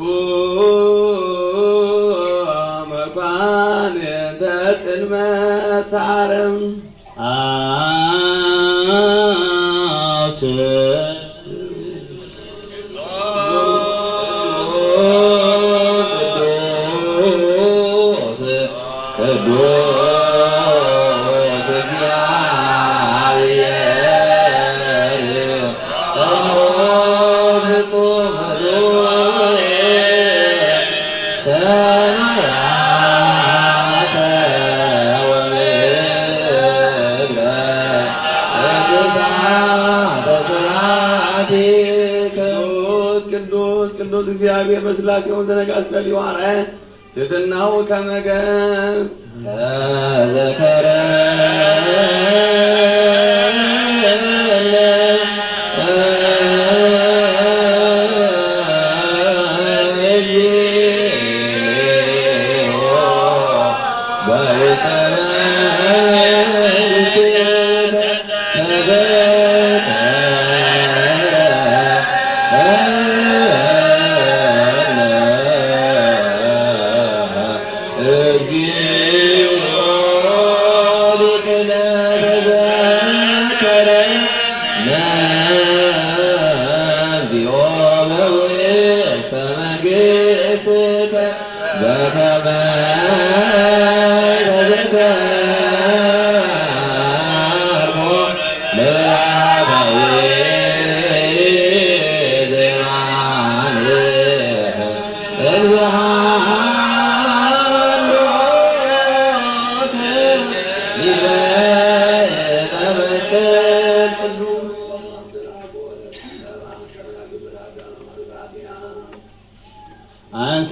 መኳንንተ ጽልመት ሳርም አውስ ቅዱስ ቅዱስ ቅዱስ እግዚአብሔር ጸባኦት ፍጹም ሩኤ ሰማያተ ወምድረ ቅዱሳተ ስብሐቲከ። ቅዱስ ቅዱስ ቅዱስ እግዚአብሔር በሥላሴው ዘነጋሥ ለሊዋረ ትሕትናሁ ከመ ገብ ተዘከረ እግዚኦ በውስተ መንግሥትከ ተዘከረ እግዚኦ ሊቅነ ተዘከረ እግዚኦ በውስተ መንግሥትከ በከመ ተዘከርኩ ነቢያታዊ ዜማን እንዝሃሉ ዲበ ዕፀ መስቀል ቅዱስ አንስ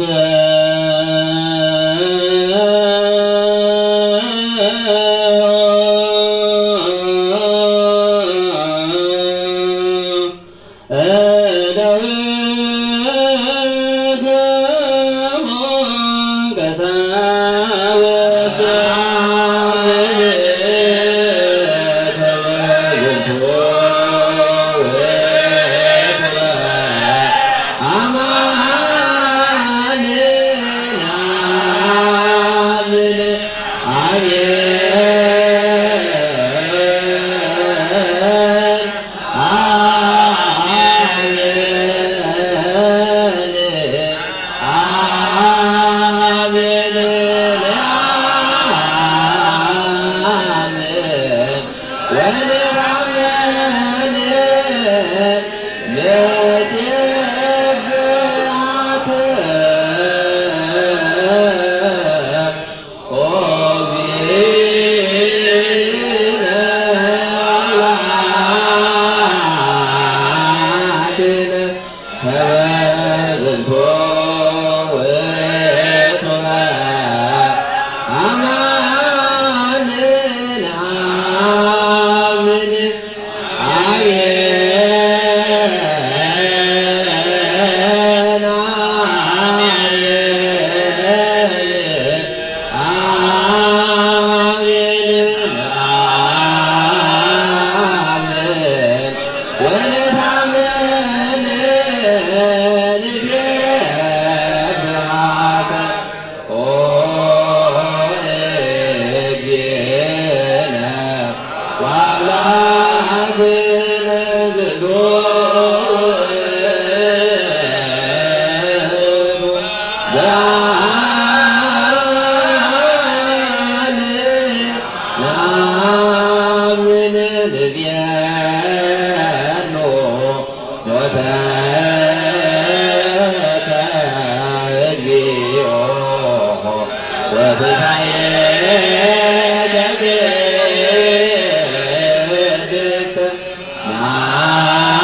አምላክነ ዝንቱ ውእቱ ብርሃን ነአምን ንዜኑ ሞተከ እግዚኦ ወትንሳኤከ ቅድስት ነአምን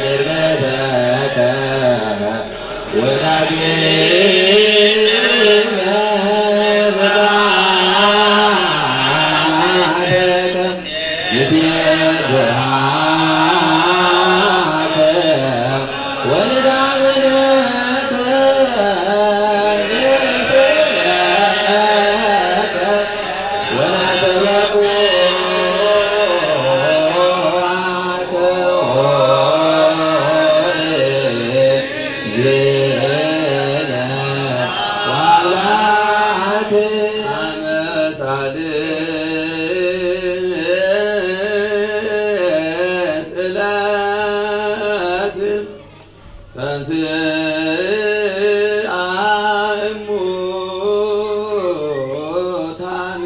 ዕርገተከ ወዳግመ ምጽአተከ ንሴብሐከ ወንዳምነከ ንስእለከ ወናሰበኩ አከ ኦ እግዝእነ ወአምላክ አመሳል ስእለት ተንሥአ እሙታን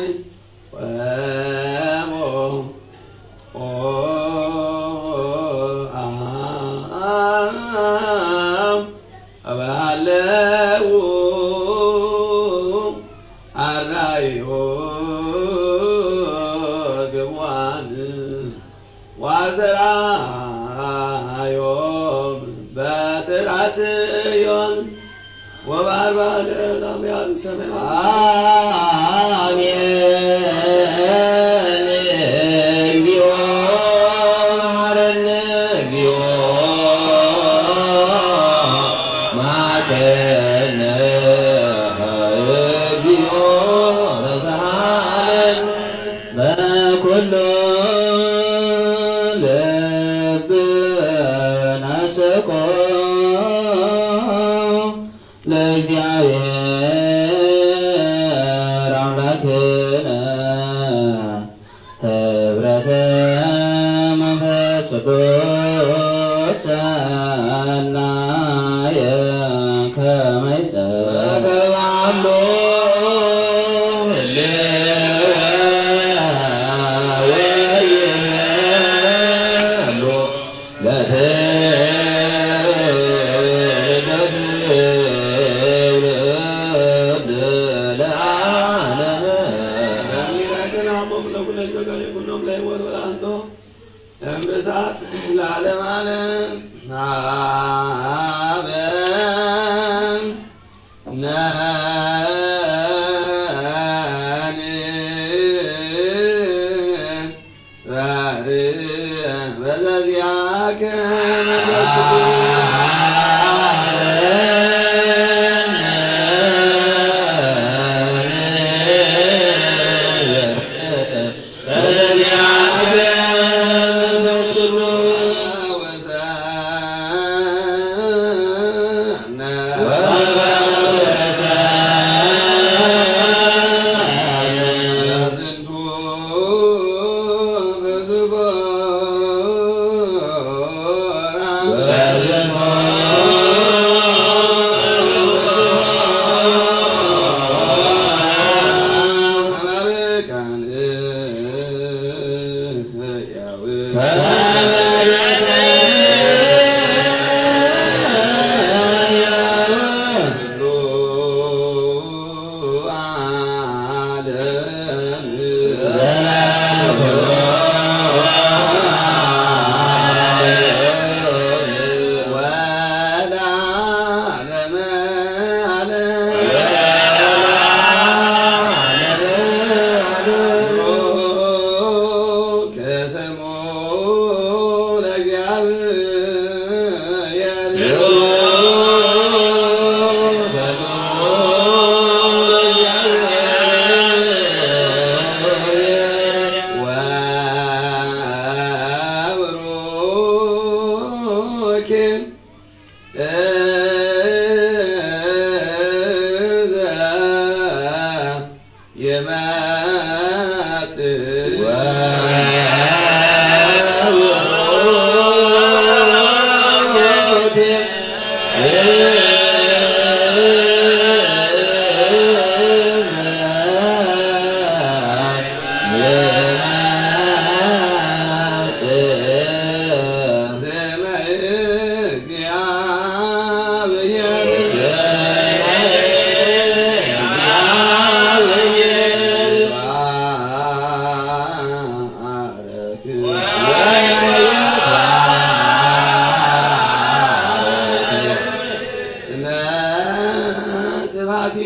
ወሞ አብ አበሃለዉ አራዮ ግዋን ዋዘራዮም በትራጽዮን ወባርባ ለዛም ያሉ ሰማይ አሜን። እግዚኦ መሐረነ እግዚኦ መሐረነ እግዚኦ ተሳሃለነ በኩሉ ልብ ነስቆ ለእግዚአብሔር አምላክነ ህብረተ መንፈስ ቅዱስ ሰናየ ከመ ይጸበ ከማሎ ህልወ ወይህሉ ለትውልደ ትውልድ ለዓለመ። ገሚረ ግን አቦሙ ለኩለ ገበሬ ኩሎም ለሕይወት ወለአንጾ እምርሳት ለዓለመ ዓለም። አበ ነኒ ባሪ በዘዚአከ መንፈስ ቅዱስ ስመ ስብሐቲ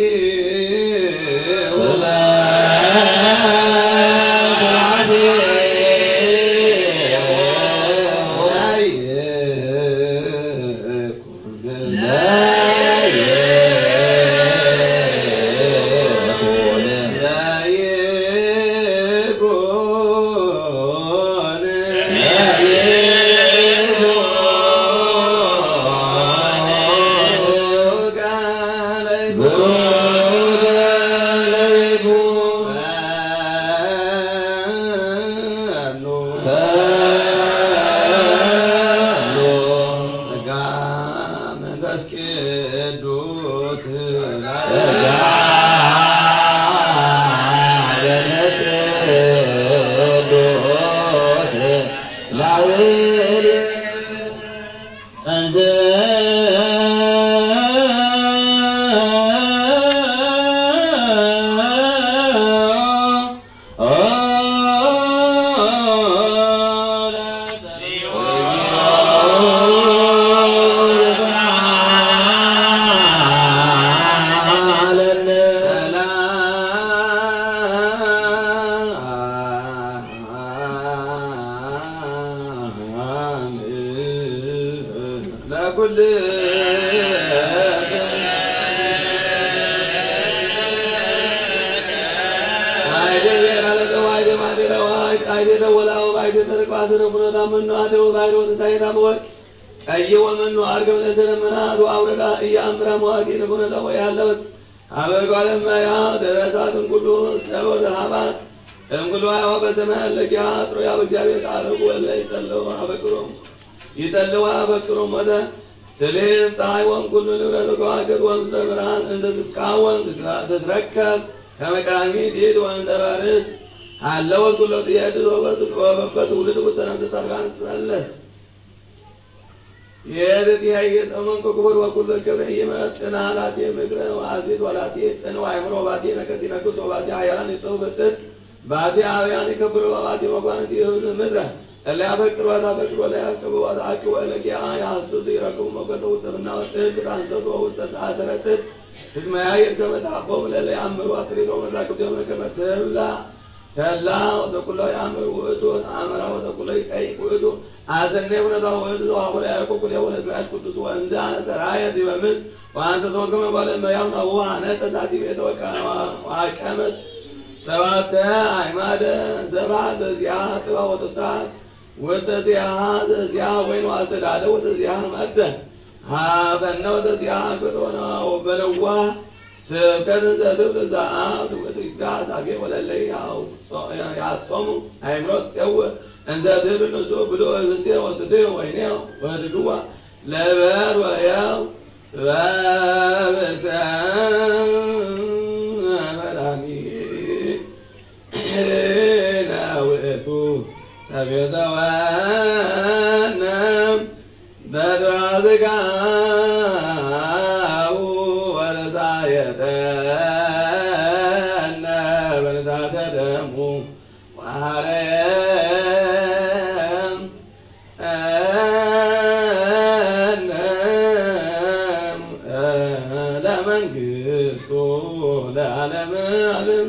መንፈስ ቅዱስ ጸጋ መንፈስ ቅዱስ ላዕሌ እንዘ ለኩል አይደ ብሔር አለቀው፣ አይደ ማደራው፣ አይደ ደወላው፣ አይደ ተረቋ ስረ ፍኖታ መኖ አደው ባይሮ ተሳይታ መወቅ ቀይ ወመኖ አርገም ለዘረመና አቶ አውረዳ እያምራ መዋቂ ንፍኖታ ወይ ያለውት አበ ጓለማያ ደረሳትን ኩሉ ሰቦ ዘሃባት እምኩሉ አዋ በሰማይ አለኪያ ጥሩያ በእግዚአብሔር አረጉ ወለ ይጸለው አበቅሮም ይጸልዋ አበቅሮም ወደ ትሌን ፀሐይ ወም ኩሉ ንብረት ከዋክብት ወምስለ ብርሃን እንዘ ትትቃወም ትትረከብ ከመ ቀዳሚት ይእቲ ወእንዘ ባርስ ሃለወት ኩሎ ትየድስ ወበትውልድ ውስተ ነፍስ ታርካን ትመለስ። የትትያየ ጸመንኩ ክቡር ወኩሎ ክብር ይመጥና ላቴ ምክረ ወአሲት ወላቴ ጽን ወአእምሮ ባቴ ነከሲ ነግስ ወባቴ ኃያላን ይጸው በጽድቅ ባቲ አብያን ይከብሩ ባቲ መኳንንት ይሁን ምድረ እለ ያፈቅሩ ወታፈቅሩ እለ ያዕቅቡ ወተዓቅቡ እለ ኪያ ያሐስሱ ይረክቡ ሞገሰ ውስተ ፍናወ ጽድቅ ታንሰሱ ወውስተ ሰአሰረ ጽድቅ ትትመያየጥ ከመ ተሐቦሙ ለእለ ያአምሩ አጥሪቶ መዛግብቲሆሙ ከመ ትብላ ተላ ወዘኩሎ ያአምር ውእቱ አመራ ወዘኩሎ ይጠይቅ ውእቱ አሰኔ ውነታ ውእቱ ዘዋህቦ ለያዕቆብ ኩሌሁ ለእስራኤል ቅዱስ ወእምዘ አስተርአየ ዲበ ምድር ወአንሰሶ ከመ ጓለ እመሕያው ናሁ ሐነጸ ዛቲ ቤተ ወቀመት ሰባተ አዕማደ ዘባተ ዚአ ጥበብ ወተስፋት ውስተ ዚአ ዘዚአ ወይን ወአስተዳለ ወተዚአ መደ ሀበነ ወተዚአ ግጦነ ወበለዋ ስብከት እንዘ ትብል እዛ አብ ውእቱ ይትጋስ አፌ ወለለይ ያጾሙ አእምሮ ትጼውእ እንዘ ትብል ንሱ ብሎ ህብስቴ ወስቴ ወይኔ ወድግዋ ለበር ወያው ጥበብ ሰመራኒ ውእቱ ተቤዘወነ በትዋዝጋሁ ወተሳየጠነ በንሳተ ደሙ ወሐረም ለመንግስቱ ለዓለም ዓለም።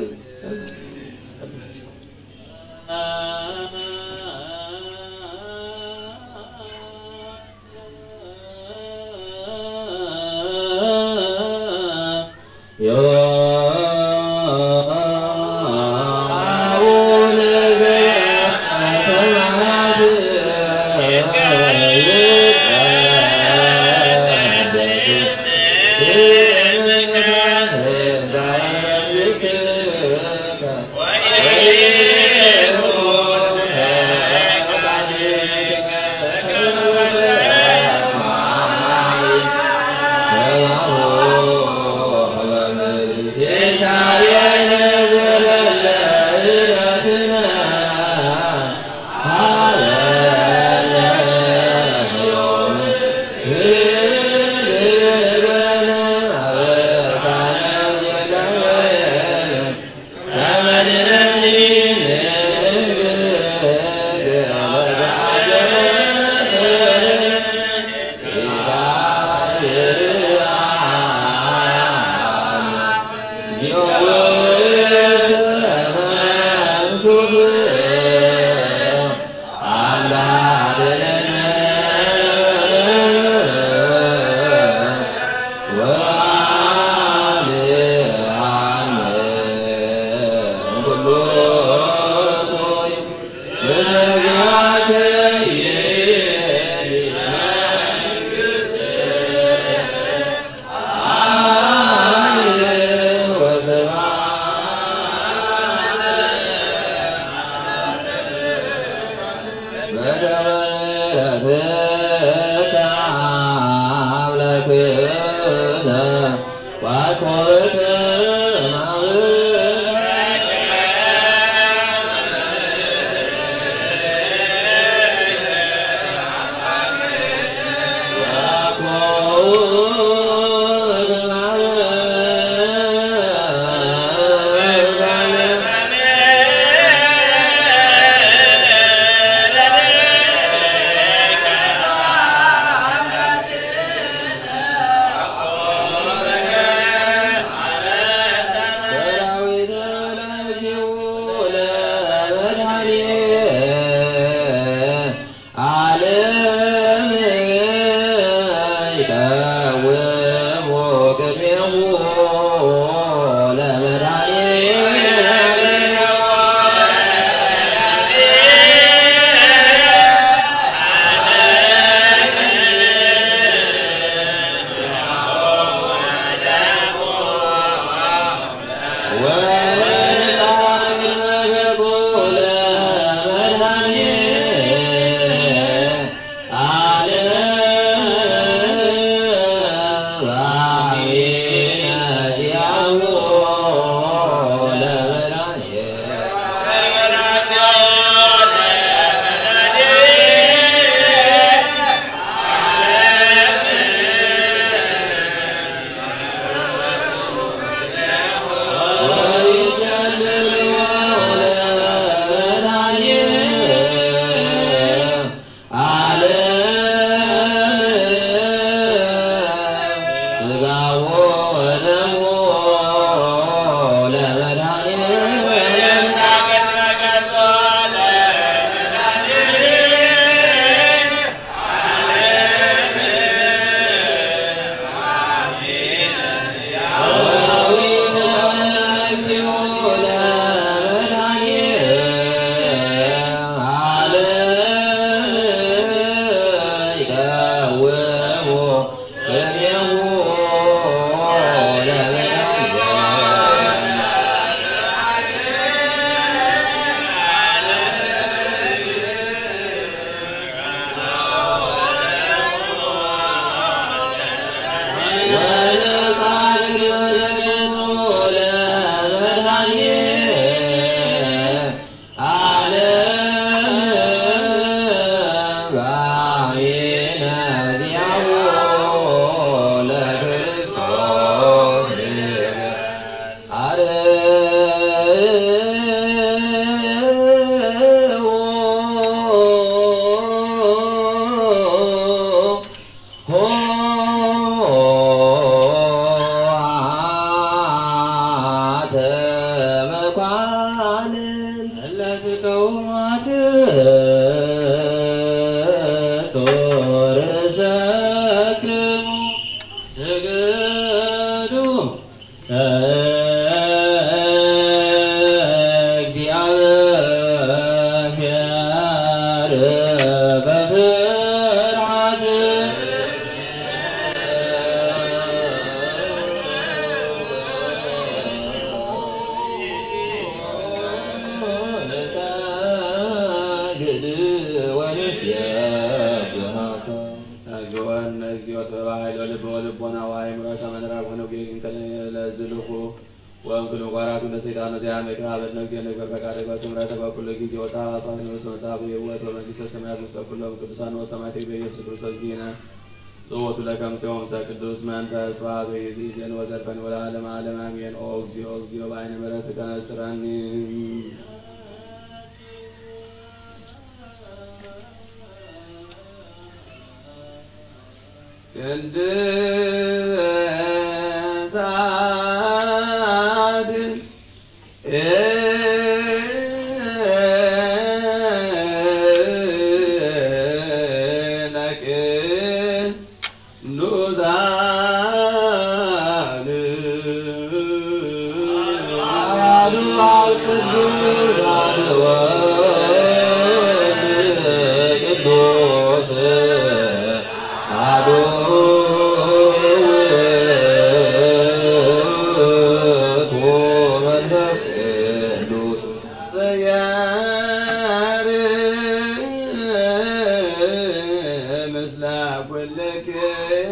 ኪዳነ ዘያመ ከሀበነ እግዚኦ ንግበር ፈቃደ በስምረተ በኩሉ ጊዜ ወፀሐ አሳት ንስ መጽሐፍ ህይወት በመንግስተ ሰማያት ምስለ ኩሎም ቅዱሳን ወሰማዕት በኢየሱስ ክርስቶስ ጊዜነ ዘወቱ ለከ ምስሌሆሙ ምስለ ቅዱስ መንፈስ ስብሐት ወይእዜሰ ወዘልፈኒ ወለዓለመ ዓለም አሜን። ኦ እግዚኦ፣ እግዚኦ በአይነ ምሕረትከ ነጽረኒ። ቅድሳት ለቅዱሳን አሐዱ አብ ቅዱስ አብ ወወልድ ቅዱስ አሐዱ ውእቱ መንፈስ ቅዱስ። በያር ምስለ ኩልክሙ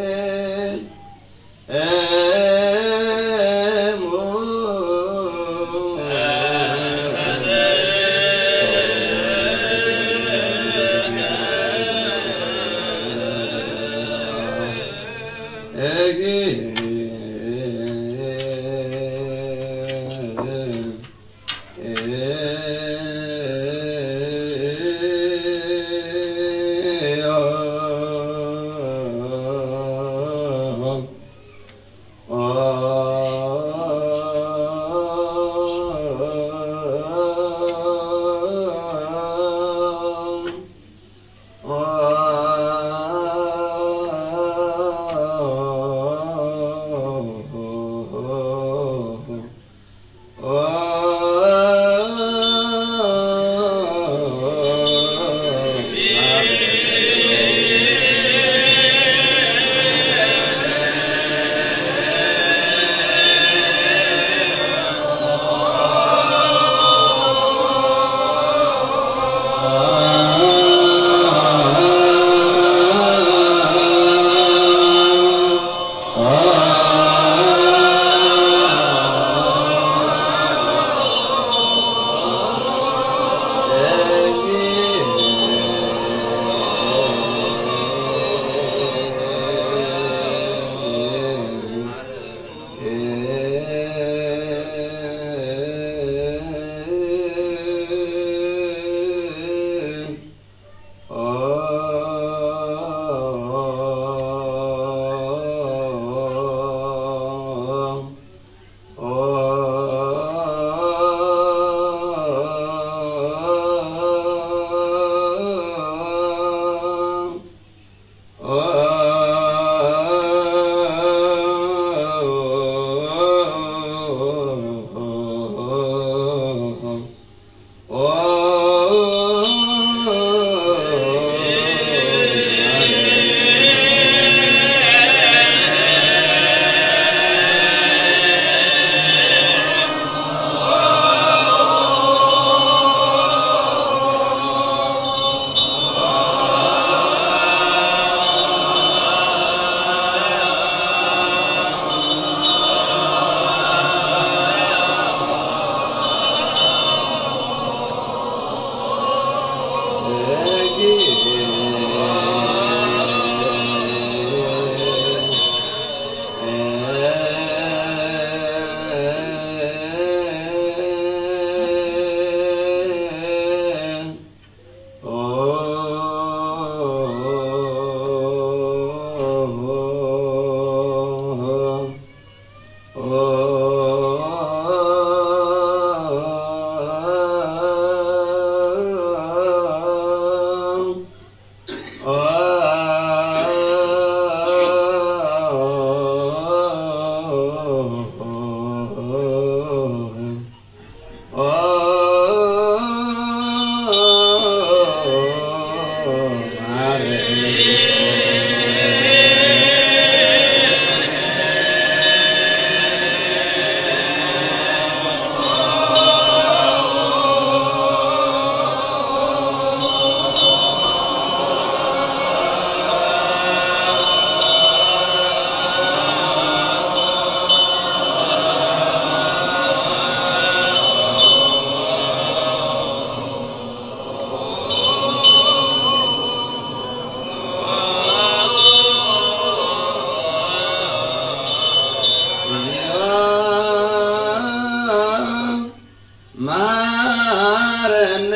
መሐረነ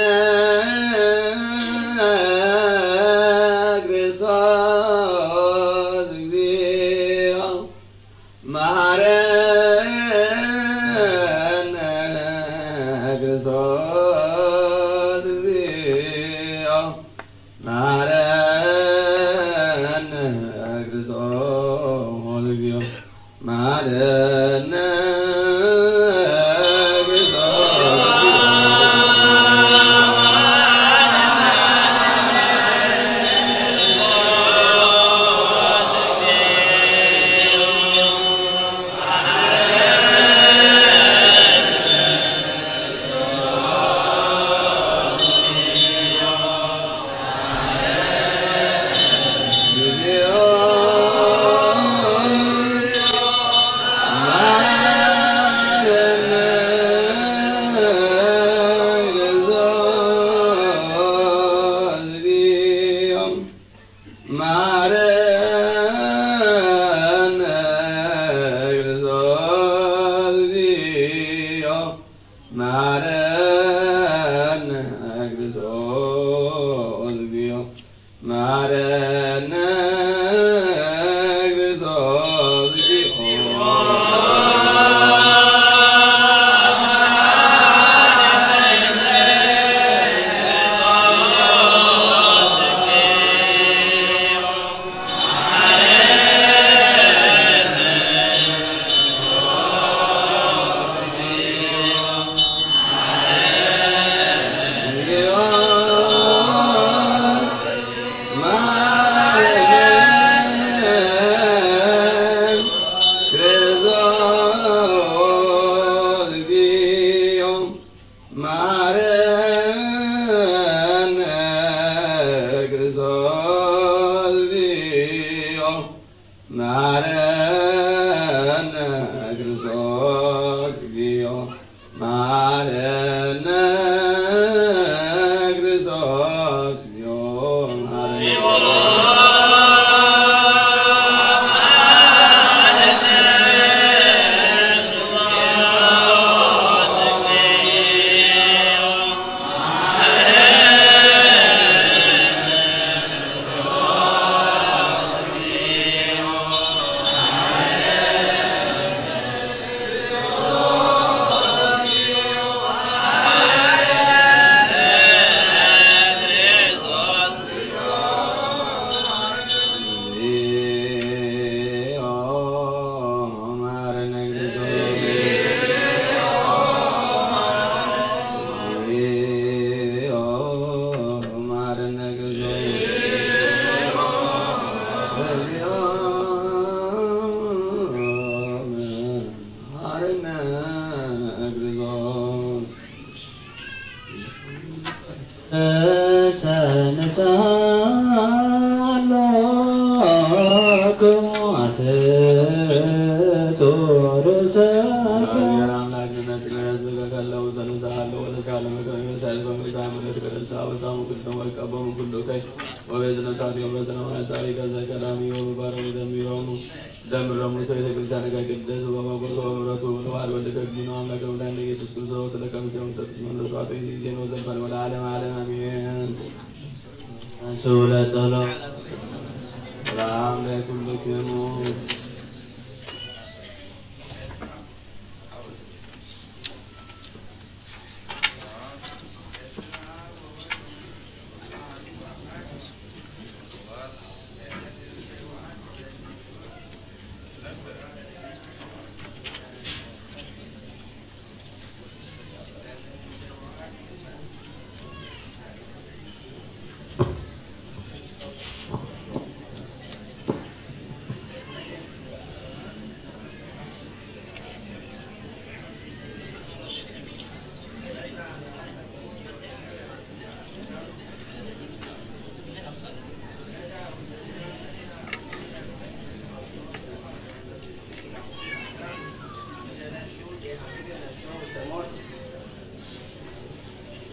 ክርስቶስ እግዚኦ፣ መሐረነ ክርስቶስ እግዚኦ፣ መሐረነ ክርስቶስ እግዚኦ፣ መሐረነ ክርስቶስ እግዚኦ። መሐረነ ክርስቶስ እግዚኦ፣ መሐረነ ክርስቶስ እግዚኦ። መሐረነ ክርስቶስ እግዚኦ፣ መሐረነ ክርስቶስ እግዚኦ፣ መሐረነ ክርስቶስ እግዚኦ፣ መሐረነ ሰንሳሎኩ አትቱ ርእሰከ። እግዚአብሔር አምላክ ንነጽገ ያዘጋጋለው ዘንሳሎ ወለሳለ መገበ ሳለ በምግዛ ምለት ቅደሳ በሳሙ ቅድም ወቀበሙ ኩሉ ከይ ወቤት ነሳት የመሰለ ማሳሪ ከዘ ቀዳሚ ወባረሚ ደሚሮሙ ደምረ ሙሴ ቤተ ክርስቲያን ጋር ቅደስ በመጎስ በምረቱ ለዋል ወልደ ከግኖ አምላክ ወዳንደ ኢየሱስ ክርስቶስ ለቀምስ የሙሰጥ መንፈስ ዋቶ ጊዜ ነው ዘልፈን ወደ ዓለም ዓለም አሜን። አንሱ ለጸሎት። ሰላም ለኩልክሙ።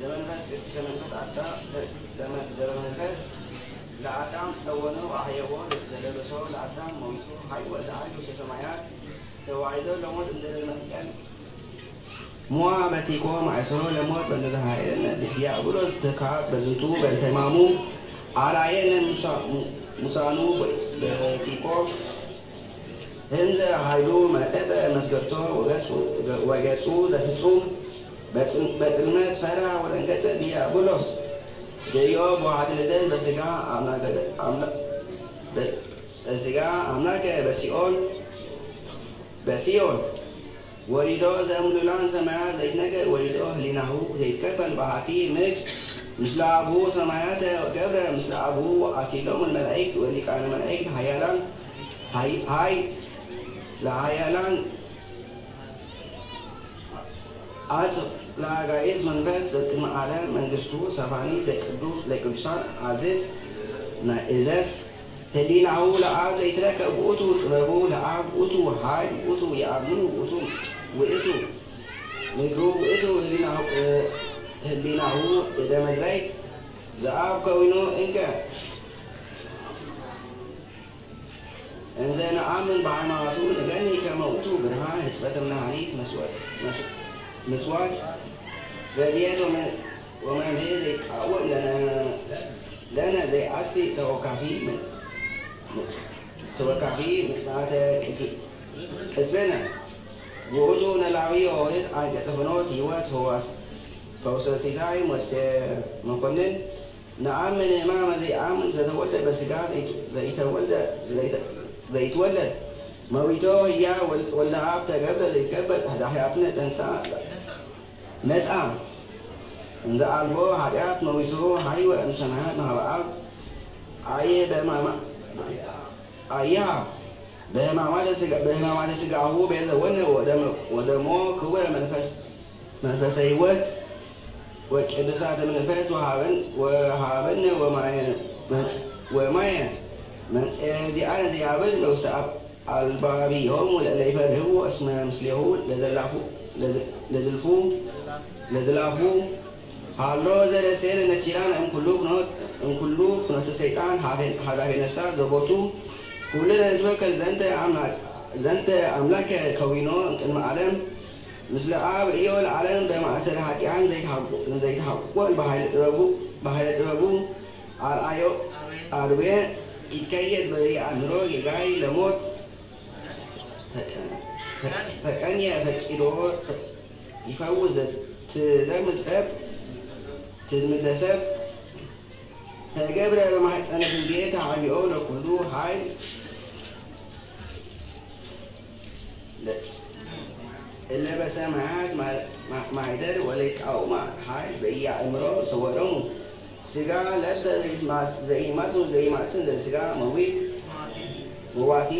ዘመንፈስ ቅዱስ ዘመንፈስ ኣዳም ዘመንፈስ ለአዳም ጸወነው አህየዎ ዘለበሰው ለአዳም ሞይቱ ሀይ ወዘአይ ውስተ ሰማያት ተዋሕዶ ለሞት እንደ መስቀል ሞዓ በቲኮ ማእሰሮ ለሞት በእንተ ዘሃይረነ ብዲያብሎስ ትካት በዝንቱ በእንተ ሕማሙ አርአየነ ሙሳ-፣ ሙሳኑ በቲኮ ህምዘ ኃይሉ መጠጠ መስገድቶ ወገጹ፣ ወገጹ ዘፍጹም በጽል-፣ በጽልመት ፈራ ወደንገጸ ዲያብሎስ ርእዮ በዋህድ ልደት በስጋ አምላከ፣ አምላ-፣ በስ-፣ በስጋ አምላከ በሲኦል፣ በሲኦል ወሪዶ ዘእምሉላን ሰማያት ዘይትነገር ወሪዶ ህሊናሁ ዘይትከፈል በሃቲ ምክ ምስለ አቡ ሰማያተ ገብረ ምስለ አቡ አኪሎም መላእክት ወሊቃነ መላእክት ኃያላን ሃይ፣ ሃይ ለኃያላን አጽ ለአጋይዝ መንፈስ ዘቅድመ ዓለም መንግስቱ ሰፋኒት ለቅዱስ፣ ለቅዱሳን አዝዝ ናእዘዝ ህሊናሁ ለአብ ዘይትረከብ ውእቱ ጥበቡ ለአብ ውእቱ ኃይል ውእቱ የአምኑ ውእቱ ውእቱ ምድሩ ውእቱ ህሊናሁ፣ ህሊናሁ እደ መዝራይት ዘአብ ከዊኑ እንከ እንዘ ነአምን በሃይማኖቱ ንገኒ ከመ ውእቱ ብርሃን ህጽበተ መድኃኒት መስወ-፣ መስ-፣ ምስዋድ ረድኤት ወመ-፣ ወመምሄ ዘይቃወም ለነ-፣ ለነ ዘይአሲ ተወካፊ ም-፣ ምስ-፣ ተወካፊ ምጽናተ ቅድ-፣ ቅጽበነ ውእቱ ነላዊ ኦህት አንቀጸ ፍኖት ህይወት ፈዋስ ፈውሰ ሲሳይ መስተ መኮንን ነአምን ሕማመ ዘይአምን ዘተወልደ በስጋ ዘይት-፣ ዘይተወልደ ዘይተ-፣ ዘይትወለድ መዊቶ ህያ ወል-፣ ወልደ አብ ተገብረ ዘይትከበድ ዛሕያትነ ተንሳ ነስአ እንዘ አልቦ ኃጢአት መዊቶ ሀይወ እምሰማያት ማህበ አብ አየ በማማ አያ በሕማማተ ሥጋ-፣ በሕማማተ ሥጋሁ ቤዘወነ ወደመ-፣ ወደሞ ክቡረ መንፈስ፣ መንፈሰ ሕይወት ወቅድሳተ መንፈስ ወሃበን-፣ ወሃበነ ወማየ መጽ-፣ ወማየ መንጽሔ ዚአነ ዚአብል ለውስተ አብ-፣ አልባቢሆሙ ለእለ ይፈርህዎ እስመ ምስሌሁ ለዘላፉ፣ ለዝ-፣ ለዝልፉ፣ ለዝላፉ ሃሎ ዘረሴነ ነኪራነ እምኩሉ ፍኖት፣ እምኩሉ ፍኖተ ሰይጣን ሀፌ-፣ ሀዳፌ ነፍሳት ዘቦቱ ኩልነ ንትወከል ዘንተ አምላ-፣ ዘንተ አምላከ ከዊኖ እምቅድመ ዓለም ምስለ አብ ርእዮ ለዓለም በማእሰረ ኃጢአን ዘይትሃጎ-፣ ዘይትሃጎል በኃይለ ጥበቡ፣ በኃይለ ጥበቡ አርአዮ አርዌ ይትከየድ በዘየአምሮ ጌጋይ ለሞት ተቀ-፣ ተቀ-፣ ተቀንየ ፈቂዶ ተ-፣ ይፈውስ ዘ-፣ ትዘምት ሰብ፣ ትዝምተ ሰብ ተገብረ በማሕፀነ ትንቢት ተዓቢኦ ለኩሉ ኃይል ለ-፣ እለ በሰማያት ማ-፣ ማ-፣ ማይደር ወለይቃውማ ኃይል በኢያእምሮ ሰወሮሙ። ሥጋ ለብሰ ዘይማስ-፣ ዘይማስን፣ ዘይማስን ዘስጋ መዊት መዋቲ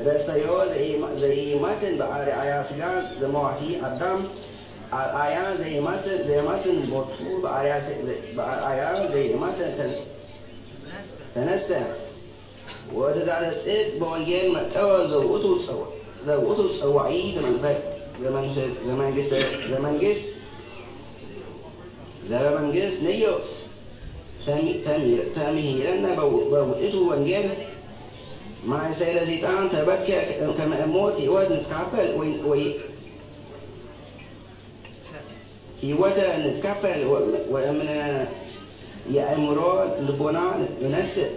ረሰዮ ዘይማ-፣ ዘይማስን በአርአያ ሥጋ ዘመዋቲ አዳም አርአያ ዘይማስን፣ ዘይማስን ቦቱ በአርአያ ዘ-፣ ዘ-፣ በአርአያ ዘይማስን ተንስ-፣ ተነስተ። ወትእዛዘ ጽድቅ በወንጌል መጠወ ዘውእቱ ጸው-፣ ዘውእቱ ጸዋዒ ዘመንፈ-፣ ዘመንፈ-፣ ዘመንግስተ፣ ዘመንግስት፣ ዘበመንግስት ንዮስ ተሚ-፣ ተሚ-፣ ተምሂረነ በው-፣ በውእቱ ወንጌል ማእሰረ ሰይጣን ተበትከ ከመ እሞት ሕይወት ንትካፈል ወይ፣ ወይ ሕይወተ ንትካፈል ወ-፣ ወእምነ የአእምሮ ልቦና ንነስእ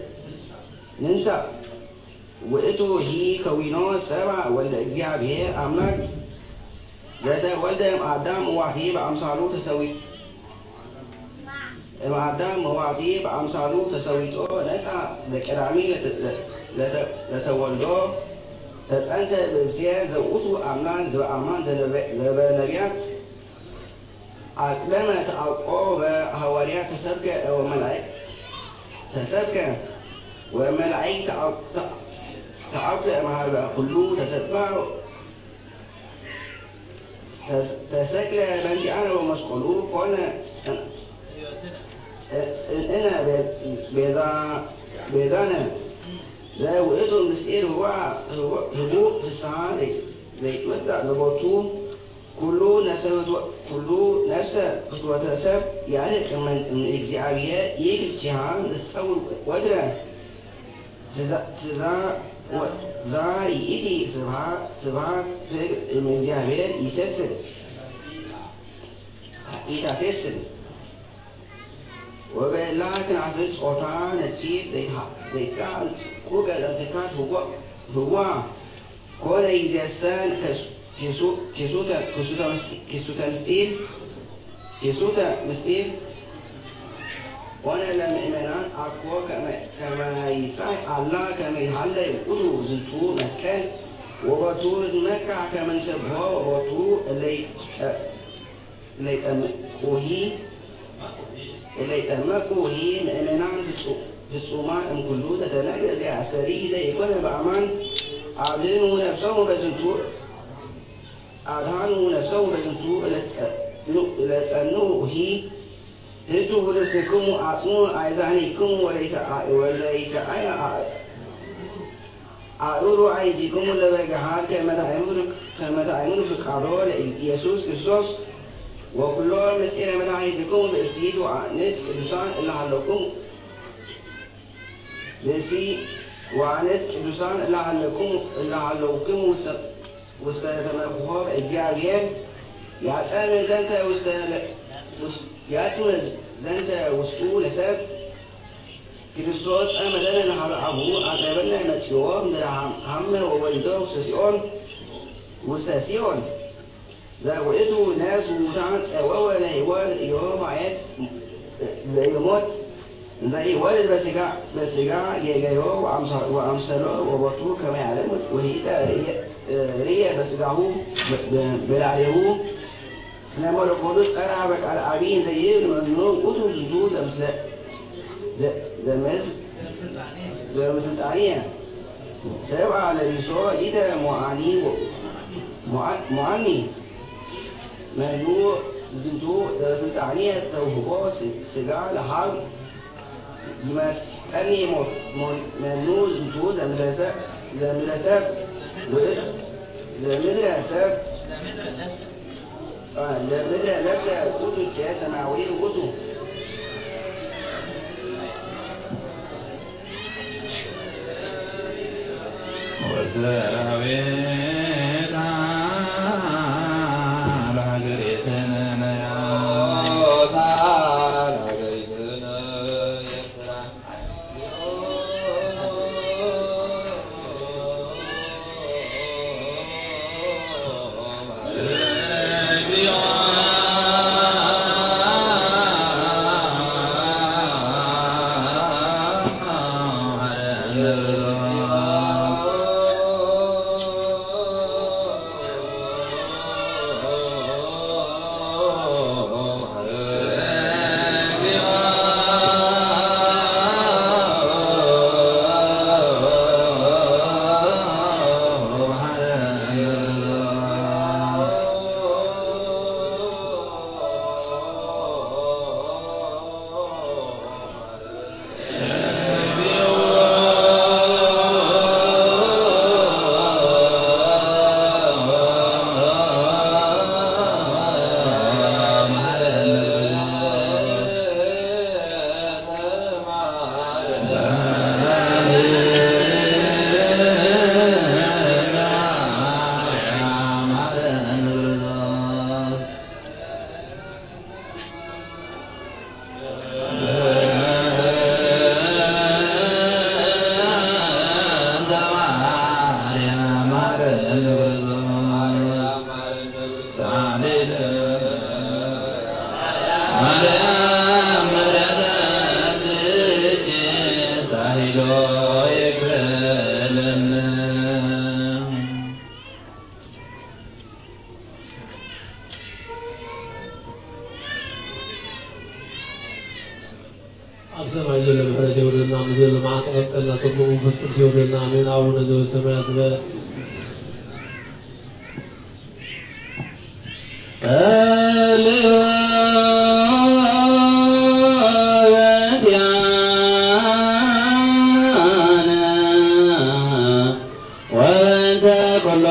ንንሳእ። ውእቱ ሂ ከዊኖ ሰባ ወልደ እግዚአብሔር አምላክ ዘተወልደ እምአዳም መዋቲ በአምሳሉ ተሰዊ-፣ እምአዳም መዋቲ በአምሳሉ ተሰዊጦ ነሳ ዘቀዳሚ ለተ-፣ ለተ-፣ ለተወልዶ ተጸንሰ ብእሴ ዘውእቱ አምላክ ዝበአማን ዘነበ-፣ ዘበነቢያት አቅደመ ተአውቆ በሐዋርያት ተሰብከ ወመላእክት ተሰብከ ወመላእክት ተአው-፣ ተ-፣ ተአውክለ እምሃበ ኩሉ ተሰባ ተስ-፣ ተሰቅለ በእንቲአነ ወመስቀሉ ኮነ ጽን-፣ ጽ-፣ ጽንዕነ ቤ-፣ ቤዛ-፣ ቤዛነ ዘውእቱ ምስጢር ህዋ-፣ ህዋ-፣ ህቡእ ፍስሓ ዘይት-፣ ዘይትወዳእ ዘቦቱ ኩሉ ነፍሰ ፍትወ-፣ ኩሉ ነፍሰ ፍትወተ ሰብ ያርቅ እም-፣ እምእግዚአብሔር ይክል ቺሃ ንትጸውር ወትረ። ትዛ-፣ ትዛ-፣ ወ-፣ ዛ ይእቲ ስብሃ-፣ ስብሃት ፍቅር እምእግዚአብሔር ይሰስን። ኢታሴስል ወበላ ክናፍል ጾታ ነቲ ዘይትካ-፣ ዘይትካል ቁ ገለምትካ ትህዋ፣ ትህዋ ኮነ ይዜሰን ከስ-፣ ኪሱ-፣ ኪሱተ-፣ ክሱተ ምስጢ-፣ ኪሱተ ምስጢር፣ ኪሱተ ምስጢር ኮነ ለምእመናን ኣኮ ከመ-፣ ከመ ይትራይ ኣላ ከመ ይሃለይ ውእቱ ዝንቱ መስቀል ወቦቱ ንትመካሕ ከመ ንሰብሖ ወቦቱ እለይ-፣ እለይጠምቁሂ፣ እለይጠመቁሂ ምእመናን ፍጹ-፣ ፍጹማን እምኩሉ ዘተነግረ ዘያስተሪ ዘይኮነ በአማን አድህኑ ነፍሶሙ በዝንቱ፣ አድሃኑ ነፍሶሙ በዝንቱ እለጸኑ-፣ እለጸኑሂ ህቱ ውርስክሙ አጽኑ አይዛኒክሙ ወለይተ-፣ ወለይተአያ አእሩ አይንቲክሙ ለበገሃድ ከመ ታእምሩ፣ ከመ ታእምሩ ፍቃዶ ለኢየሱስ ክርስቶስ ወኩሎ ምስጢረ መድኃኒትክሙ ብእሲት ወአንስት ቅዱሳን እለ ሃለውክሙ፣ ብእሲ ወአንስት ቅዱሳን እለ ሃለውክሙ፣ እለ ሃለውክሙ ውስተ፣ ውስተ ተመርኩሆ በእግዚአብሔር ያጸምእ ዘንተ ውስተ፣ ውስ-፣ ያጽምእ ዘንተ ውስጡ ለሰብ ክርስቶስ ጸመደነ ለሀበ አቡሁ አቅረበነ መጺኦ ምድረ ሐመ ወወሊዶ ውስተ ሲኦል፣ ውስተ ሲኦል ዘውእቱ ነፍስ ሙታን ጸወወ ለህይወት ዮም አየት ለይሞት እንዘ ኢወልድ በስጋ፣ በስጋ ጌገዮ ወአምሰሎ ወቦቱ ከመ ያለም ውሂጠ ርየ በስጋሁ በላሌሁ። እስመ መለኮቱ ጸርሐ በቃለ አቢይ እንዘ ይብል መኑ ውእቱ ዝንቱ ዘምስለ፣ ዘ-፣ ዘምስ-፣ ዘምስልጣንየ ሰብአ ለቢሶ ሊተ ሞአኒ ወ-፣ ሞአ-፣ ሞአኒ መኑ ዝንቱ ዘምስልጣንየ ተውህቦ ስ-፣ ስጋ ለሃብ ይመስጠኒ ሞ-፣ ሞ-፣ መኑ ዝንቱ ዘምድረ ሰብ፣ ዘምድረ ሰብ ውእቱ፣ ዘምድረ ሰብ፣ አ፣ ለምድረ ለብሰ ውእቱ ቼ ሰማያዊ ውእቱ። ወሰራዊታ ለሀገሪትነ ነያ። ኣብ ሰማይ ዘሎ ምሕረት የውርደልና፣ ኣብ ዘሎ መዓት ቀምጠልና፣ ጸጉ መንፈስ ቅዱስ የውርደልና። ኣሜን። አቡነ ዘበሰማያት ይትቀደስ ወበእንቲአነ ወበእንተ ኩሎሙ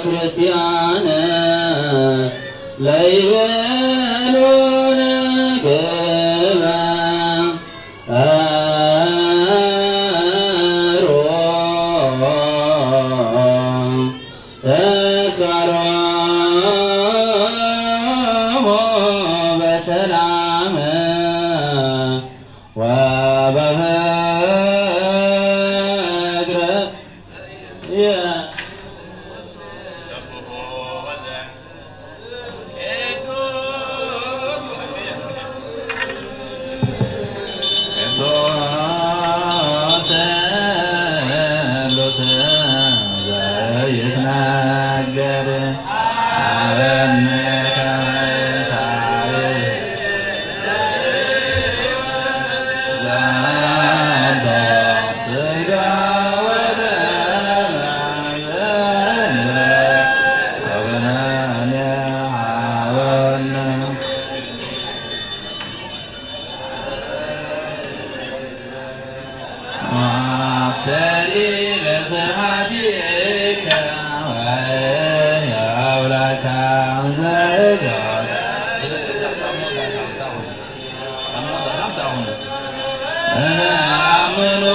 ክርስቲያን ለይቤሉነ ግበሩ ተስካሮ ንኣምኖ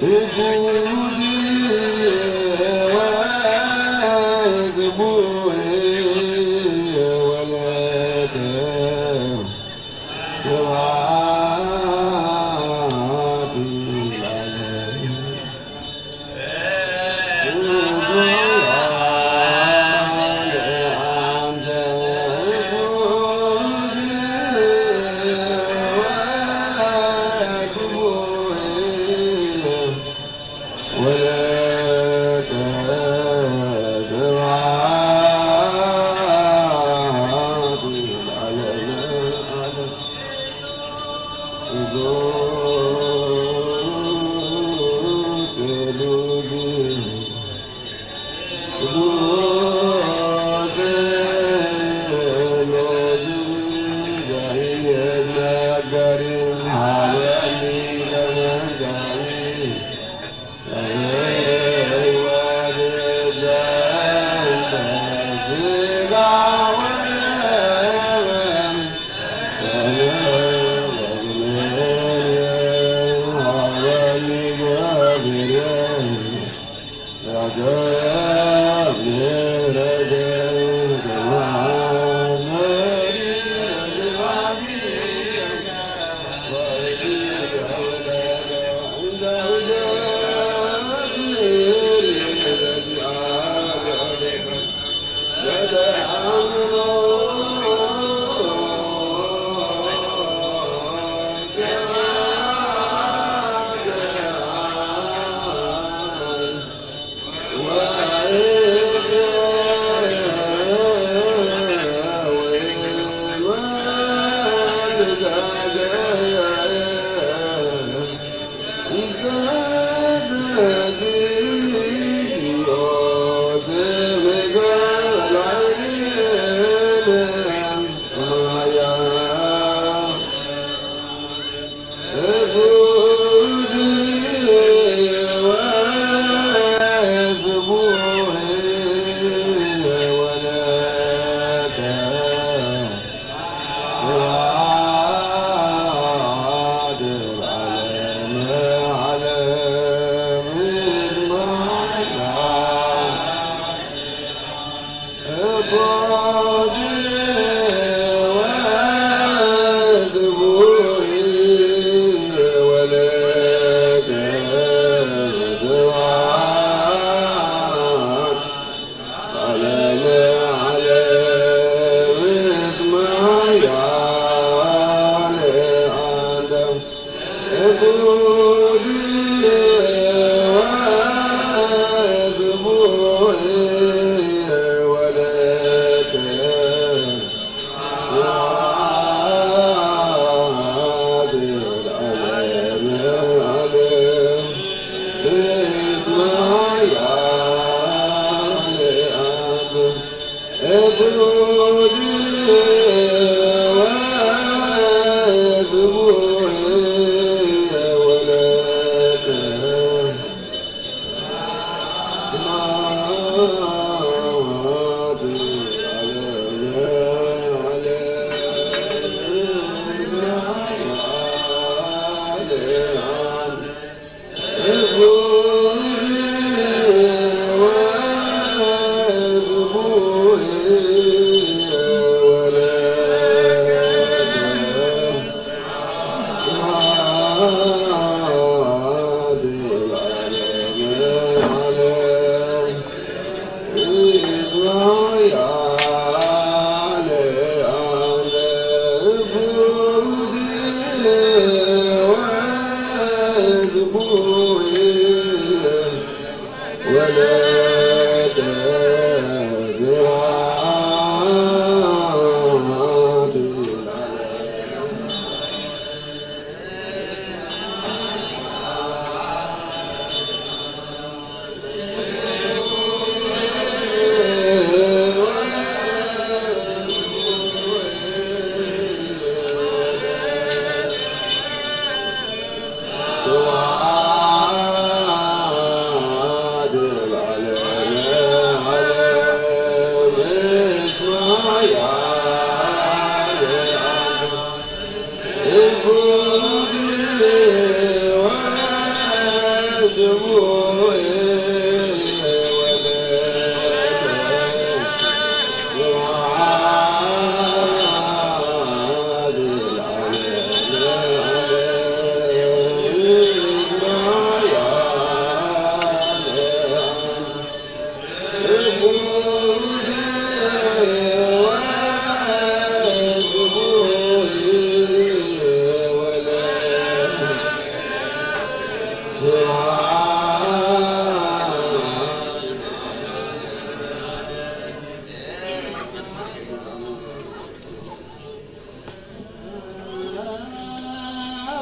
ብጉድ ወዝሙዕ ወለከ ስብሐት ለዓለም።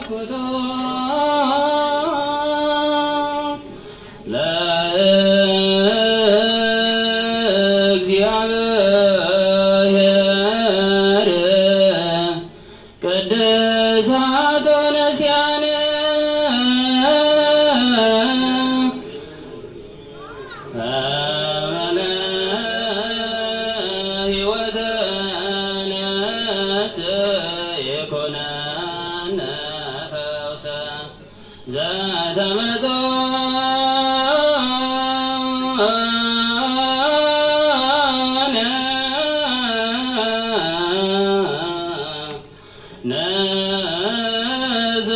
ኩቶ ለእግዚኣብሔር ቅድሳቶ ነስያን አመነ ሕይወተ ነፍስ ይኩነነ ፈውሰ ዘተመጦነ ነዝ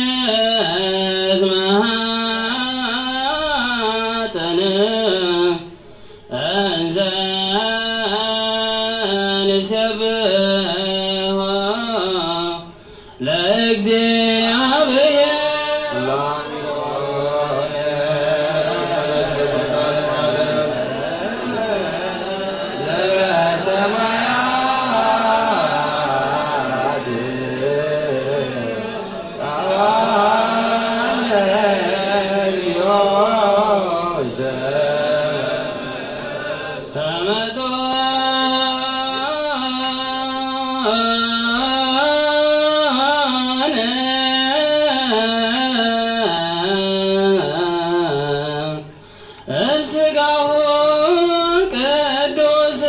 አልወነት መሃፀን እንዘ ንሴብሖ ለእግዚኣብሔር። ተመጦነ እምስጋሁ ቅዱስ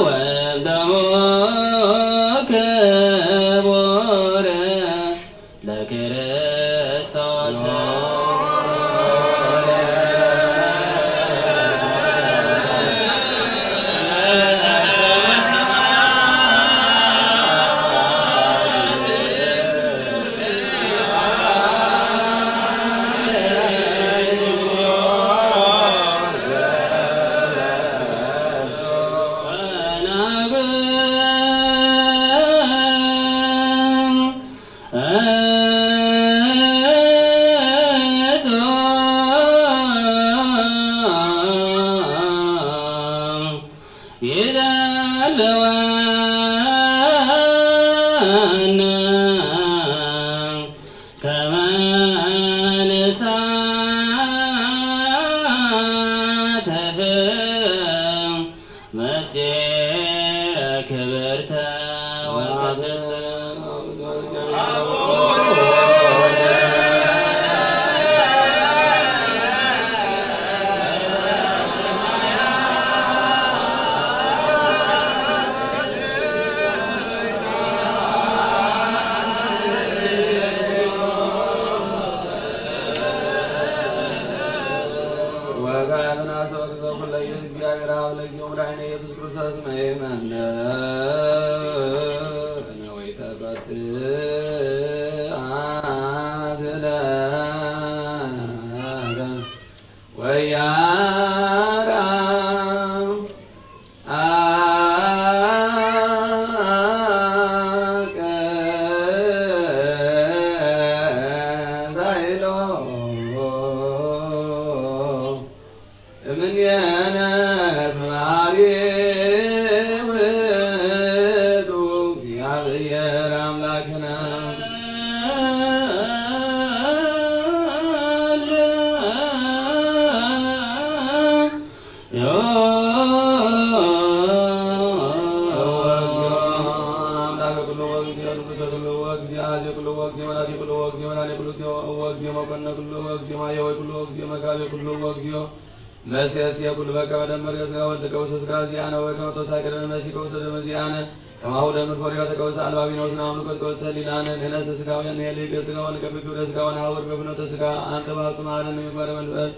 ወእምደሙ ክቡር ለክርስቶስ። ይደልወነ ከመ ንሳተፍ ምስጢረ ክብርተ ወቅድስተ። ወጋብና ሰበክ ዘኩለ እግዚአብሔር አብ ለእግዚኦ መድኃኒነ ኢየሱስ ክርስቶስ መይመነ ነወይተ ጸት አዝለ ወያራ አቀ ሳይሎ እምኔነ እስመ መሐሪ ውእቱ እግዚአብሔር አምላክነ። መሴስየ ኩሉ በከመ ደመርገ ሥጋ ወልድከ ውስተ ሥጋ ዚአነ ወበከመ ተሳቀ ደመ መሲከ ውስተ ደመ ዚአነ ከማሁ ደምር ፎሪያ ተቀውሰ አልባቢነ ውስነ አምልኮት ከውስተ ህሊናነ ንሕነሰ ሥጋውያን ንሄልይ ገ ሥጋ ወንገብር ግብረ ሥጋ ወነሐውር በፍኖተ ሥጋ አንተ ባቱ መሐረነ ምግባረ መንፈስ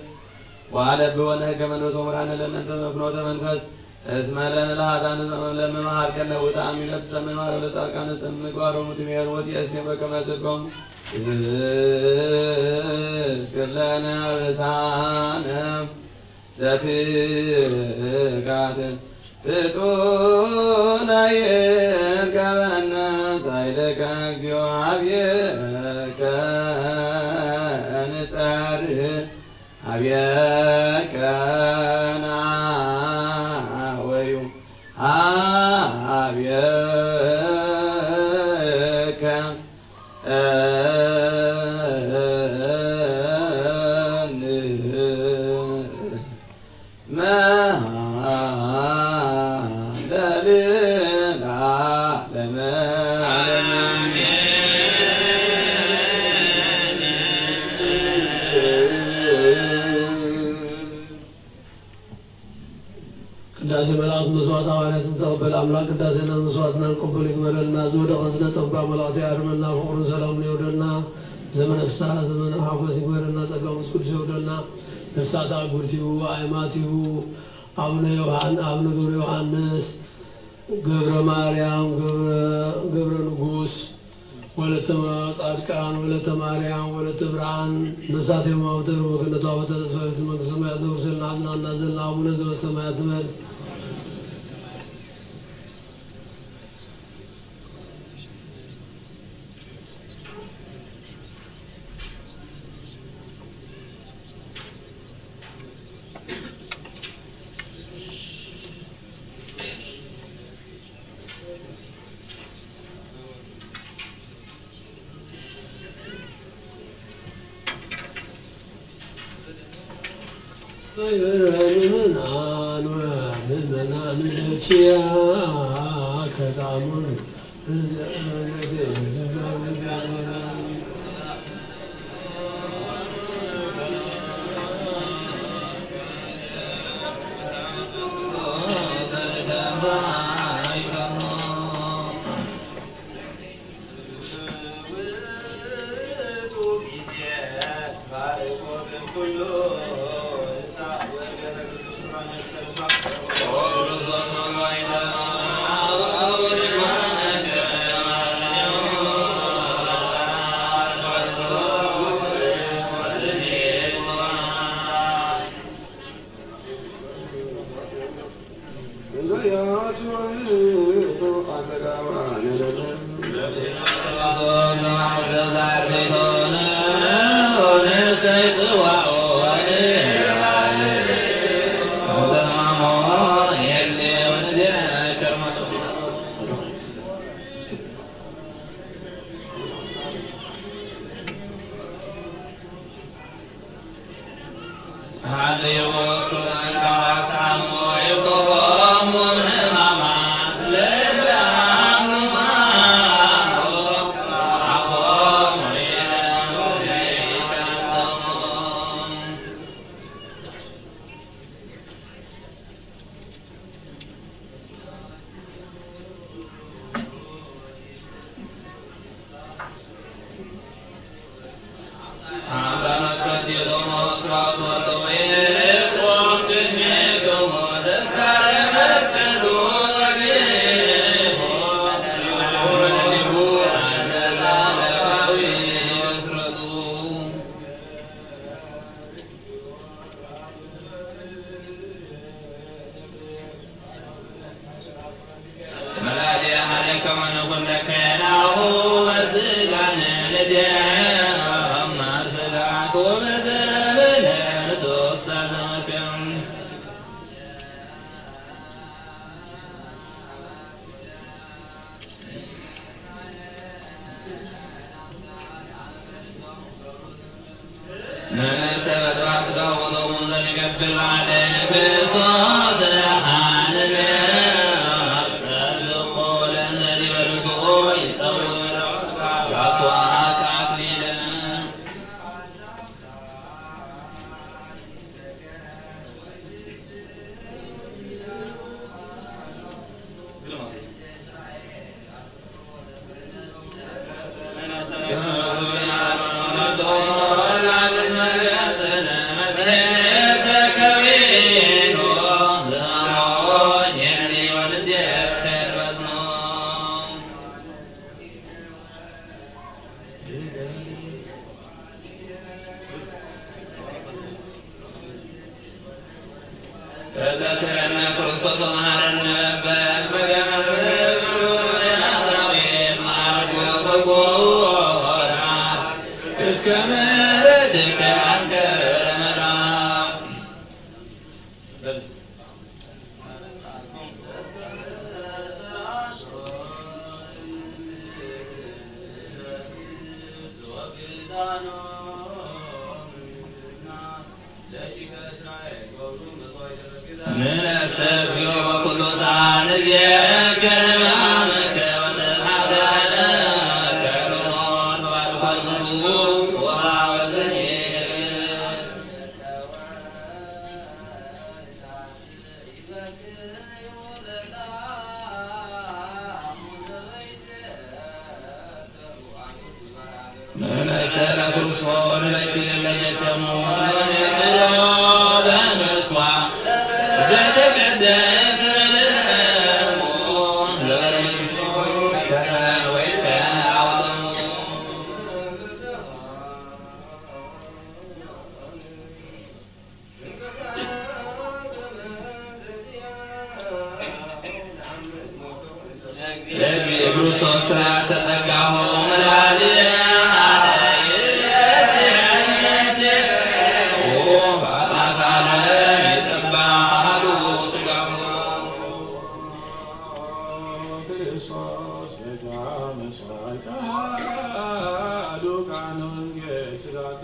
ወአለብወነ ሕገ መንፈስ ወምርሃነ ለእነንተ በፍኖተ መንፈስ እስመ ለነ ለኃጥአን ለመ መሐርከነ ውእተ አሚነ ትሰምዕ ማረ ለጻድቃን ስም ምግባሮሙ ትሜር ወትየስየም በከመ ጽድቆም ትስክር ለነ አበሳነ ዘትካት ፍጡነ ይርከበነ ሳይልከ እግዚኦ አብየከ ንጸርህ አብየከ ናወዩ ሀቤከ ቅዳሴ መላእክት መስዋዕት ሃዋርያትን ዝተቐበለ ኣምላኽ ቅዳሴናን መስዋዕትናን ቅቡል ይግበረልና። ዝወደቐን ዝነጠፈ መላእክቱ ይኣርመልና፣ ፍቕሩን ሰላሙን የውርደልና። ዘመነ ፍስሓ ዘመነ ሓጎስ ይግበረልና። ጸጋ መንፈስ ቅዱስ የውርደልና። ነፍሳት ኣጉርቲ ይህቡ፣ ኣእማት ይህቡ። ኣቡነ ዮሃን-፣ ኣቡነ ገብረ ዮሃንስ፣ ገብረ ማርያም፣ ገብረ፣ ገብረ ንጉስ፣ ወለተ ጻድቃን፣ ወለተ ማርያም፣ ወለተ ብርሃን፣ ነፍሳት የማውተር ወገነቱ ኣበተ ተስፋፊት መንግስተ ሰማያት ዘውርሰልና። ኣዝናና ዘለና ኣቡነ ዘበሰማያት ትበል። ምእመናን፣ ምእመናን ደችያ ከጣሙን ንርእሰ በጥባዕ ስጋሁ ወደሙ ዘንገብር በዓለ ክርስቶስ ሓንነ ጸርዝቆ ለእንዘ ዲበ ርእሱ ይጸውር ሳስዋት ኣክሊለ። ተዘክረነ ክርስቶስ ወመሃረነ በበ መገመ እስከ ምሕረትከ አንከረ ረመዳ። ذكر همامك وتبعث كرم وبركة وزني. ንነሰለ ክርስቶስ ንበኪ ለለየሰሙ ወንጽሮ ለንስዋ ዘተቀደሰ በደለሙ ዘበደለኪ ከፈን ወይትከ አውደሙ። ለእግዚእ ክርስቶስ ክብረት ተጸጋሁ መላሊ በአጽናፈ ዓለም ይጠባሉ ስጋሁ። ክርስቶስ በጃ መስዋዕት ተሃዱ ካህነ ወንጌል ስጋከ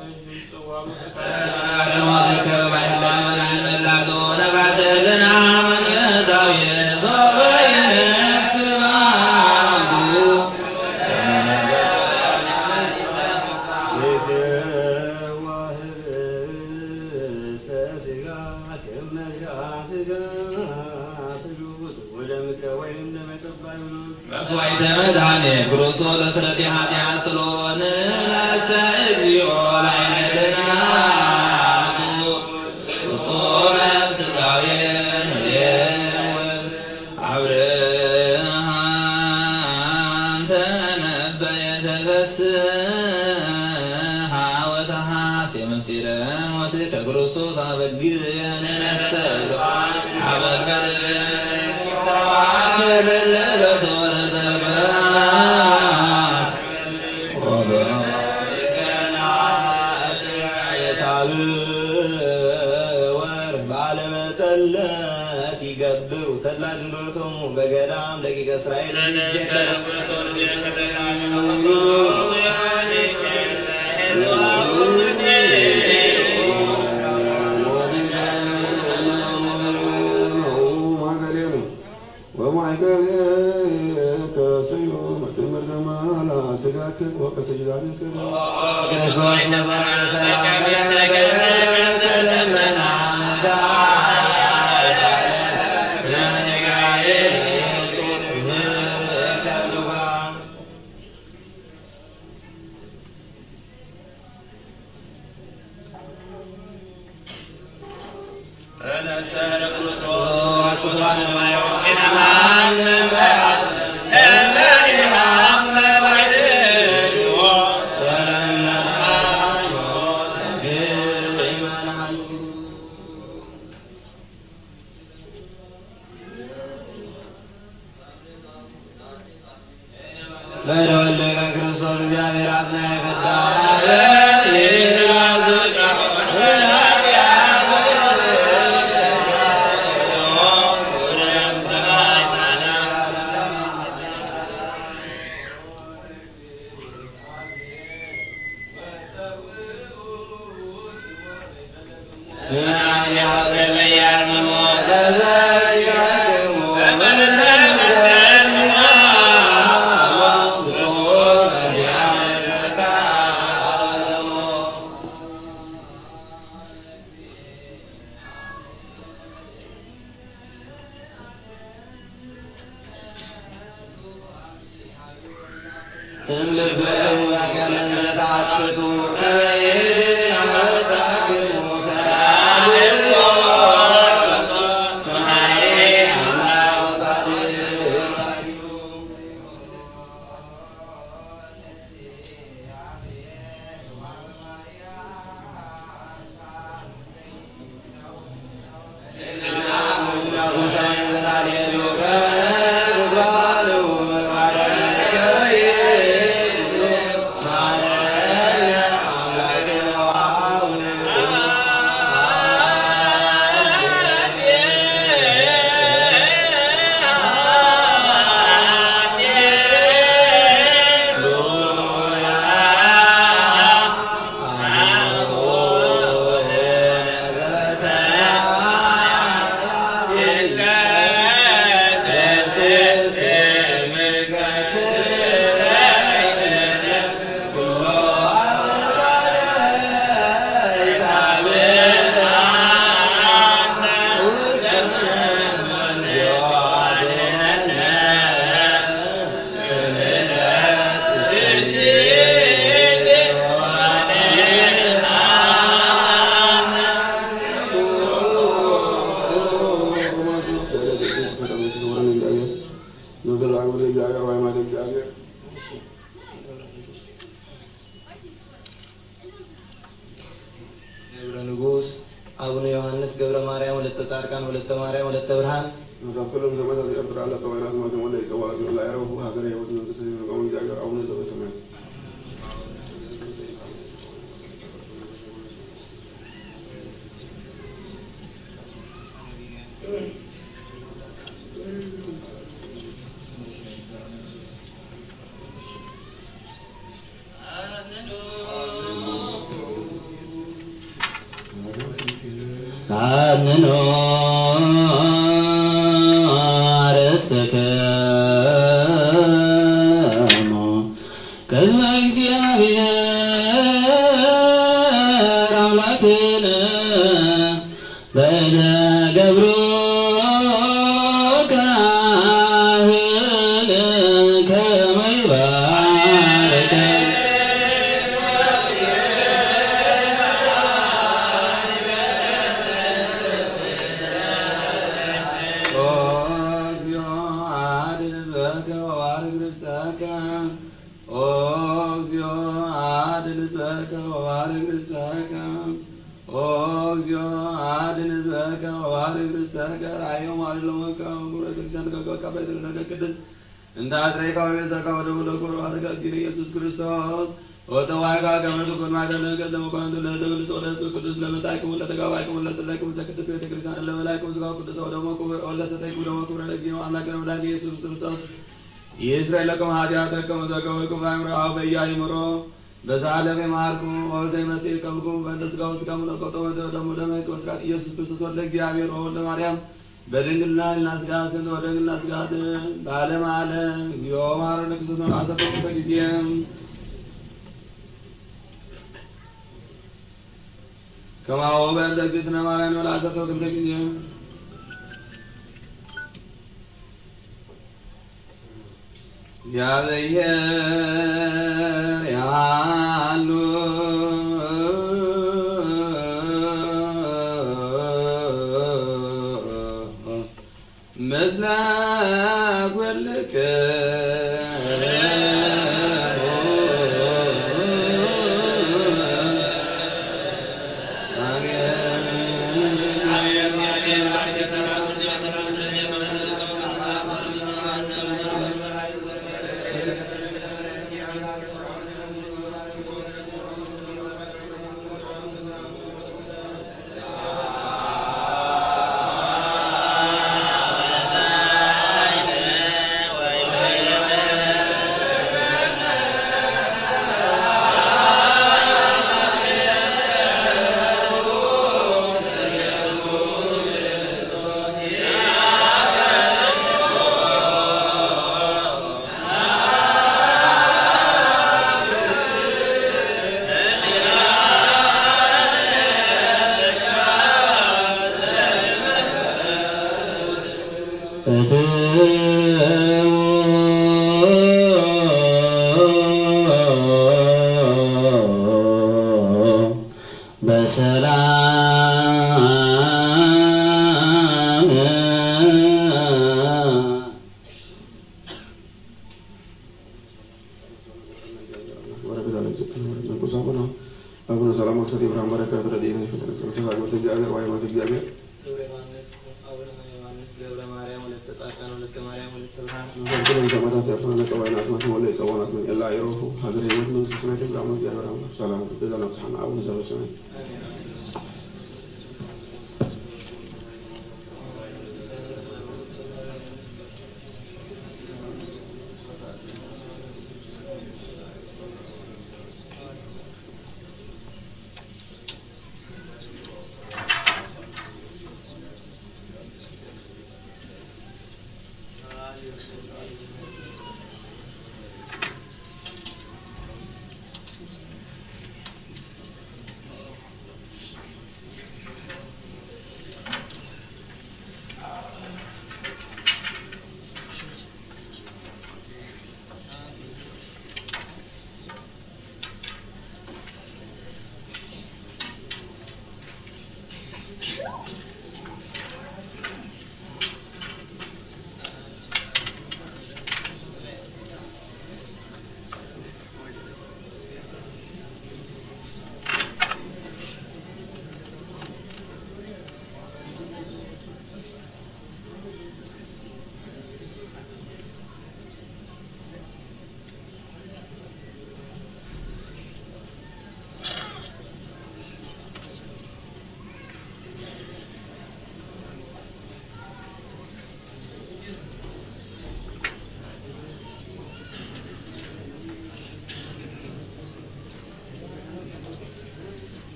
መስዋዕተ መድኃኒት ክርስቶስ ለስረቲ ኃጢአት ስሎ ንነሰ እግዚኦ ላዕለልና ንሱ ፍጹመ ስጋዌ ንቤት። አብርሃም ተነበየ ተፈስሐ ወተሐሴ ምስጢረ ሞት ከክርስቶስ አበግዕ ንነሰ ብዙኃን አበግዕ ለለበቶር ተባት ወበገና ሳብ ወር ባለመጸለት ይገብሩ ተድላ ድንግልቶሙ በገዳም ደቂቀ እስራኤል ይዜከሩ። ወማይከልከ ስዩም ትምህርተ ማላ ስጋከ ወቀትጅዳንከ። ክርስቶስ መስዋዕተ ሰላም ተለመና መድኃኒዓለም ዝናየ ጋየን ጹት ምከልዋ። በደወልደ ከክርስቶስ እግዚአብሔር አጽናየ ፍዳ እምልበክሙ በቀለ እንዘ ተአክቱ ከመ ይድን አበሳክሙ ሰአሊ። ስማሬ አምላክ ወጻድቅ። ንዘለኣለም ወደ እግዚኣብሔር ወይ ማለት እግዚኣብሔር። ገብረ ንጉስ፣ ኣቡነ ዮሃንስ፣ ገብረ ማርያም፣ ወለተ ጻድቃን፣ ወለተ ማርያም፣ ወለተ ብርሃን። ካብ ኩሎም ሰማዕታት ኤርትራ ለጠዋይና ስማቶም ወለ ይጸዋዕት መላ ይረፉ ሃገረ ህይወት መንግስቲ ይመቃሙ እግዚኣብሔር ኣቡነ ዘበሰማያት። አድንኖ አርእስተክሙ ቅድመ እግዚአብሔር አምላክነ በእደ ገብሩ ካህን ከመ ይባርከ። ኦ እግዚኦ አድን ህዝበከ ወባርክ ርስተከ። ኦ እግዚኦ አድን ህዝበከ ወባርክ ርስተከ። ኦ እግዚኦ አድን ህዝበከ ወባርክ ርስተከ። ራእዮም አድሎም ወከ። ክብረ ቤተክርስቲያን ከከ ቤተክርስቲያን ቅድስት እንተ አጥረይካ ወቤዛካ ወደሙ ለኩር ባርከ ዲነ ኢየሱስ ክርስቶስ። ወፀዋይካ ከመ ትኩን ማይደለ ገለ መኳንንቱ ለዘብል ጸሎት ቅዱስ ለመጻይኩም ለተጋባይኩም ለጽለይኩም ዘቅድስ ቤተክርስቲያን ለበላይኩም ስጋው ቅዱስ ወደሞ ክቡር ወለሰተይኩም ደሞ ክቡር ለእግዚኦ አምላክነ መድኃኒነ ኢየሱስ ክርስቶስ። ይስረይ ለኩም ኃጢአተኩም ዘከወልኩም በአእምሮ አው በያይምሮ በዛ ዓለም የማርኩም ወበዘይ መጽእ ይቀብኩም በእንተ ስጋው ስጋሙ ለቆጠ ወደ ደሙ ደመ ወስራት ኢየሱስ ክርስቶስ ወልደ እግዚአብሔር ወወልደ ማርያም በድንግልና ልናስጋትን ወደንግልና ስጋትን በዓለም ዓለም እግዚኦ ማረነ ክርስቶስ ነው ለዓሰርተ ክልተ ጊዜ ከማሁ በእንተ እግዝእትነ ማርያም ወለዓሰርተ ክልተ ጊዜ። እግዚአብሔር ያሉ ምስለ ኩልክሙ። በሰላም። ወረከት አለግዘት መንቁስ አቡነ አቡነ ሰላማ ክሰት የብርሃን በረከት ረድኤት ይፈለገ ጸሎተ አግብርተ እግዚአብሔር ዋይ ማለት እግዚአብሔር። ገብረ ዮሐንስ፣ አቡነ ዮሐንስ ገብረ ማርያም ወለተ ጻድቃን ወለተ ማርያም ወለተ ብርሃን። ዘንክሎም ሰማዕታት ያርፈነ ጸዋይን አስማትን ወለ ጸዋናት ምን ኤላ ይሮፉ ሀገር ህይወት መንግስት ሰማያትን ጋሞ እግዚአብሔር አምላክ ሰላም ክገዛ ነብስሓና አቡነ ዘበሰማይ።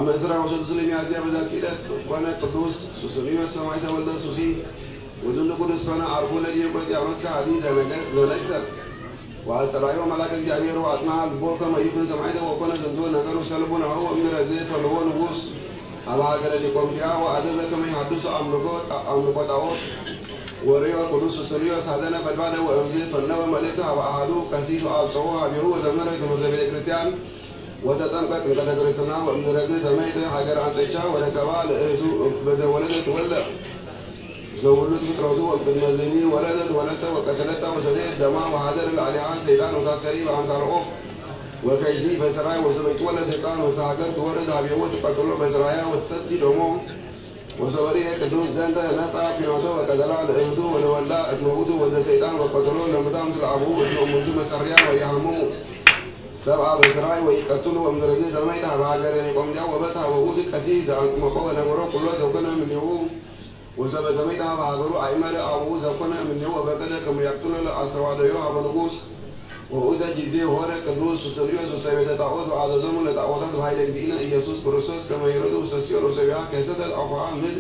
ኣብ ዕስራ ወሰዱስ ለሚያዝያ በዛቲ ዕለት ኮነ ቅዱስ ሱስንዮስ ሰማዕተ ወልደ ሱሲ። ወዝንቱ ቅዱስ ኮነ ዓርኩ ለዲዮቅልጥያኖስ ከሃዲ ዘነገ-፣ ዘነግሰ። ወአስተርአዮ መልአከ እግዚአብሔር ወአጽንዐ ልቦ ከመ ይኩን ሰማዕተ ወኮነ ዝንቱ ነገሩ ሰልቡናሁ ወእምድረ ዝፈንዎ ንጉሥ። ኣብ ሃገረ ኒቆምድያ ወአዘዘ ከመ ይሐድሱ አምልኮ ጣ-፣ አምልኮ ጣዖት። ወርእዮ ቅዱስ ሱስንዮስ ሐዘነ ፈድፋደ ወእምዝ ፈነወ መልእክተ ሀበ አሐዱ ቀሲስ ወአብጽሖ ሀቤሁ ወተምህረ ትምህርተ ቤተ ክርስቲያን። ወተጠምቀ ጥምቀተ ክርስትና ወእምድረዝ ተመይተ ሀገር አንጾቻ ወረከባ ለእህቱ በዘወለደት ወልደ። ዘውሉድ ፍጥረቱ ወእምቅድመ ዝኒ ወለደት ወለተ ወቀተለታ ወሰተየት ደማ ወሀደረ ለአሊሃ ሰይጣን ወታሰሪ በአምሳለ ኦፍ። ወከይሲ በሰራይ ወሰበይት ወለድ ህፃን ወሰ ሀገር ትወርድ ሀቤሁ ወትቀትሎ በሰራያ ወትሰቲ ደሞ። ወሶበ ርእየ ቅዱስ ዘንተ ነሳ ኲናቶ ወቀተላ ለእህቱ ወለወልዳ እስመ ውእቱ ወልደ ሰይጣን ወቀተሎ ለምታ ምስለ አቡሁ እስመ እሙንቱ መሰሪያን ወየሐምሙ ሰብአ በስራይ ወይቀትሉ ወምድረዚ ተመይታ በሀገረ ኒቆምድያ ወበጽሐ ወውእቱ ቀሲስ ዘአንጥመቆ ወነገሮ ኩሎ ዘኮነ እምኔሁ ወሰበ ተመይታ በሀገሩ አእመረ አቡሁ ዘኮነ እምኔሁ ወፈቀደ ከመ ያቅትሎ ለአስተዋደዮ ሀበ ንጉስ። ወውእተ ጊዜ ሆረ ቅዱስ ሱስንዮስ ውስተ ቤተ ጣዖት ወአዘዞሙ ለጣዖታት በኃይለ እግዚእነ ኢየሱስ ክርስቶስ ከመ ይረዱ ውስተ ሲኦል ወሶቢያ ከሰተት አፉሃ ምድር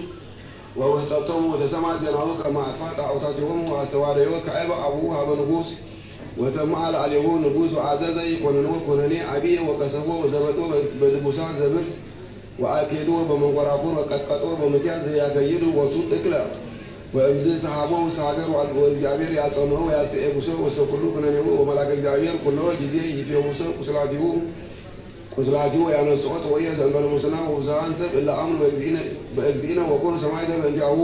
ወውህጠቶሙ ወተሰማ ዜናሁ ከመ አጥፋ ጣዖታቲሆሙ ወአስተዋደዮ ካዕበ አቡሁ ሀበ ንጉስ። ወተመአ ለአሌሁ ንጉስ ወአዘዘ ይኮንንዎ ኮነኔ አብየ ወቀሰፎ ወዘበጦ በድቡሳ ዘብርት ወአኬድዎ በመንኮራኩር ወቀጥቀጥዎ በምክያት ዘያከይዱ ቦቱ እክለ። ወእምዝ ሰሃቦ ውስተ ሀገር ወእግዚአብሔር ያጸንሆ ወያስተኤብሶ ውስተ ኩሉ ኩነኔሁ ወመልአከ እግዚአብሔር ኩሎ ጊዜ ይፌውሶ ቁስላቲሁ ቁስላቲሁ ወያነስኦ ተወየ ዘእንበለ ሙስና ወብዙሃን ሰብ እለ አምኑ በእግዚእነ ወኮኑ ሰማዕተ በእንቲአሁ።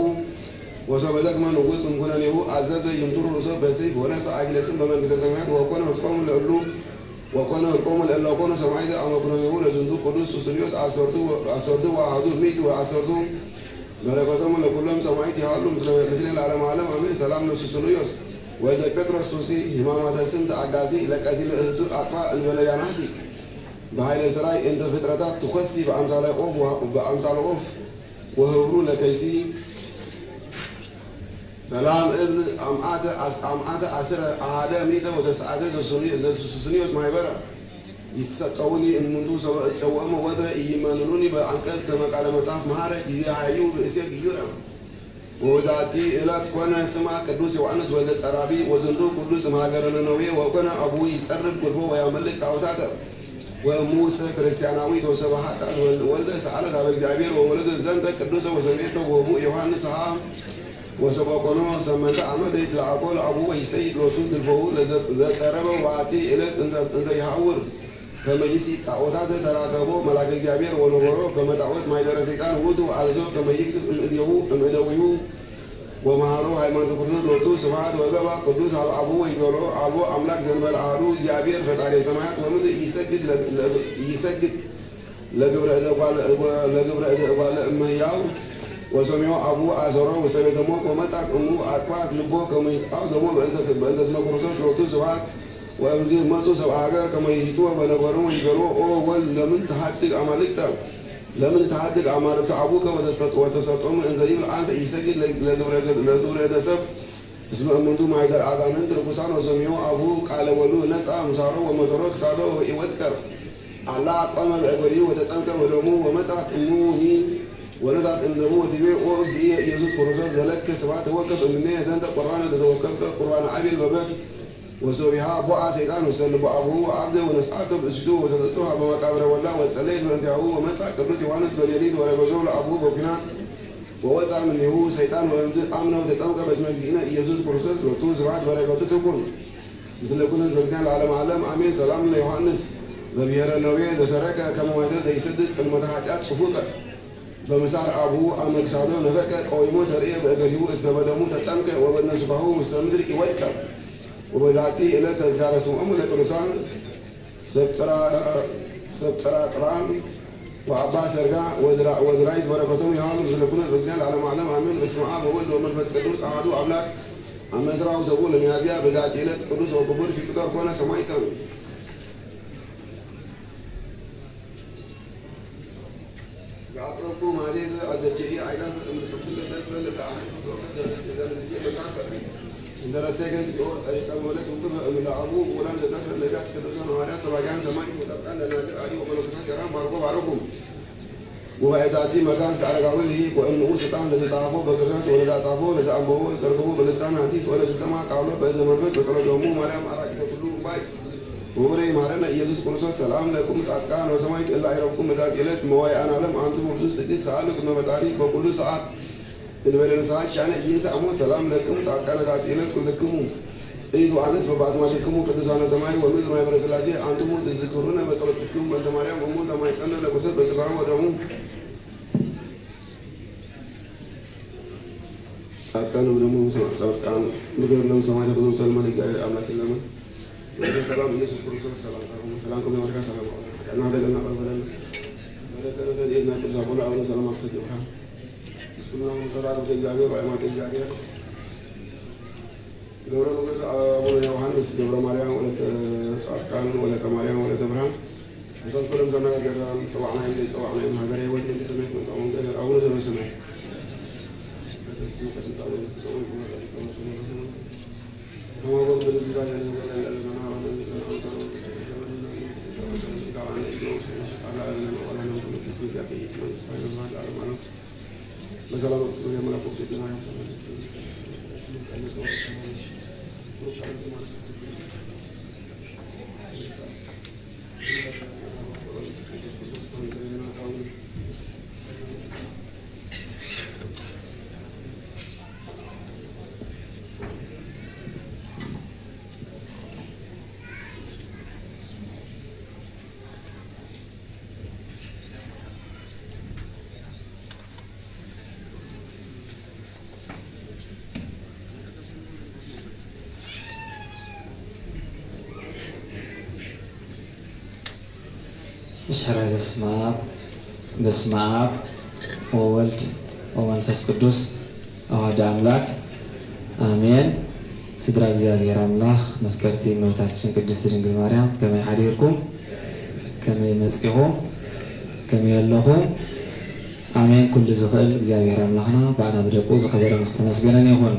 ወሶበ ደክመ ንጉስ እምኩነኔሁ አዘዘ ይንትሩ ርእሶ በሰይፍ ወነሳ አክሊለ ጽን በመንግስተ ሰማያት ወኮነ ህልቆሙ ለእሉ ወኮነ ህልቆሙ ለእለ ኮኑ ሰማዕተ አመ ኩነኔሁ ለዝንቱ ቅዱስ ሱስንዮስ አሰርቱ አሰርቱ ወአሐዱ ምእቲ ወአሰርቱ። በረከቶሙ ለኩሎም ሰማዕት ይሃሉ ምስለ ምስሌነ ለዓለመ ዓለም አሜን። ሰላም ለሱስንዮስ ወልደ ጴጥሮስ ሱሲ ህማማተ ስም ተአጋሲ ለቀቲለ እህቱ አጥፋ እንበለ ያናሲ በኃይለ ሥራይ እንተ ፍጥረታት ትኮሲ በአምሳለ ኦፍ ወ-፣ በአምሳለ ኦፍ ወህብሩ ለከይሲ። ሰላም እብል አምአተ አስ-፣ አምአተ አስረ አሃደ ሚእተ ወተስዓተ ዘሱኒ-፣ ዘሱስንዮስ ማይበረ ይሰጠውኒ እሙንቱ ሰበ እጸውዖሙ ወትረ ኢይመንኑኒ በአንቀጽ ከመ ቃለ መጽሐፍ መሐረ ጊዜ ሀዩ ብእሴ ግዩረ። ወበዛቲ ዕለት ኮነ ስማ ቅዱስ ዮሐንስ ወልደ ጸራቢ ወዝንቱ ቅዱስ እምሀገረ ነነዌ ወኮነ አቡሁ ይጸርብ ጉልፎ ወያመልክ ጣዖታተ። ወእሙ ውስተ ክርስቲያናዊት ወሰበ ኃጢአት ወልደ ሰአለት ሀበ እግዚአብሔር ወወለደት ዘንተ ቅዱሰ ወሰምየቶ ወህቡእ ዮሐንስ ሀ ወሰበ ኮኖ ሰመንተ ዓመተ ይትለአኮ ለአቡሁ ወይሰይድ ሎቱ ግልፎሁ ለዘ-፣ ዘጸረበ ወበአቲ ዕለት እንዘ-፣ እንዘ ይሐውር ከመ ይሲ ጣዖታተ ተራከቦ መልአከ እግዚአብሔር ወነበሮ ከመ ጣዖት ማይደረ ሰይጣን ውእቱ ወአዘዞ ከመ ይክትብ እምእዴሁ እምእደዊሁ ወመሃሮ ሃይማኖተ ክርስቶስ ሎቱ ስብሐት ወገባ ቅዱስ ሀበ አቡሁ ወይቤሎ አልቦ አምላክ ዘንበለ አሐዱ እግዚአብሔር ፈጣሪ ሰማያት ወምድር ኢይሰግድ ለ-፣ ለ-፣ ኢይሰግድ ለግብረ እደ እጓለ፣ ለግብረ እደ እጓለ እመ ሕያው። ወሰሚዖ አቡሁ አሰሮ ውስተ ቤተ ሞት ወመጻት እሙ አጥፋት ልቦ ከመ ይቃው ደሞ በእንተ፣ በእንተ ስመ ክርስቶስ ሎቱ ስብሐት። ወእምዝ መጹ ሰብአ ሀገር ከመ ይሂጥዎ በነበሩ ይቤልዎ ኦ ወልድ ለምን ተሐድግ አማልክተ ለምን ተሐድግ አማልክተ አቡከ ወተሰጥ-፣ ወተሰጦሙ እንዘ ይብል አንሰ ኢሰግድ ለግብረ፣ ለግብረ እደ ሰብ እስመ እሙንቱ ማይደር አጋንንት ርኩሳን። ወሰሚዖ አቡሁ ቃለ ወልዱ ነጽአ ምሳሮ ወመተሮ ክሳዶ ወኢወጥቀ አላ አቋመ በእገሪሁ ወተጠምቀ በደሙ ወመጻት እሙኒ ወነሳት እምደሙ ወትቤ ኦ እግዚእየ ኢየሱስ ክርስቶስ ዘለከ ስብሐት ተወከፍ እምኔ ዘንተ ቁርባነ ዘተወከፍከ ቁርባነ አቤል በበድ። ወሶቢሃ ቦአ ሰይጣን ውስተ ልቡ አቡሁ ወአብደ ወነስአቶ ብእሲቱ ወሰጠቶ ሀበ መቃብረ ወላ ወጸለየት በእንቲአሁ ወመጻ ቅዱስ ዮሐንስ በሌሊት ወረገዞ ለአቡሁ በኩናት ወወፃ እምኔሁ ሰይጣን ወእምዝ አምነ ወተጠምቀ በስመ እግዚእነ ኢየሱስ ክርስቶስ ሎቱ ስብሐት በረከቱ ትኩን ምስለ ኩሉ ህዝበ ክርስቲያን ለዓለመ ዓለም አሜን። ሰላም ለዮሐንስ በብሔረ ነዌ ዘሰረቀ ከመ ማይተ ዘይሰድድ ጽልመተ ኃጢአት ጽፉቀ በምሳር አቡሁ አመክሳዶ ነፈቀ ቀዊሞ ተርእየ በእገሪሁ እስከ በደሙ ተጠምቀ ወበድነ ስጋሁ ውስተ ምድር ኢወድቀ። ወበዛቲ ዕለት ተዝካረ ስምዖሙ ለቅዱሳን ሰብጥራ-፣ ሰብጥራጥራን ወአባ ሰርጋ ወድራ-፣ ወድራይት በረከቶም ይሃሉ ምስለ ኩሉ ህዝበ ክርስቲያን ለዓለመ ዓለም አሜን። በስመ አብ ወወልድ ወመንፈስ ቅዱስ አሐዱ አምላክ። አመ ዕስራ ወሰብኡ ለሚያዝያ በዛቲ ዕለት ቅዱስ ወክቡር ፊቅጦር ኮነ ሰማዕተ። ዘአቅረብኩ ማሕሌት አዘኪሪ አእላፍ እምርክብኩ ለዘልፈ ለተአምር መጽሐፈ። እንተ ረሴከ እግዚኦ ጸሪቀ መለት ውክፈ እምለ አቡ ውላን ዘተርፈ ነቢያት ቅዱሳን ሐዋርያት ሰባኪያን ሰማዕት ወጻድቃን ደናግል አዲ ወመነኮሳት ገራን ባርኮ ባረኩም። ጉባኤ ዛቲ መካን እስከ አረጋዊ ልሂቅ ወእም ንዑስ ሕፃን ለዘጻሐፎ በክርታስ ወለዘአጻፎ ለዘአንበቦ ለዘተርጎሞ በልሳን ሐዲስ ወለዘሰምዐ ቃሎ በእዝነ መንፈስ በጸሎቶሙ ማርያም አራቂተ ኩሉ እምባይስ ክቡር ይማረነ ኢየሱስ ክርስቶስ። ሰላም ለኩም ጻድቃን ወሰማዕት እለ አይረፍኩም በዛቲ ዕለት መዋዕያን ዓለም አንትሙ ብዙ ጽድቅ ሰአሉ ቅድመ ፈጣሪ በኩሉ ሰዓት እንበለ ንስሐ ሻነ ኢይንሳእሞ። ሰላም ለክሙ ጻድቃነ ዛቲ ዕለት ኩልክሙ ኢዱ አነስ በባስማቲክሙ ቅዱሳነ ሰማይ ወምድር ማይበረ ሥላሴ አንትሙ ትዝክሩነ በጸሎትክሙ በእንተ ማርያም እሙ ተማይጸነ ለኩሰት በስጋሁ ወደሙ። ጻድቃን ወደሙ ጻድቃን ብገድሎም ሰማዕታት ወዘምሰልመ ለእግዚአብሔር አምላክ ይለምን። ሰላም ኢየሱስ ክርስቶስ ሰላም ሰላም ሰላም ከመ ይወርካ ሰላም አሁን ያና ደገና ቀርበለን ወደ ቀረበ ዲና ቅዱስ አቡነ አቡነ ሰላማ ክሰት ይብካ። ምስኩና ተዛረብ እግዚአብሔር ወአማት እግዚአብሔር ገብረ መንፈስ አቡነ ዮሐንስ ገብረ ማርያም ወለተ ጻድቃን ወለተ ማርያም ወለተ ብርሃን። እሳት ኩሎም ዘመናት ገዳም ጸዋዕና ኢለ ጸዋዕና እዮም። ሃገረ ህይወት መንግስተ ሰማያት መቃወም ገበር አቡነ ዘበሰማይ። ከማወቅ ብልዝጋ እሺ፣ ሕራይ በስመ አብ፣ በስመ አብ ወወልድ ወመንፈስ ቅዱስ አሐዱ አምላክ አሜን። ስድራ እግዚኣብሔር አምላክ፣ መፍቀርቲ እመቤታችን ቅድስት ድንግል ማርያም፣ ከመይ ሓዲርኩም? ከመይ መጺኹም? ከመይ ኣለኹም? ኣሜን። ኩሉ ዝኽእል እግዚኣብሔር ኣምላኽና ብኣና ብደቁ ዝኸበረን ዝተመስገነን ይኹን።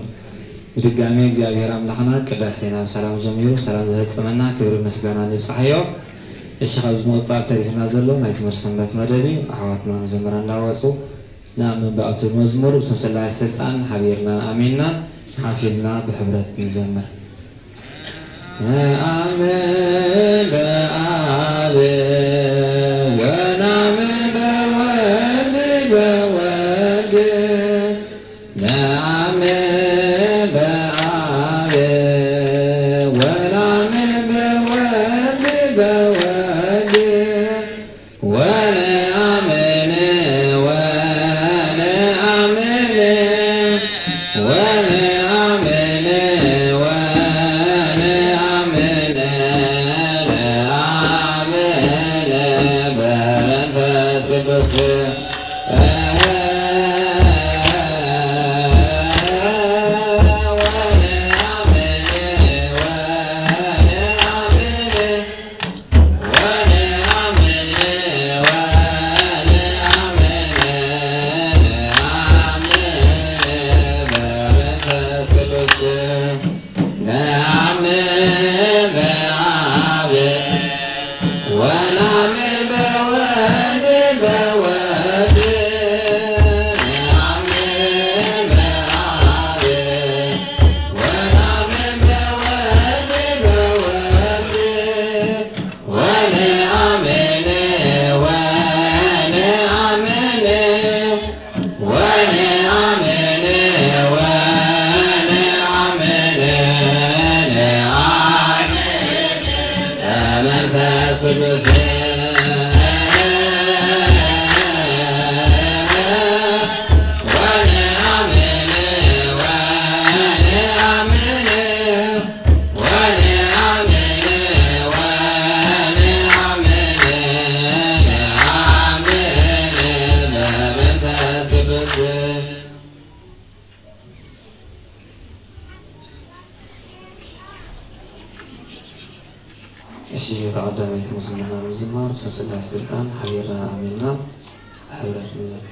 ብድጋሜ እግዚኣብሔር ኣምላኽና ቅዳሴና ብሰላም ጀሚሩ ብሰላም ዝፈጸመና ክብሪ ምስጋና ይብጻሕዮ። እሺ፣ ካብዚ ምቕጻል ተሪፍና ዘሎ ናይ ትምህርቲ ሰንበት መደብ እዩ። ኣሕዋትና መዘምራን እንዳወጹ ንኣምን ብኣብ ትብል መዝሙር ብስም ስላሴ ስልጣን ሓቢርና ኣሚንና ሓፊልና ብሕብረት ንዘምር። ነአምን በአብ ወነአምን በወልድ በወልድ ነአምን በአብ ወነአምን በወልድ በወልድ ወነአምን ወነአምን ወነአምን ነአምን በመንፈስ ቅዱስ ወነአምን ወነአምን ወነአምን ወነአምን ወነአምን ነአምን በመንፈስ ቅዱስ ወነአምን ወነአምን ወነአምን ወነአምን ነአምን በመንፈስ ቅዱስ። እሺ፣ እታ ቀዳመይቲ መዝሙርና ምዝማር፣ ሰብ ስላሴ ስልጣን ሓቢርና ኣሚንና ብሕብረት ንዘምር።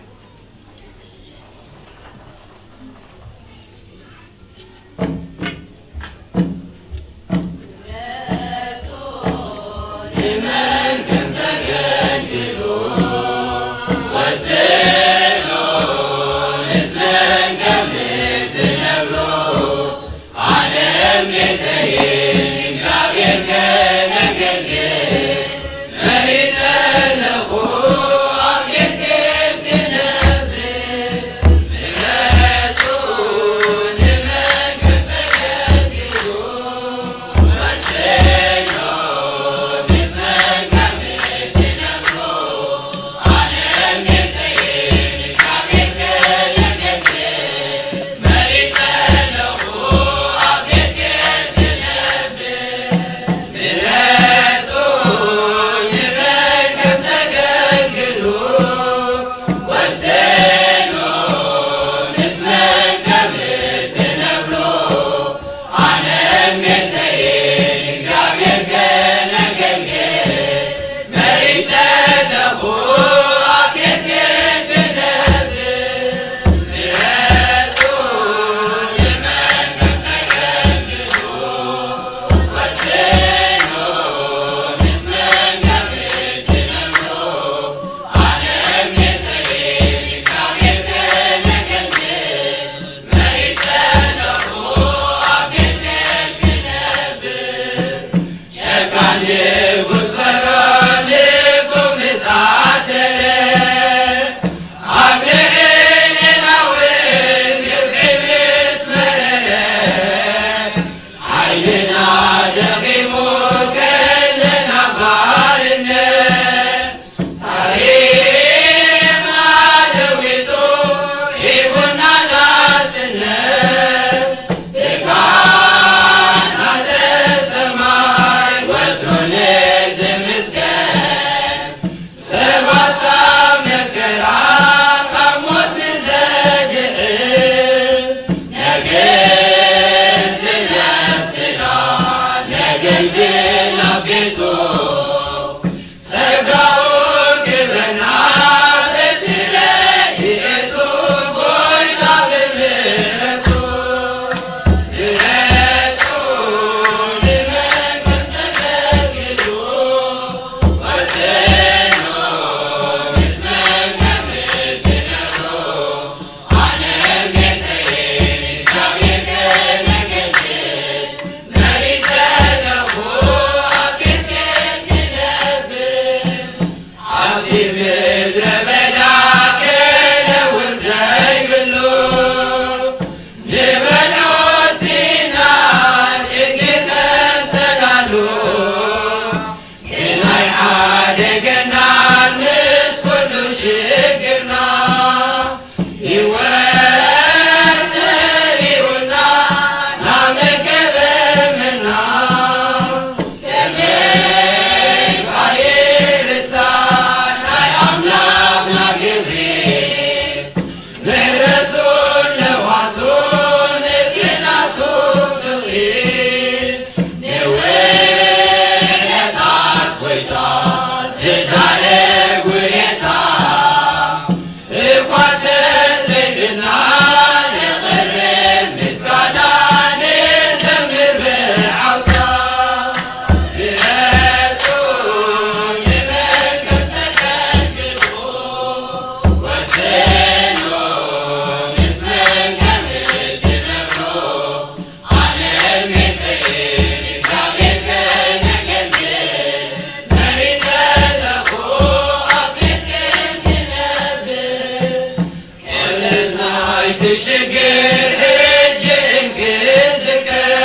ትሽግር ሕጂ እንክዝከር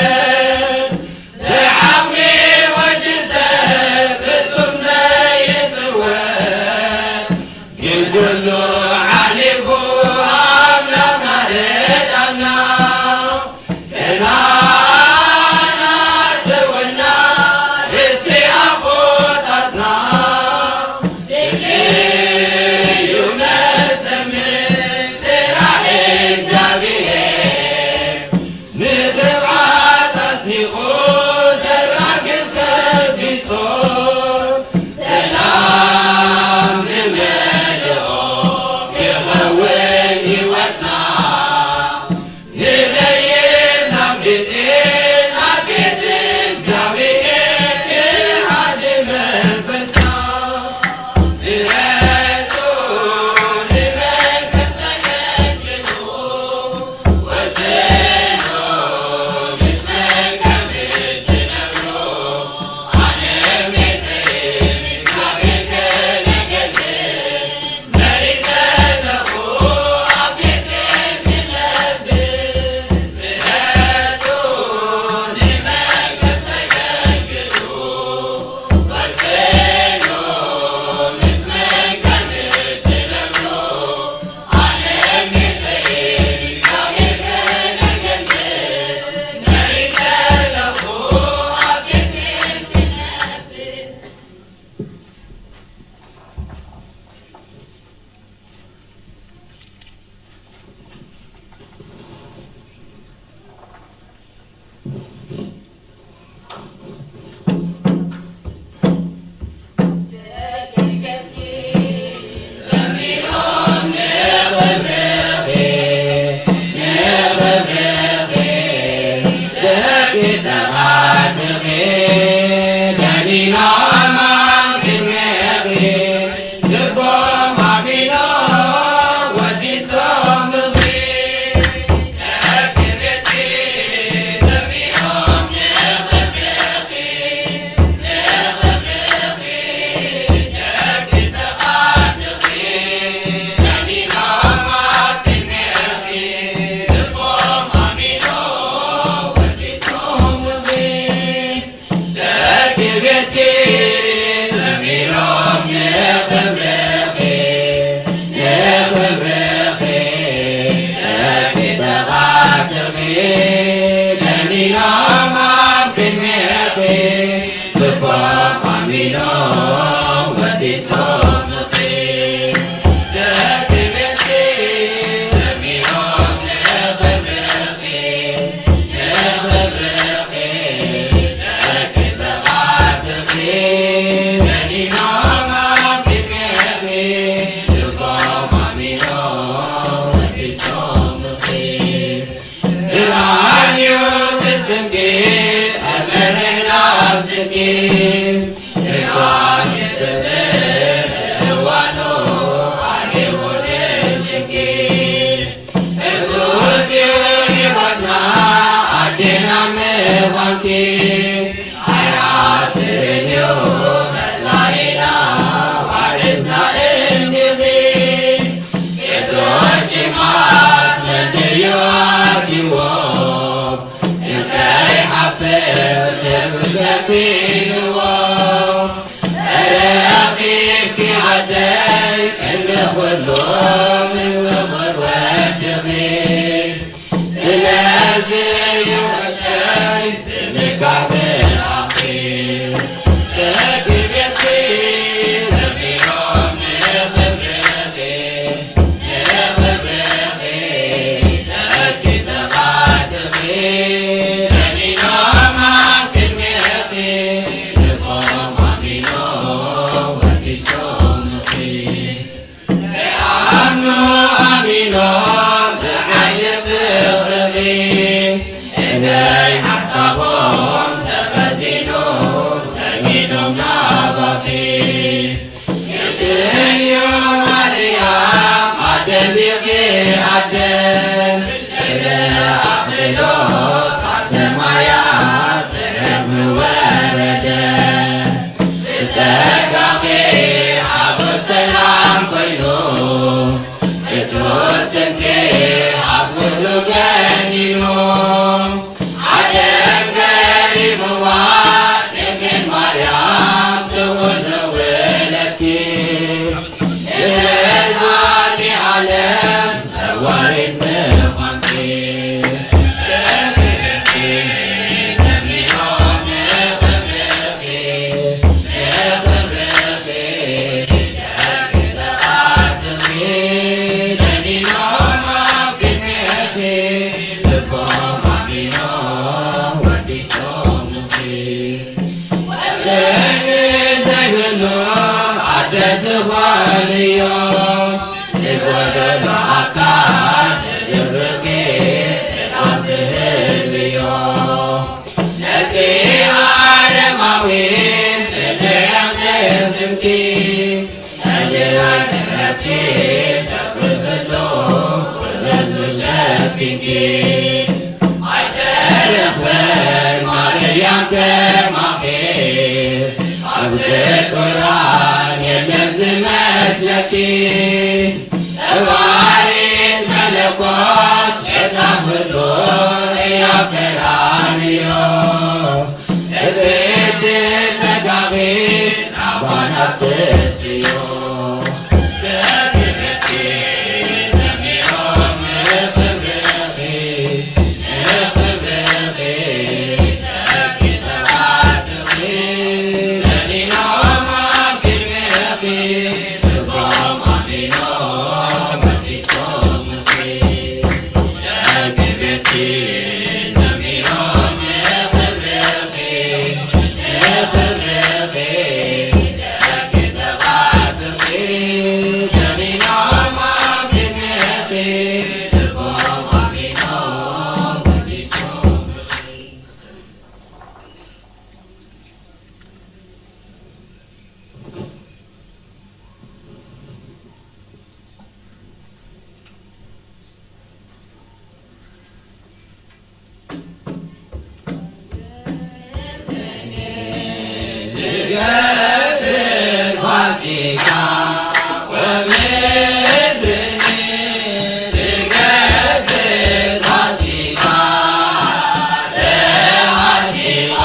ብዓቕሚ ወዲ ሰብ ፍጹም ዘይጽወር ግን ኩሉ ሓሊፉ ኣምላኽና ረዳና። ክናና ጥውና ርስቲ ኣቦታትና ድንቅ እዩ መሰምር ስራሕ እግዚኣብሔር። ንትብዓት ኣስኒቑ ዘራግፍ ከቢድ ጾር ሰላም ዝመልኦ ክኸውን ህይወትና። ንደይብ ናብ ቤቴል፣ ናብ ቤት እግዚኣብሔር፣ ብሓደ መንፈስካ ንረጹ ንመልከት ተገድሉ። ወስኑ ምስ መን ከም እትነብሩ፣ ኣነ ቤተይን እግዚኣብሔር ከነገልግል። ደቂ ቤትኪ ዘሚሮም ንኽብርኺ፣ ንኽብርኺ። ደቂ ተባዕትኺ ደኒኖም ኣብ ቅድሚኺ፣ ልቦም ኣሚኖም ወዲሶምኺ። ደቂ ቤትኪ ዘሚሮም ንኽብርኺ፣ ንኽብርኺ። ደቂ ተባዕትኺ ደኒኖም ኣብ ቅድሚኺ፣ ልቦም ኣሚኖም ወዲሶምኺ። ብርሃን እዩ እቲ ስምኪ፣ ኣብ መርሕ ናብ ጽድቂ። ድንኳን ይስፍር እዋኑ ኣልይዎ ንጭንቂ። ቅዱስ እዩ ህይወትና ኣዴና ምዃንኪ። ኣይሓፍርን እዩ መጻኢና ዋሕስና እንዲኺ። ቅዱስ ጅማት መን ድዩ ኣትይዎ? እንከይሓፍር ልቡ ሸፊንዎ። ተረኺብኪ ዓደይ ክንዲ ኩሉ ክቡር ወድኺ። ስለዚ እዩ ውሽጠይ ዝምካሕ ብኣኺ። ደቂ ቤትኪ ዘሚሮም ንኽብርኺ። ንኽብርኺ ደቂ ተባዕትኺ ደኒኖም ኣብ ቅድሚኺ፣ ልቦም ኣሚኖም ወዲሶምኺ። ዘይኣምኑ ኣሚኖም ብሓይሊ ፍቕርኺ፣ እደይ ሓሳቦም ተፈቲኑ ሰጊዶም ናባኺ። ድንግል ማርያም ኣደን ዲኺ ኣደን? ብዝተብለ ኣኽሊሎ ካብ ሰማያት ብርኽ ምወረደ። ብጸጋኺ ሓጎስ ሰላም ኮይኑ፣ ቅዱስ ስምኪ ኣብ ንጎደሎ ኣካል ትብርኺ ኢኻ ትህብዮ። ነቲ ዓለማዊ ፍትሕ ስምኪ፣ ዕድላት ምሕረትኪ ተፍስሎ፣ ጉድለቱ ሸፊንኪ። ኣይተረኽበን ማርያም ከማኺ፣ ኣብ ፍጡራን የለን ዝመስለኪ። ነባሪት መለኮት ጌታ ኩሉ እያ ቀራንዮ፣ እብቲ ጸጋኺ ናባና ኣፍስስዮ። ደቂ ቤትኪ ዘሚሮም ንኽብርኺ፣ ንኽብርኺ ደቂ ተባዕትኺ፣ ለኒኖም ኣብ ቅድሚኺ፣ ልቦም ኣሚኖም ቀዲሶምኺ። ደቂ ቤትኪ ዘሚሮም ንኽብርኺ፣ ንኽብርኺ ደቂ ተባዕትኺ፣ ለኒኖም ኣብ ቅድሚኺ፣ ልቦም ኣሚኖም ቀዲሶምኺ። ትገብር ፋሲካ ወምድኒ፣ ትገብር ፋሲካ ተዓዚባ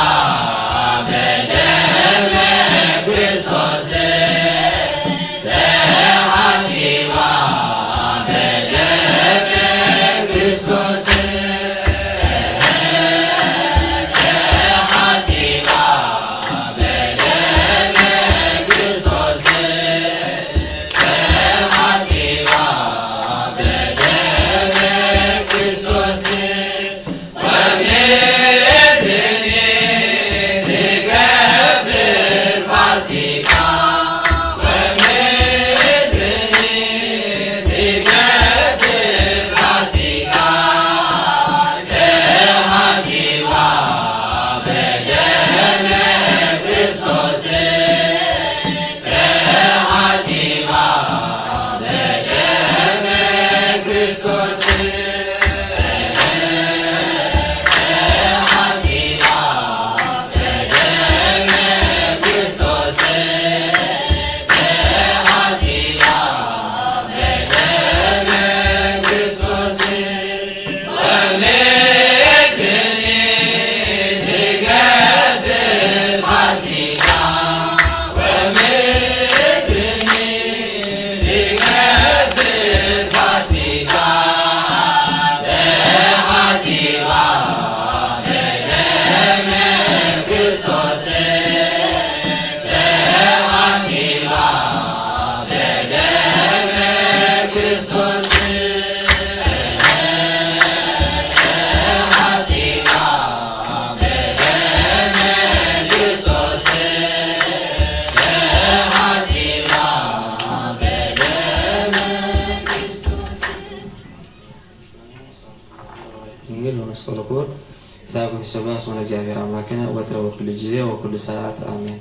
በደመ ክርስቶስ። ተዓዚባ በደመ ክርስቶስ፣ ተዓዚባ በደመ ክርስቶስ፣ ተዓዚባ በደመ ክርስቶስ። ወምድኒ ትገብር ፋሲካ፣ ወምድኒ ትገብር ፋሲካ፣ ተዓዚባ በደመ ክርስቶስ። ተዓዚባ በደመ ክርስቶስ፣ ተዓዚባ በደመ ክርስቶስ፣ ተዓዚባ በደመ ክርስቶስ። ወምድኒ ትገብር ፋሲካ፣ ወምድኒ ትገብር ፋሲካ፣ ተዓዚባ በደመ ክርስቶስ። ተዓዚባ በደመ ክርስቶስ፣ ተዓዚባ በደመ ክርስቶስ፣ ተዓዚባ በደመ ክርስቶስ። ድንግል በመስቀሉ ክቡር። ይትባረክ ስመ ለእግዚአብሔር አምላክነ ወትረ ወኩሉ ጊዜ ወኩሉ ሰዓት አሜን።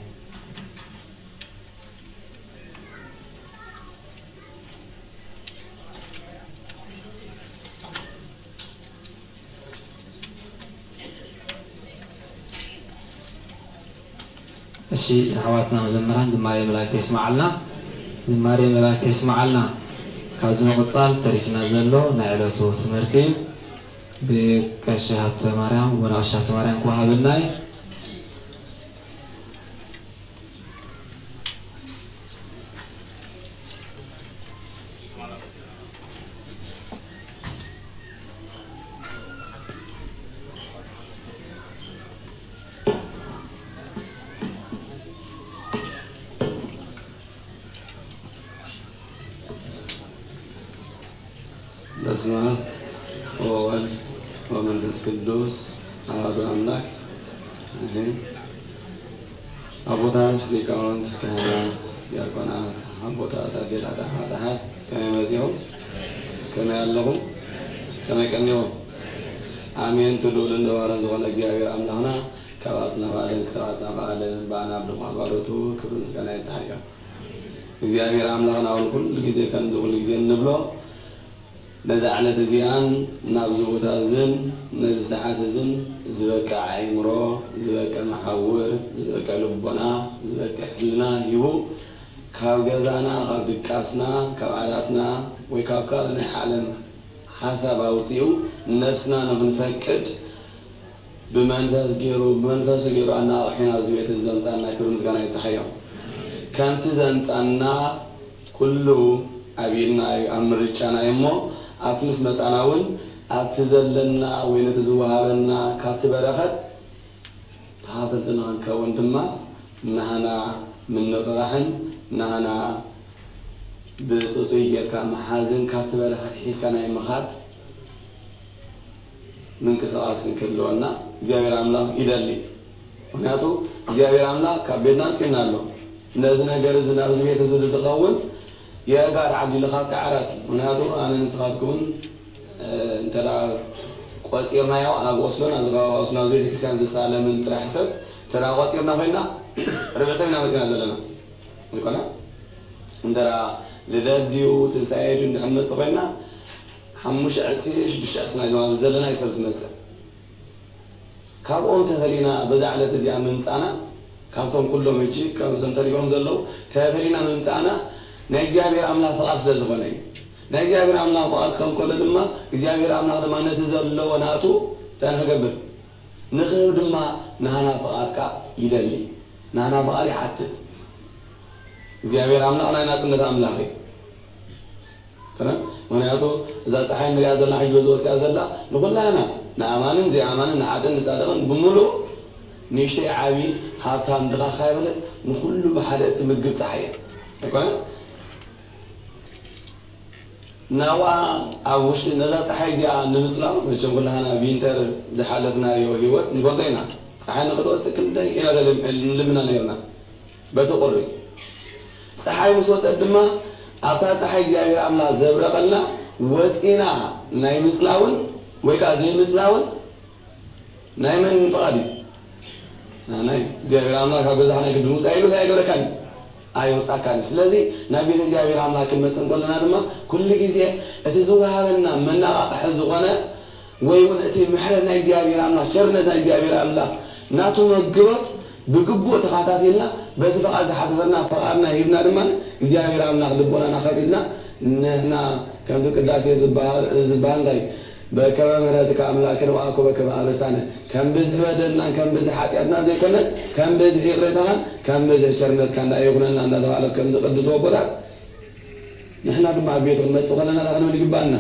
እሺ፣ ኣሕዋትና መዘምራን ዝማሬ መላእክት የስምዓልና፣ ዝማሬ መላእክት የስምዓልና። ካብዚ ምቕጻል ተሪፍና ዘሎ ናይ ዕለቱ ትምህርቲ እዩ። ብቀሺ ሃብተ ማርያም፣ ኣቦና ቀሺ ሃብተ ማርያም ክወሃበልና እዩ። በስመ አብ ወወልድ ወመንፈስ ቅዱስ አሐዱ አምላክ አሜን። አቦታት ሊቃውንት፣ ካህናት፣ ዲያቆናት፣ ኣቦታት፣ ኣዴታት፣ ኣሕዋት፣ ኣሓት፣ ከመይ መጺኹም? ከመይ ኣለኹም? ከመይ ቀኒኹም? ኣሜን። ትልኡልን ነባርን ዝኾነ እግዚኣብሔር ኣምላኽና፣ ካብ ኣጽናፈ ዓለም ክሳብ ኣጽናፈ ዓለም፣ ብኣና ብድኹማት ባሮቱ ክብሪ ምስጋና ይብጽሓዮ። እግዚኣብሔር ኣምላኽና እውን ኩሉ ግዜ ከምዚ ኩሉ ግዜ እንብሎ፣ ነዛ ዕለት እዚኣን ናብዚ ቦታ እዝን ነዚ ሰዓት እዝን ዝበቅዕ ኣእምሮ፣ ዝበቅዕ መሓውር፣ ዝበቅዕ ልቦና፣ ዝበቅዕ ሕልና ሂቡ፣ ካብ ገዛና፣ ካብ ድቃስና፣ ካብ ዓዳትና ወይ ካብ ካልእ ናይ ዓለም ሓሳብ ኣውጺኡ ነፍስና ንኽንፈቅድ ብመንፈስ ገይሩ፣ ብመንፈሱ ገይሩ ኣነቓቒሑና ኣብዚ ቤት እዚ ዘምጻና ክብሪ ምስጋና ይብጽሓዮ። ከምቲ ዘምጻና ኩሉ ኣብ ኢድና እዩ፣ ኣብ ምርጫና እዩ እሞ፣ ኣብቲ ምስ መጻና እውን ኣብቲ ዘለና ወይ ነቲ ዝወሃበና ካብቲ በረኸት ተኻፈልቲ ንኽንከውን ድማ ናህና ምንቕቓሕን ናህና ብጽጹይ ጌርካ ምሓዝን ካብቲ በረኸት ሒዝካ ናይ ምኻድ ምንቅስቓስ ክህልወና እግዚኣብሔር ኣምላኽ ይደሊ። ምኽንያቱ እግዚኣብሔር ኣምላኽ ካብ ቤትና ኣምጺእና ኣሎ። ነዚ ነገር እዚ ናብዚ ቤት እዚ ዝኸውን የእጋር ዓዲሉ ካብቲ ዓራት። ምኽንያቱ ኣነ ንስኻትኩምን፣ እ፣ እንተ ደኣ ቆጺርናዮ ኣብ ኦስሎን ኣብዚ ከባቢ ኦስሎ ኣብዚ ቤተክርስትያን ዝሳለምን ጥራሕ ሰብ እንተ ደኣ ቆጺርና ኮይና ርብዒ ሰብ ኢና መጺና ዘለና። ኣይኮነ? እንተ ደኣ ልደት ድዩ ትንሳኤ ድዩ እንድሕር ንመጽእ ኮይና ሓሙሽተ ዕጽፊ ሽዱሽተ ዕጽፊ ናይዞም ኣብዚ ዘለና እዩ ሰብ ዝመጽእ። ካብኦም ተፈሊና በዛ ዕለት እዚኣ ምምጻእና፣ ካብቶም ኩሎም ሕጂ ከምዞም ተሪፎም ዘለዉ ተፈሊና ምምጻእና ናይ እግዚኣብሔር ኣምላኽ ፍቓድ ስለ ዝኾነ እዩ። ናይ እግዚኣብሔር ኣምላኽ ፍቓድ ክኸውን ከሎ ድማ እግዚኣብሔር ኣምላኽ ድማ ነቲ ዘለዎ ናቱ እንታይ ንኽገብር ንኽህብ ድማ ናህና ፍቓድ ከኣ ይደሊ። ናህና ፍቓድ ይሓትት። እግዚኣብሔር ኣምላኽ ናይ ናጽነት ኣምላኽ እዩ። ከነ ምኽንያቱ እዛ ፀሓይ ንሪኣ ዘለና ሕጂ በዚ ወፂኣ ዘላ ንኩላህና ንኣማንን ዘይኣማንን ንሓጥን ንፃድቕን ብምሉእ ንእሽተይ ዓብዪ ሃብታም ድኻ ካይበለት ንኩሉ ብሓደ እትምግብ ፀሓይ እያ። ኣይኮነን? ናብኣ ኣብ ውሽጢ ነዛ ፀሓይ እዚኣ ንምፅላው መቸም ኩላህና ቪንተር ዝሓለፍናዮ ህይወት ንፈልጦ ኢና። ፀሓይ ንክትወፅእ ክንደይ ኢና ንልምና ነርና። በቲ ቁሪ ፀሓይ ምስ ወፀት ድማ ኣብታ ፀሓይ እግዚኣብሔር ኣምላኽ ዘብረቐልና ወፂና ናይ ምፅላውን ወይ ከዓ ዘይምፅላውን ናይ መን ፍቓድ እዩ? ናይ እግዚኣብሔር ኣምላኽ ካብ ገዛኻ ናይ ግድን ውፃእ ኢሉ እንታይ ኣይገብረካን እዩ? ኣየውፃእካን እዩ። ስለዚ ናብ ቤተ እግዚኣብሔር ኣምላኽ ክንመፅእ እንከለና ድማ ኩሉ ግዜ እቲ ዝወሃበና መናቓቕሒ ዝኾነ ወይ እውን እቲ ምሕረት ናይ እግዚኣብሔር ኣምላኽ ቸርነት ናይ እግዚኣብሔር ኣምላኽ ናቱ መግቦት ብግቡእ ተኸታቲልና በቲ ፍቓድ ዝሓተተና ፍቓድና ሂብና ድማ እግዚኣብሔር ኣምላኽ ልቦናና ከፊትና ንሕና ከምቲ ቅዳሴ ዝበሃል እንታይ በከመ ምሕረትከ ኣምላክነ ወአኮበ ከመ አበሳነ ከም ብዝሒ በደልናን ከም ብዝሒ ሓጢኣትና ዘይኮነስ ከም ብዝሒ ይቕሬታኻን ከም ብዝሒ ቸርነትካ እንዳ ይኹነልና እንዳተባሃለ ከምዚ ቅዱስ ኣቦታት ንሕና ድማ ኣብ ቤቱ ክንመፅእ ከለና እንታይ ክንብል ይግባኣና?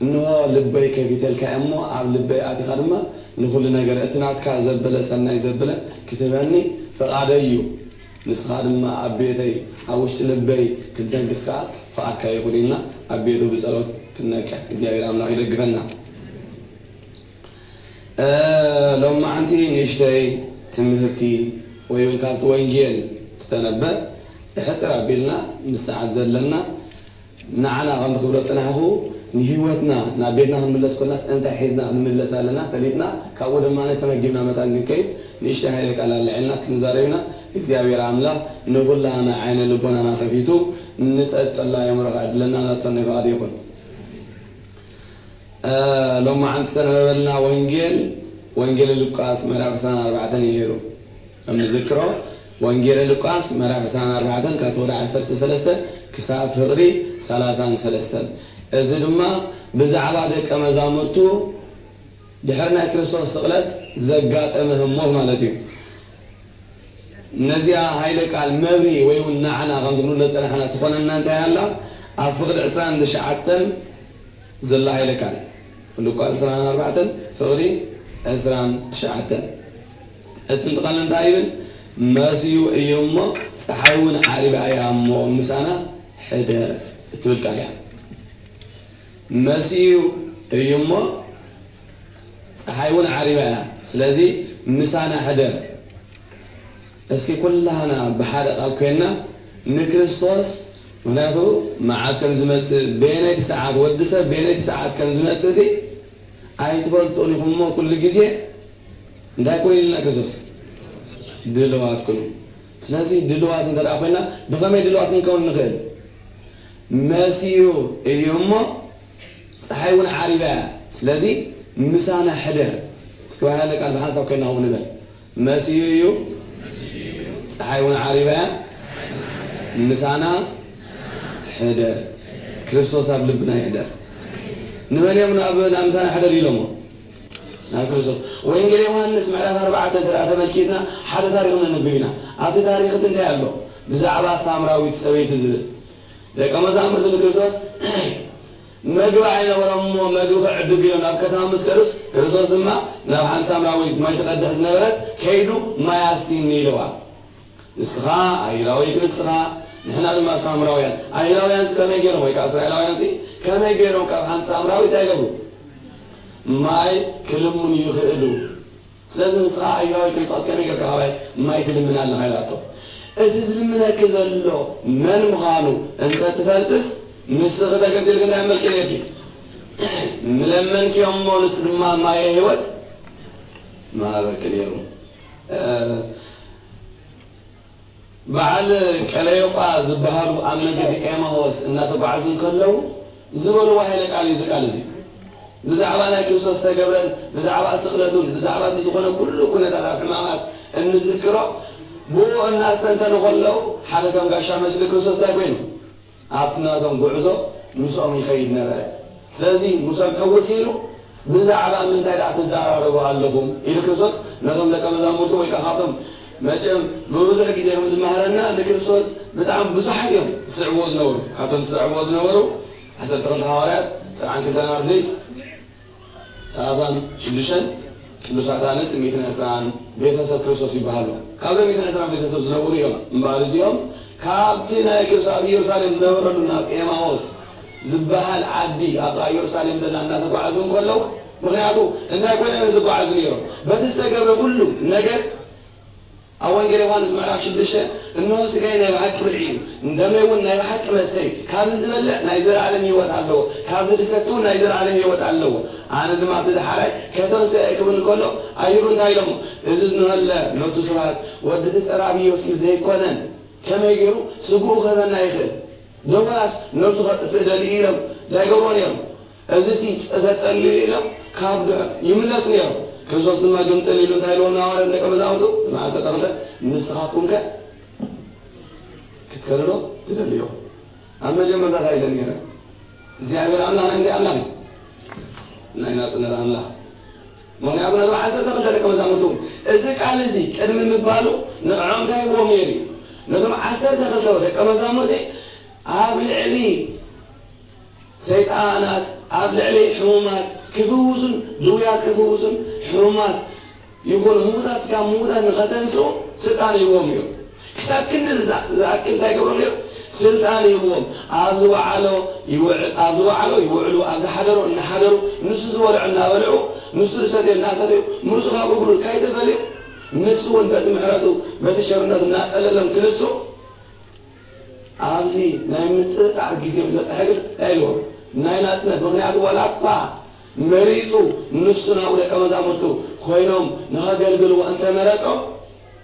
እንሆ ልበይ ከፊተልካ እሞ ኣብ ልበይ ኣቲኻ ድማ ንኹሉ ነገር እቲ ናትካ ዘበለ ሰናይ ዘበለ ክትህበኒ ፍቓደይ እዩ። ንስኻ ድማ ኣብ ቤተይ ኣብ ውሽጢ ልበይ ክንተንክስ ከኣ ፍቓድካ ይኹን ኢልና ኣብ ቤቱ ብጸሎት ክንነቅሕ እግዚኣብሔር ኣምላኽ ይደግፈና። እ፣ ሎማዓንቲ ንእሽተይ ትምህርቲ ወይ እውን ካብቲ ወንጌል ዝተነበ ሕጽር ኣቢልና ምስ ሰዓት ዘለና ንዓና ከም ትኽብሎ ጽናሕኹ ንህይወትና ናብ ቤትና ክንምለስ ኮናስ እንታይ ሒዝና ክንምለስ ኣለና ፈሊጥና ካብኡ ድማ ተመጊብና መታን ክንከይድ ንእሽተይ ሃይለ ቃል ኣለዒልና ክንዛረብ ኢና። እግዚኣብሔር ኣምላኽ ንኹላና ዓይነ ልቦናና ከፊቱ ንጸድቀላ የምሮ ከዕድለና ናተሰናይ ፍቓድ ይኹን። እ፣ ሎማዓንቲ ዝተነበበልና ወንጌል ወንጌል ሉቃስ ምዕራፍ ዕስራን ኣርባዕተን እዩ ነይሩ። ከም ንዝክሮ ወንጌል ሉቃስ ምዕራፍ ዕስራን ኣርባዕተን ካብ ፍቕዲ ዓሰርተ ሰለስተ ክሳብ ፍቕዲ ሰላሳን ሰለስተን። እዚ ድማ ብዛዕባ ደቀ መዛሙርቱ ድሕሪ ናይ ክርስቶስ ስቕለት ዘጋጠመ ህሞት ማለት እዩ። ነዚኣ ሃይለ ቃል መብሪ ወይ እውን ንዓና ከም ዝብሉ ለጸናሕና ትኾነና እንታይ ኣላ ኣብ ፍቕዲ ዕስራን ትሽዓተን ዘላ ሃይለ ቃል ሉቃስ ዕስራን ኣርባዕተን ፍቕዲ ዕስራን ትሽዓተን እቲ ቃል እንታይ ይብል? መስዩ እዩ እሞ ፀሓይ እውን ዓሪባ እያ እሞ ምሳና ሕደር እትብል ቃል እያ። መስዩ እዩ እሞ ፀሓይ እውን ዓሪባ እያ። ስለዚ ምሳና ሕደር። እስኪ ኩላህና ብሓደ ቃል ኮይንና ንክርስቶስ፣ ምክንያቱ መዓስ ከም ዝመጽእ፣ በየነይቲ ሰዓት፣ ወዲ ሰብ በየነይቲ ሰዓት ከም ዝመጽእ ሲ ኣይትፈልጡን ኢኹም እሞ ኩሉ ግዜ እንታይ ኩኑ ኢልና ክርስቶስ? ድልዋት ኩኑ። ስለዚ ድልዋት እንተ ደኣ ኮይና ብኸመይ ድልዋት ክንከውን ንኽእል? መሲዩ እዩ እሞ ጸሓይ እውን ዓሪባ እያ። ስለዚ ምሳና ሕደር። እስኪ ዋሕያለ ቃል ብሓንሳብ ኮይና ከምኡ ንበል። መሲዩ እዩ፣ ጸሓይ እውን ዓሪባ እያ፣ ምሳና ሕደር። ክርስቶስ ኣብ ልብና ይሕደር። ንመን እዮም ናብ ናብ ምሳና ሕደር ኢሎሞ? ናብ ክርስቶስ። ወንጌል ዮሃንስ ምዕራፍ ኣርባዕተ እንተ ደኣ ተመልኪትና ሓደ ታሪኽ ነንብብ ኢና። ኣብቲ ታሪኽ እቲ እንታይ ኣሎ? ብዛዕባ ሳምራዊት ሰበይቲ ዝብል ደቀ መዛሙርቲ ንክርስቶስ መግቢ ኣይነበሮም እሞ መግቢ ክዕድግ ኢሎም ናብ ከተማ ምስ ከዱስ፣ ክርስቶስ ድማ ናብ ሓንቲ ሳምራዊት ማይ ትቐድሕ ዝነበረት ከይዱ ማይ ኣስትይኒ ኢልዋ። ንስኻ ኣይሁዳዊ ንስኻ፣ ንሕና ድማ ሳምራውያን። ኣይሁዳውያንስ ከመይ ገይሮም ወይ ከዓ እስራኤላውያንሲ ከመይ ገይሮም ካብ ሓንቲ ሳምራዊት እንታይ ይገብሩ? ማይ ክልምኑ ይኽእሉ። ስለዚ ንስኻ ኣይሁዳዊ ንስኻስ ከመይ ጌርካ ካባይ ማይ ትልምን ኣለኻ? ኢላቶ። እቲ ዝልምነኪ ዘሎ መን ምዃኑ እንተ ትፈልጥስ ንስኺ ተገዲልኪ እንታይ መልኪ ነርኪ? ምለመንኪ እሞ ንሱ ድማ ማየ ህይወት ምሃበኪ ነይሩ። በዓል ቀለዮጳ ዝበሃሉ ኣብ መገዲ ኤማሆስ እናተጓዓዙ እንከለዉ ዝበልዎ ሃይለ ቃል እዩ እዚ ቃል እዚ። ብዛዕባ ናይ ክርስቶስ ዝተገብረን ብዛዕባ ስቕለቱን ብዛዕባ እቲ ዝኾነ ኩሉ ኩነታት ኣብ ሕማማት እንዝክሮ ብኡ እናስተንተኑ ከለዉ ሓደ ከም ጋሻ መሲሉ ክርስቶስ እንታይ ኮይኑ? ኣብቲ ናቶም ጉዕዞ ምስኦም ይኸይድ ነበረ። ስለዚ ምስኦም ሕውስ ኢሉ ብዛዕባ ምንታይ ደኣ ትዘራረቡ ኣለኹም ኢሉ ክርስቶስ ነቶም ደቀ መዛሙርቱ ወይ ከዓ ካብቶም መቸም ብብዙሕ ግዜ ከም ዝመሃረና ንክርስቶስ ብጣዕሚ ብዙሓት እዮም ዝስዕብዎ ዝነበሩ። ካብቶም ዝስዕብዎ ዝነበሩ ዓሰርተ ክልተ ሃዋርያት፣ ሰብዓን ክልተን ኣርድእት፣ ሰላሳን ሽዱሽተን ቅዱሳት ኣንስት ሚእትን ዕስራን ቤተሰብ ክርስቶስ ይበሃሉ። ካብዞም ሚእትን ዕስራን ቤተሰብ ዝነበሩ እዮም። እምበኣር እዚኦም ካብቲ ናይ ክርስቶስ ኣብ ኢየሩሳሌም ዝነበረሉ ናብ ኤማዎስ ዝበሃል ዓዲ ኣብታ ኢየሩሳሌም ዘላ እናተጓዓዙ እንከለዉ፣ ምኽንያቱ እንታይ ኮይኖም እዮም ዝጓዓዙ ነይሮም? በቲ ዝተገብረ ኩሉ ነገር ኣብ ወንጌል ዮሃንስ ምዕራፍ ሽዱሽተ፣ "እንሆ ስጋይ ናይ ብሓቂ ብልዒ እዩ፣ ደመይ እውን ናይ ብሓቂ መስተ እዩ። ካብዚ ዝበልዕ ናይ ዘለኣለም ህይወት ኣለዎ፣ ካብዚ ዝሰቲ እውን ናይ ዘለኣለም ህይወት ኣለዎ። ኣነ ድማ ኣብቲ ደሓራይ ከተንስኦ እየ" ክብል እንከሎ፣ ኣይሁድ እንታይ ኢሎሞ? "እዚ ዝንሀለ ሎቱ ስብሐት ወዲ እቲ ጸራቢ ዮሴፍ ዘይኮነን ከመይ ገይሩ ስግኡ ክህበና ይኽእል? ደሞናስ ነብሱ ከጥፍእ ደልዩ" ኢሎም እንታይ ይገብርዎ ነይሮም? እዚ ሲ ተጸልዩ ኢሎም ካብ ድሕር ይምለሱ ነይሮም። ክርስቶስ ድማ ግምጥል ኢሉ እንታይ ኢልዎም ንሃዋርያት ደቀ መዛሙርቱ? እዞም ዓሰርተ ክልተ፣ "ንስኻትኩም ከ ክትከዱ ዶ ትደልዩ?" ኣብ መጀመርታ እንታይ ኢለን ነይረን? እግዚኣብሔር ኣምላኽ ናይ እንታይ ኣምላኽ እዩ? ናይ ናጽነት ኣምላኽ። ምኽንያቱ ነቶም ዓሰርተ ክልተ ደቀ መዛሙርቱ እውን እዚ ቃል እዚ ቅድሚ ምባሉ ንዕኦም እንታይ ሂብዎም ነይሩ እዩ? ነቶም ዓሰርተ ክልተ ደቀ መዛሙርቲ ኣብ ልዕሊ ሰይጣናት፣ ኣብ ልዕሊ ሕሙማት ክፍውሱን ድውያት ክፍውሱን ሕሙማት ይኹኑ ምዉታት ካብ ምዉታት ንኸተንስኡ ስልጣን ሂብዎም እዮም። ክሳብ ክንዲ ዝኣ-፣ ዝኣክል እንታይ ገብሮም እዮም? ስልጣን ሂብዎም። ኣብ ዝወዓሎ ይውዕ-፣ ኣብ ዝወዓሎ ይውዕሉ፣ ኣብ ዝሓደሮ እናሓደሩ፣ ንሱ ዝበልዖ እናበልዑ፣ ንሱ ዝሰትዮ እናሰትዩ፣ ምስኡ ካብ እግሩ ከይተፈልዩ፣ ንሱ እውን በቲ ምሕረቱ፣ በቲ ቸርነቱ እናጸለሎም ክንሱ፣ ኣብዚ ናይ ምጥጥጣር ግዜ ምስ በጽሐ ግን እንታይ ኢልዎም? ናይ ናጽነት። ምኽንያቱ ዋላ እኳ መሪጹ ንሱ ናብኡ ደቀ መዛሙርቱ ኮይኖም ንኸገልግልዎ እንተመረጾም፣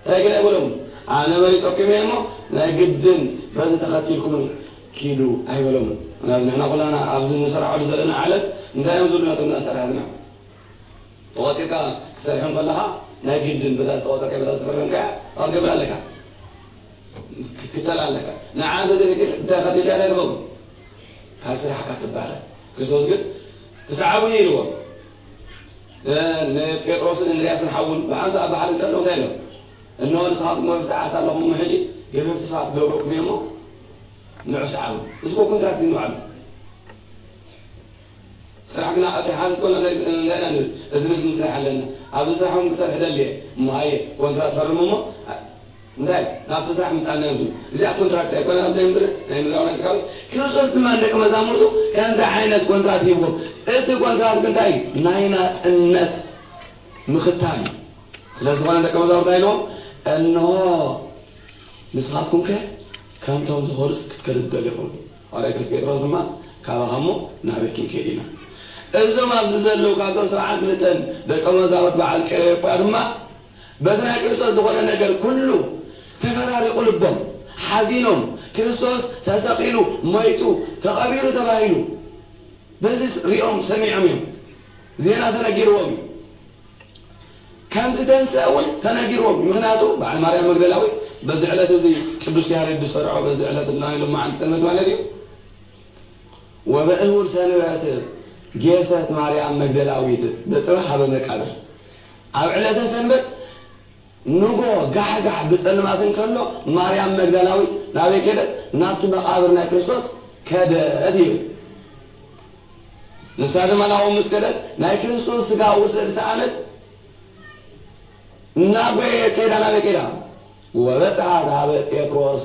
እንታይ ግን ኣይበሎምን። "ኣነ መሪጸኩም እየ እሞ ናይ ግድን በዚ ተኸቲልኩምኒ ኪዱ" ኣይበሎምን። ምኽንያቱ ንሕና ኩላና ኣብዚ እንሰርሓሉ ዘለና ዓለም እንታይ እዮም ዝብሉና እቶም ሰራሕትና? ተቖጺርካ ክትሰርሕ እንከለኻ ናይ ግድን በታ ዝተቖጸርካ በታ ዝተፈረምካያ ክትገብር ኣለካ። ክትክተል ኣለካ። ንዓ እንተዘይተኸቲልካ እንታይ ትኸውን? ካብ ስራሕካ ትባረር። ክርስቶስ ግን "ተሰዓቡኒ" ኢልዎም። እ፣ ንጴጥሮስን እንድርያስን ሓውን ብሓንሳእ ኣብ ባሕሪ እንከለዉ እንታይ ኢሎም? "እንሆ ንስኻትኩም መፍትሒ ዓሳ ኣለኹም፣ እሞ ሕጂ ገፈፍቲ ሰባት ክገብረኩም እየ እሞ ንዑ ሰዓቡኒ።" እዚ እኮ ኮንትራክት እዩ ንባዕሉ። ስራሕ ግና ክትሓትት ከሎ እንታይ፣ እንታይ ኢና ንብል? እዚ ነዚ ስራሕ ኣለና። ኣብዚ ስራሕ እውን ክሰርሕ ደሊ እየ። እሞ ሃየ፣ ኮንትራት ፈርሙ እሞ፣ እንታይ? ናብቲ ስራሕ ምጻና እዮም ዝብሉ። እዚኣ ኮንትራክት ኣይኮነን፣ ኣብ ናይ ምድሪ፣ ናይ ምድራዊ ናይ ስጋዊ። ክርስቶስ ድማ ንደቂ መዛሙርቱ ከምዚ ዓይነት ኮንትራት ሂብዎም። እቲ ኮንትራት ግን እንታይ እዩ? ናይ ናጽነት ምኽታል እዩ። ስለ ዝኾነ ደቂ መዛሙርቱ እንታይ ኢልዎም? እንሆ ንስኻትኩምከ ከምቶም ዝኾኑስ ክትከዱ ትደልዩ ኢኹም። ሃዋርያ ቅዱስ ጴጥሮስ ድማ ካባኻ እሞ ናበይ ክንከይድ ኢና? እዞም ኣብዚ ዘለዉ ካብቶም ሰብዓን ክልተን ደቀ መዛሙርት በዓል ቀለዮጳ ድማ በቲ ናይ ክርስቶስ ዝኾነ ነገር ኩሉ ተፈራሪቑ ልቦም፣ ሓዚኖም፣ ክርስቶስ ተሰቒሉ፣ ሞይቱ፣ ተቐቢሩ ተባሂሉ በዚ ሪኦም ሰሚዖም እዮም። ዜና ተነጊርዎም እዩ። ከም ዝተንስአ እውን ተነጊርዎም እዩ። ምኽንያቱ በዓል ማርያም መግደላዊት በዚ ዕለት እዚ ቅዱስ ያሬድ ዝሰርዖ በዚ ዕለት ናይ ሎማዓንቲ ሰንበት ማለት እዩ። ወበእሁድ ሰንበት ጌሰት ማርያም መግደላዊት በጽባሕ ሀበ መቃብር። ኣብ ዕለተ ሰንበት ንጎ ጋሕጋሕ ብጸልማት እንከሎ ማርያም መግደላዊት ናበይ ከደት? ናብቲ መቃብር ናይ ክርስቶስ ከደት ይብል። ንሳ ድማ ናብኡ ምስ ከደት ናይ ክርስቶስ ስጋ ስለ ዝሰኣነት እናጎየየት ከይዳ ናበይ ከይዳ? ወበጽሓት ሀበ ጴጥሮስ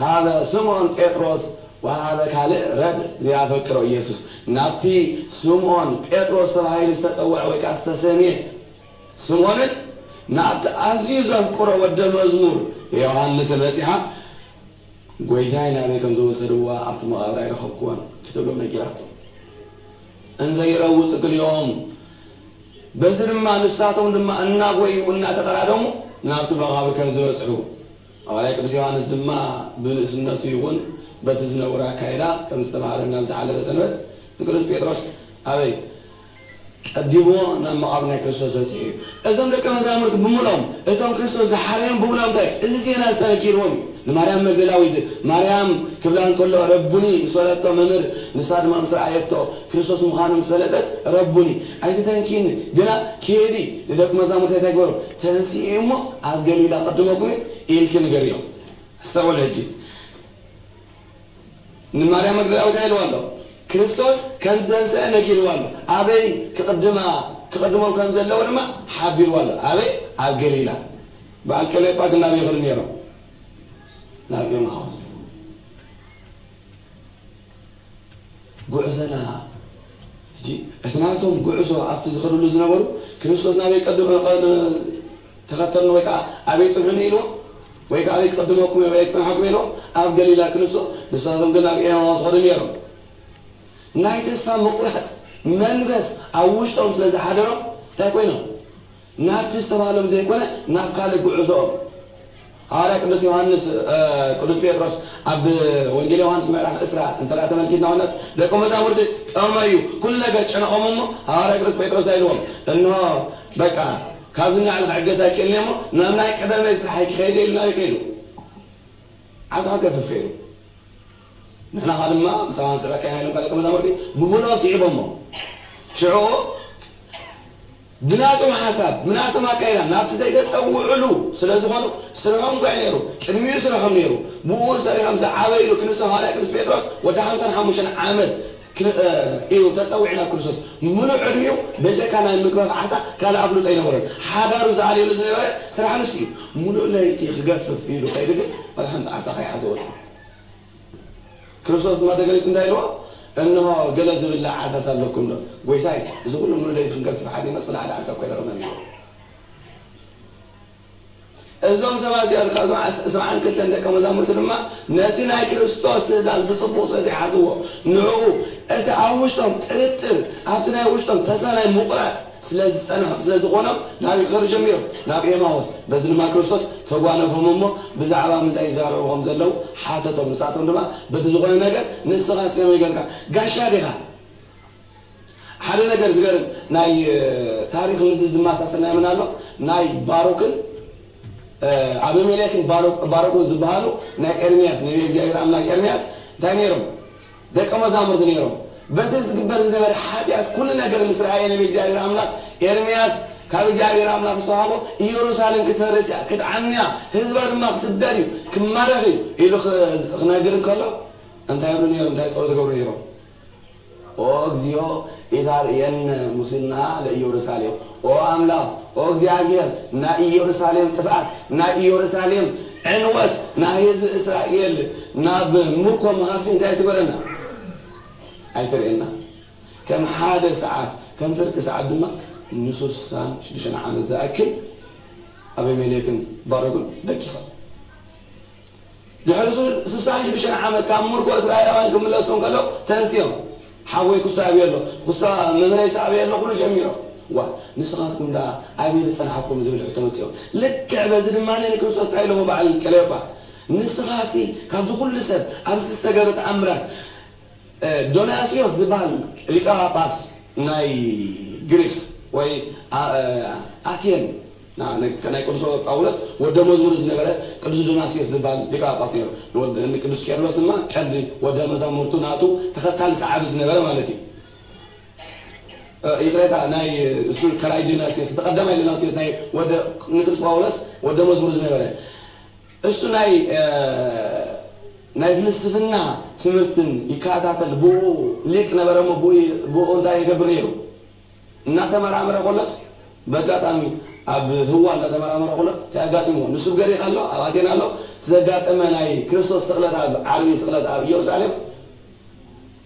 ሀበ ስምዖን ጴጥሮስ ወሀበ ካልእ ረድ ዘያፈቅሮ ኢየሱስ። ናብቲ ስምዖን ጴጥሮስ ተባሂሉ ዝተጸውዐ ወይ ከኣ ዝተሰምየ ስምዖንን ናብቲ ኣዝዩ ዘፍቅሮ ወደ መዝሙር ዮሃንስን በጺሓ፣ "ጐይታይ ናበይ ከም ዝወሰድዋ ኣብቲ መቓብር ኣይረኸብክዎን" ክትብሎም ነጊራቶም። እንዘ ይረውጽ ክልኦም፣ በዚ ድማ ንሳቶም ድማ እናጎዩ እናተቐዳደሙ ናብቲ መቓብር ከም ዝበጽሑ፣ ሃዋርያ ቅዱስ ዮሃንስ ድማ ብንእስነቱ ይኹን በቲ ዝነበሮ ኣካይዳ ከም ዝተባህለና ኣብ ዝሓለፈ ሰንበት ንቅዱስ ጴጥሮስ ኣበይ ቀዲሞ ናብ መቓብር ናይ ክርስቶስ በጺሑ እዩ። እዞም ደቀ መዛሙርት ብምልኦም፣ እቶም ክርስቶስ ዝሓረዮም ብምልኦም እንታይ? እዚ ዜና ዝተነጊርዎም እዩ። ንማርያም መግደላዊት ማርያም ክብላ እንከሎ፣ "ረቡኒ" ምስ በለቶ መምህር፣ ንሳ ድማ ምስ ረኣየቶ ክርስቶስ ምዃኑ ምስ ፈለጠት፣ "ረቡኒ ኣይትተንኪኒ፣ ግና ኪዲ ንደቂ መዛሙርተይ እንታይ ግበሩ? ተንስኢ እሞ ኣብ ገሊላ ቅድመኩም እዩ" ኢልኪ ንገርዮም። ኣስተውዕሉ ሕጂ። ንማርያም መግደላዊት እንታይ ኢልዋ ኣሎ? ክርስቶስ ከም ዝተንስአ ነጊርዋ ኣሎ። ኣበይ ክቕድማ፣ ክቕድሞም ከም ዘለዎ ድማ ሓቢርዋ ኣሎ። ኣበይ? ኣብ ገሊላ። በዓል ቀለዮጳ ግን ናበይ ይኸዱ ነይሮም? ናብ ኤማሆስ። ጉዕዞና፣ ሕጂ እቲ ናቶም ጉዕዞ ኣብቲ ዝኸድሉ ዝነበሩ፣ ክርስቶስ ናበይ ቀድ-፣ ቀድ-፣ ተኸተልኒ ወይ ከዓ ኣበይ ጽንሑኒ ኢልዎ፣ ወይ ከዓ ኣበይ ክቕድመኩም ወይ ክጽንሓኩም ኢልዎ፣ ኣብ ገሊላ ክንሶ፣ ንሳቶም ግን ናብ ኤማሆስ ኸዱ ነይሮም። ናይ ተስፋ ምቑራጽ መንፈስ ኣብ ውሽጦም ስለ ዝሓደሮም፣ እንታይ ኮይኖም? ናብቲ ዝተባህሎም ዘይኮነ፣ ናብ ካልእ ጉዕዞኦም። ሃዋርያ ቅዱስ ዮሃንስ፣ እ፣ ቅዱስ ጴጥሮስ ኣብ ወንጌል ዮሃንስ ምዕራፍ ዕስራ እንተ ደኣ ተመልኪትና፣ ወናስ ደቀ መዛሙርቲ ጠመዩ፣ ኩሉ ነገር ጨነቖም እሞ፣ ሃዋርያ ቅዱስ ጴጥሮስ እንታይ ኢልዎም? እንሆ፣ በቃ፣ ካብዚ ንላዕሊ ክዕገስ ኣይክእልን እየ እሞ፣ ናብ ናይ ቀደመይ ስራሐይ ክኸይድ እየ ኢሉ ናበይ ከይዱ? ዓሳ ክገፍፍ ከይዱ። ንሕና ኸኣ ድማ ምሳና ንስዕበካ ኢና ኢሎም ካልእ ደቀ መዛሙርቲ ብብልኦም ስዒቦሞ። ሽዑ ብናቶም ሓሳብ፣ ብናቶም ኣካይዳ ናብቲ ዘይተጸውዕሉ ስለ ዝኾኑ ስርሖም እንታይ ነይሩ? ቅድሚኡ ስርሖም ነይሩ። ብኡ ሰሪሖም ዝዓበይሉ ክንሶ ሃዋርያ ቅዱስ ጴጥሮስ ወዲ ሓምሳን ሓሙሽተን ዓመት ክን-፣ እ፣ እዩ ተጸዊዑ ናብ ክርስቶስ። ምሉእ ዕድሚኡ በጀካ ናይ ምግፋፍ ዓሳ ካልእ ኣፍልጦ ኣይነበሮን። ሓዳሩ ዝኣልየሉ ዝነበረ ስራሕ ንሱ እዩ። ምሉእ ለይቲ ክገፍፍ ኢሉ ከይዱ ግን ዋላ ሓንቲ ዓሳ ከይሓዘ ወጸ። ክርስቶስ ድማ ተገሊጹ እንታይ ኢልዎ? "እንሆ ገለ ዝብላዕ ዓሳስ ኣለኩም ዶ?" "ጐይታይ፣ እዚ ኩሉ ምሉእ ለይቲ ክንገፍፍ ሓዲናስ ወላ ሓደ ዓሳ እኮ ኣይረኸብናን" ኢልዎ። እዞም ሰባት እዚኣቶም ካብዞም ዓስ-፣ ሰብዓን ክልተን ደቀ መዛሙርቲ ድማ ነቲ ናይ ክርስቶስ ትእዛዝ ብጽቡቕ ስለ ዘይሓዝዎ፣ ንዕኡ እቲ ኣብ ውሽጦም ጥርጥር፣ ኣብቲ ናይ ውሽጦም ተስፋ ናይ ምቑራጽ ስለ ዝጸንሖም፣ ስለ ዝኾኖም፣ ናበይ ክኸዱ ጀሚሮም? ናብ ኤማሆስ። በዚ ድማ ክርስቶስ ተጓነፎም እሞ፣ ብዛዕባ ምንታይ ይዛረቡ ከም ዘለዉ ሓተቶም። ንሳቶም ድማ፣ "በቲ ዝኾነ ነገር ንስኻ እስከ መይ ጌርካ? ጋሻ ዲኻ?" ሓደ ነገር ዝገርም፣ ናይ፣ እ፣ ታሪኽ ምስዚ ዝመሳሰል ናይ መን ኣሎ? ናይ ባሮክን፣ እ፣ ኣቤሜሌክን ባሮ-፣ ባሮክን ዝበሃሉ ናይ ኤርምያስ፣ ነቢየ እግዚኣብሔር ኣምላኽ ኤርምያስ እንታይ ነይሮም? ደቀ መዛሙርቲ ነይሮም። በቲ ዝግበር ዝነበረ ሓጢኣት ኩሉ ነገር ምስ ረኣየ ነቢየ እግዚኣብሔር ኣምላኽ ኤርምያስ ካብ እግዚኣብሔር ኣምላኽ ዝተዋህቦ ኢየሩሳሌም ክትፈርስ እያ፣ ክትዓኑ እያ፣ ህዝባ ድማ ክስደድ እዩ፣ ክማረኽ እዩ ኢሉ ኽ-፣ ክነግር እንከሎ እንታይ ይብሉ ነይሮም? እንታይ ጸሎት ይገብሩ ነይሮም? ኦ እግዚኦ ኢታርእየነ ሙስና ለኢየሩሳሌም። ኦ ኣምላኽ፣ ኦ እግዚኣብሔር፣ ናይ ኢየሩሳሌም ጥፍኣት፣ ናይ ኢየሩሳሌም ዕንወት፣ ናይ ህዝቢ እስራኤል ናብ ምርኮ ምኻድሲ እንታይ ትበለና? ኣይትርእየና። ከም ሓደ ሰዓት፣ ከም ፍርቂ ሰዓት ድማ ንሱሳን ሽዱሽተን ዓመት ዝኣክል ኣቤሜሌክን ባሮክን ደቂሶም። ድሕሪ ሱ- ስሳን ሽዱሽተን ዓመት ካብ ምርኮ እስራኤላውያን ክምለሱ እንከለዉ ተንስዮም፣ ሓወይ ክስቶ ኣበይ ኣሎ? ክስቶ መምህረይስ ኣበይ ኣሎ? ክብሉ ጀሚሮም። ዋ፣ ንስኻትኩም ደኣ ኣበይ ዝጸንሓኩም ዝብል ሕቶ መጺኦም። ልክዕ በዚ ድማ ንክርስቶስ እንታይ ኢሎሞ በዓል ቀለዮጳ? ንስኻሲ ካብዚ ኩሉ ሰብ ኣብዚ ዝተገብረ ተኣምራት ዶናስዮስ ዝበሃል ሊቀ ጳጳስ ናይ ግሪክ ወይ ኣቴን ናይ ቅዱስ ጳውሎስ ወደ መዝሙር ዝነበረ ቅዱስ ዶናስዮስ ዝበሃል ሊቀ ጳጳስ ነይሩ። ንቅዱስ ቄርሎስ ድማ ቀንዲ ወደ መዛሙርቱ ናቱ ተኸታሊ ሰዓቢ ዝነበረ ማለት እዩ። ይቕሬታ፣ ናይ እሱ ካልኣይ ዶናስዮስ፣ እቲ ቀዳማይ ዶናስዮስ ናይ ወደ ንቅዱስ ጳውሎስ ወደ መዝሙር ዝነበረ እሱ ናይ ናይ ፍልስፍና ትምህርትን ይከታተል። ብኡ ሊቅ ነበረ እሞ ብኡ እንታይ ይገብር ነይሩ? እናተመራመረ ከሎስ፣ በኣጋጣሚ ኣብ ህዋ እናተመራመረ ከሎ እንታይ ኣጋጢምዎ? ንሱ ኣብ ገሪክ ኣሎ፣ ኣብ ኣቴና ኣሎ። ዘጋጠመ ናይ ክርስቶስ ስቕለት ኣብ ዓርቢ ስቕለት ኣብ ኢየሩሳሌም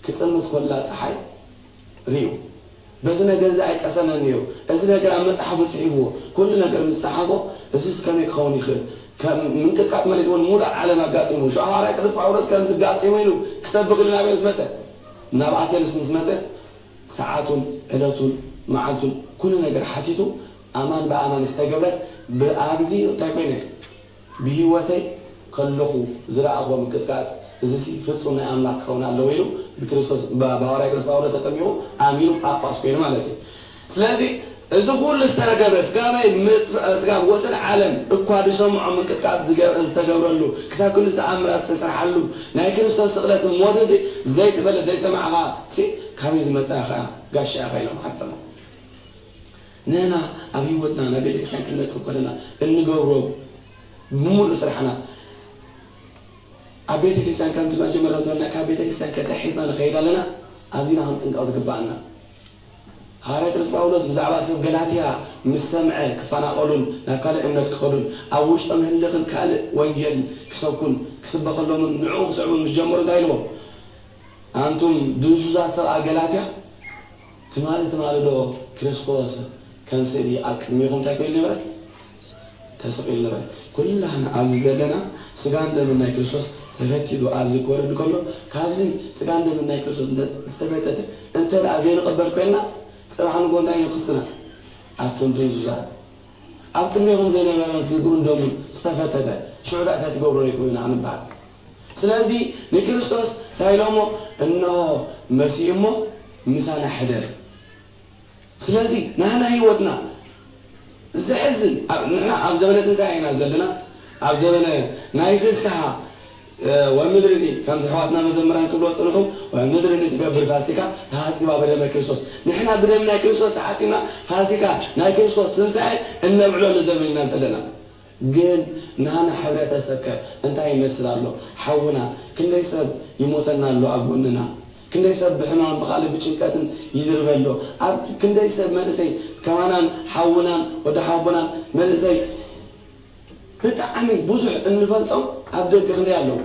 ክጽልምት ከላ ጸሓይ ርእዩ። በዚ ነገር እዚ ኣይቀሰነን ነይሩ። እዚ ነገር ኣብ መጽሓፉ ጽሒፍዎ፣ ኩሉ ነገር ምስ ጸሓፎ፣ እዚስ ከመይ ክኸውን ይኽእል? ከም ምንቅጥቃጥ መሬት እውን ሙሉእ ዓለም ኣጋጢሙ። ሽዑ ሃዋርያ ቅዱስ ጳውሎስ ከምዚ ኣጋጢሙ ኢሉ ክሰብኽ ኢሉ ናበይ ምስ መጸ? ናብ ኣቴንስ ምስ መጸ፣ ሰዓቱን ዕለቱን መዓልቱን ኩሉ ነገር ሓቲቱ፣ ኣማን ብኣማን ዝተገብረስ ብኣብዚ እንታይ ኮይነ? ብህይወተይ ከለኹ ዝረኣኹዎ ምቅጥቃጥ፣ እዚሲ ፍጹም ናይ ኣምላኽ ክኸውን ኣለዎ ኢሉ ብክርስቶስ፣ ብ-፣ ብሃዋርያ ቅዱስ ጳውሎስ ተጠሚቑ ኣሚኑ ጳጳስ ኮይኑ ማለት እዩ። ስለዚ እዚ ኩሉ ዝተገብረ ስጋብ ምጽ-፣ ስጋብ ወሰን ዓለም እኳ ዝሰምዖ ምቅጥቃጥ ዝገ-፣ ዝተገብረሉ፣ ክሳብ ክንዲ ተኣምራት ዝተሰርሓሉ፣ ናይ ክርስቶስ ስቕለትን ሞት እዚ ዘይትፈልጥ ዘይሰማዕኻ ሲ ካበይ ዝመጽኣ ኸኣ ጋሻ ኢኻ ኢሎም ሓተሞ። ንሕና ኣብ ህይወትና ናብ ቤተክርስትያን ክንመጽእ ከለና እንገብሮ ብምሉእ ስራሕና ኣብ ቤተክርስትያን ከምቲ መጀመርታ ዝበልና ካብ ቤተክርስትያን ከተሒዝና ንኸይድ ኣለና። ኣብዚና ክንጥንቀቕ ዝግብኣና። ሃዋርያ ቅዱስ ጳውሎስ ብዛዕባ ሰብ ገላትያ ምስ ሰምዐ ክፈናቐሉን ናብ ካልእ እምነት ክኸዱን ኣብ ውሽጦም ህልኽን ካልእ ወንጌል ክሰብኩን ክስበኸሎምን ንዕኡ ክስዕቡ ምስ ጀመሩ እንታይ ኢልዎም? ኣንቱም ድንዙዛት ሰብኣ ገላትያ፣ ትማሊ ትማሊ ዶ ክርስቶስ ከም ስእሊ ኣብ ቅድሜኹም እንታይ ኮይኑ ነበረ? ተሰቒሉ ነበረ። ኩላህና ኣብዚ ዘለና ስጋን ደምን ናይ ክርስቶስ ተፈቲቱ ኣብዚ ክወርድ ከሎ፣ ካብዚ ስጋን ደምን ናይ ክርስቶስ እንተ ዝተፈተተ እንተ ደኣ ዘይንቕበል ኮይንና፣ ጽባሕ ንግሆ እንታይ እዩ ክስና? ኣቱም ድንዙዛት፣ ኣብ ቅድሜኹም ዘይነበረ ስግኡን ደሙን ዝተፈተተ፣ ሽዑ ደኣ እንታይ ትገብሩ ነይርኩም ኢና ክንበሃል። ስለዚ ንክርስቶስ እንታይ ኢሎሞ? እንሆ መሲኡ እሞ ምሳና ሕደር። ስለዚ ናህና ህይወትና ዘሕዝን፣ ኣብ-፣ ንሕና ኣብ ዘበነ ትንሳኤ ኢና ዘለና፣ ኣብ ዘበነ ናይ ፍስሓ፣ እ፣ ወምድርኒ፣ ከምዚ ኣሕዋትና መዘምራን ክብልዎ ጽንሑ፣ ወምድርኒ ትገብር ፋሲካ ተሃጺባ በደመ ክርስቶስ። ንሕና ብደም ናይ ክርስቶስ ተሓጺብና ፋሲካ ናይ ክርስቶስ ትንሳኤ እነብዕለሉ ዘመን ኢና ዘለና። ግን ናህና ሕብረተሰብከ እንታይ ይመስል ኣሎ? ሓውና፣ ክንደይ ሰብ ይሞተና ኣሎ ኣብ ጎንና? ክንደይ ሰብ ብሕማም ብኻልእ ብጭንቀትን ይድርበ ኣሎ? ኣብ ክንደይ ሰብ መንእሰይ ከማናን ሓውናን ወዲ ሓቦናን መንእሰይ ብጣዕሚ ብዙሕ እንፈልጦም ኣብ ደገ ክንደይ ኣለዉ?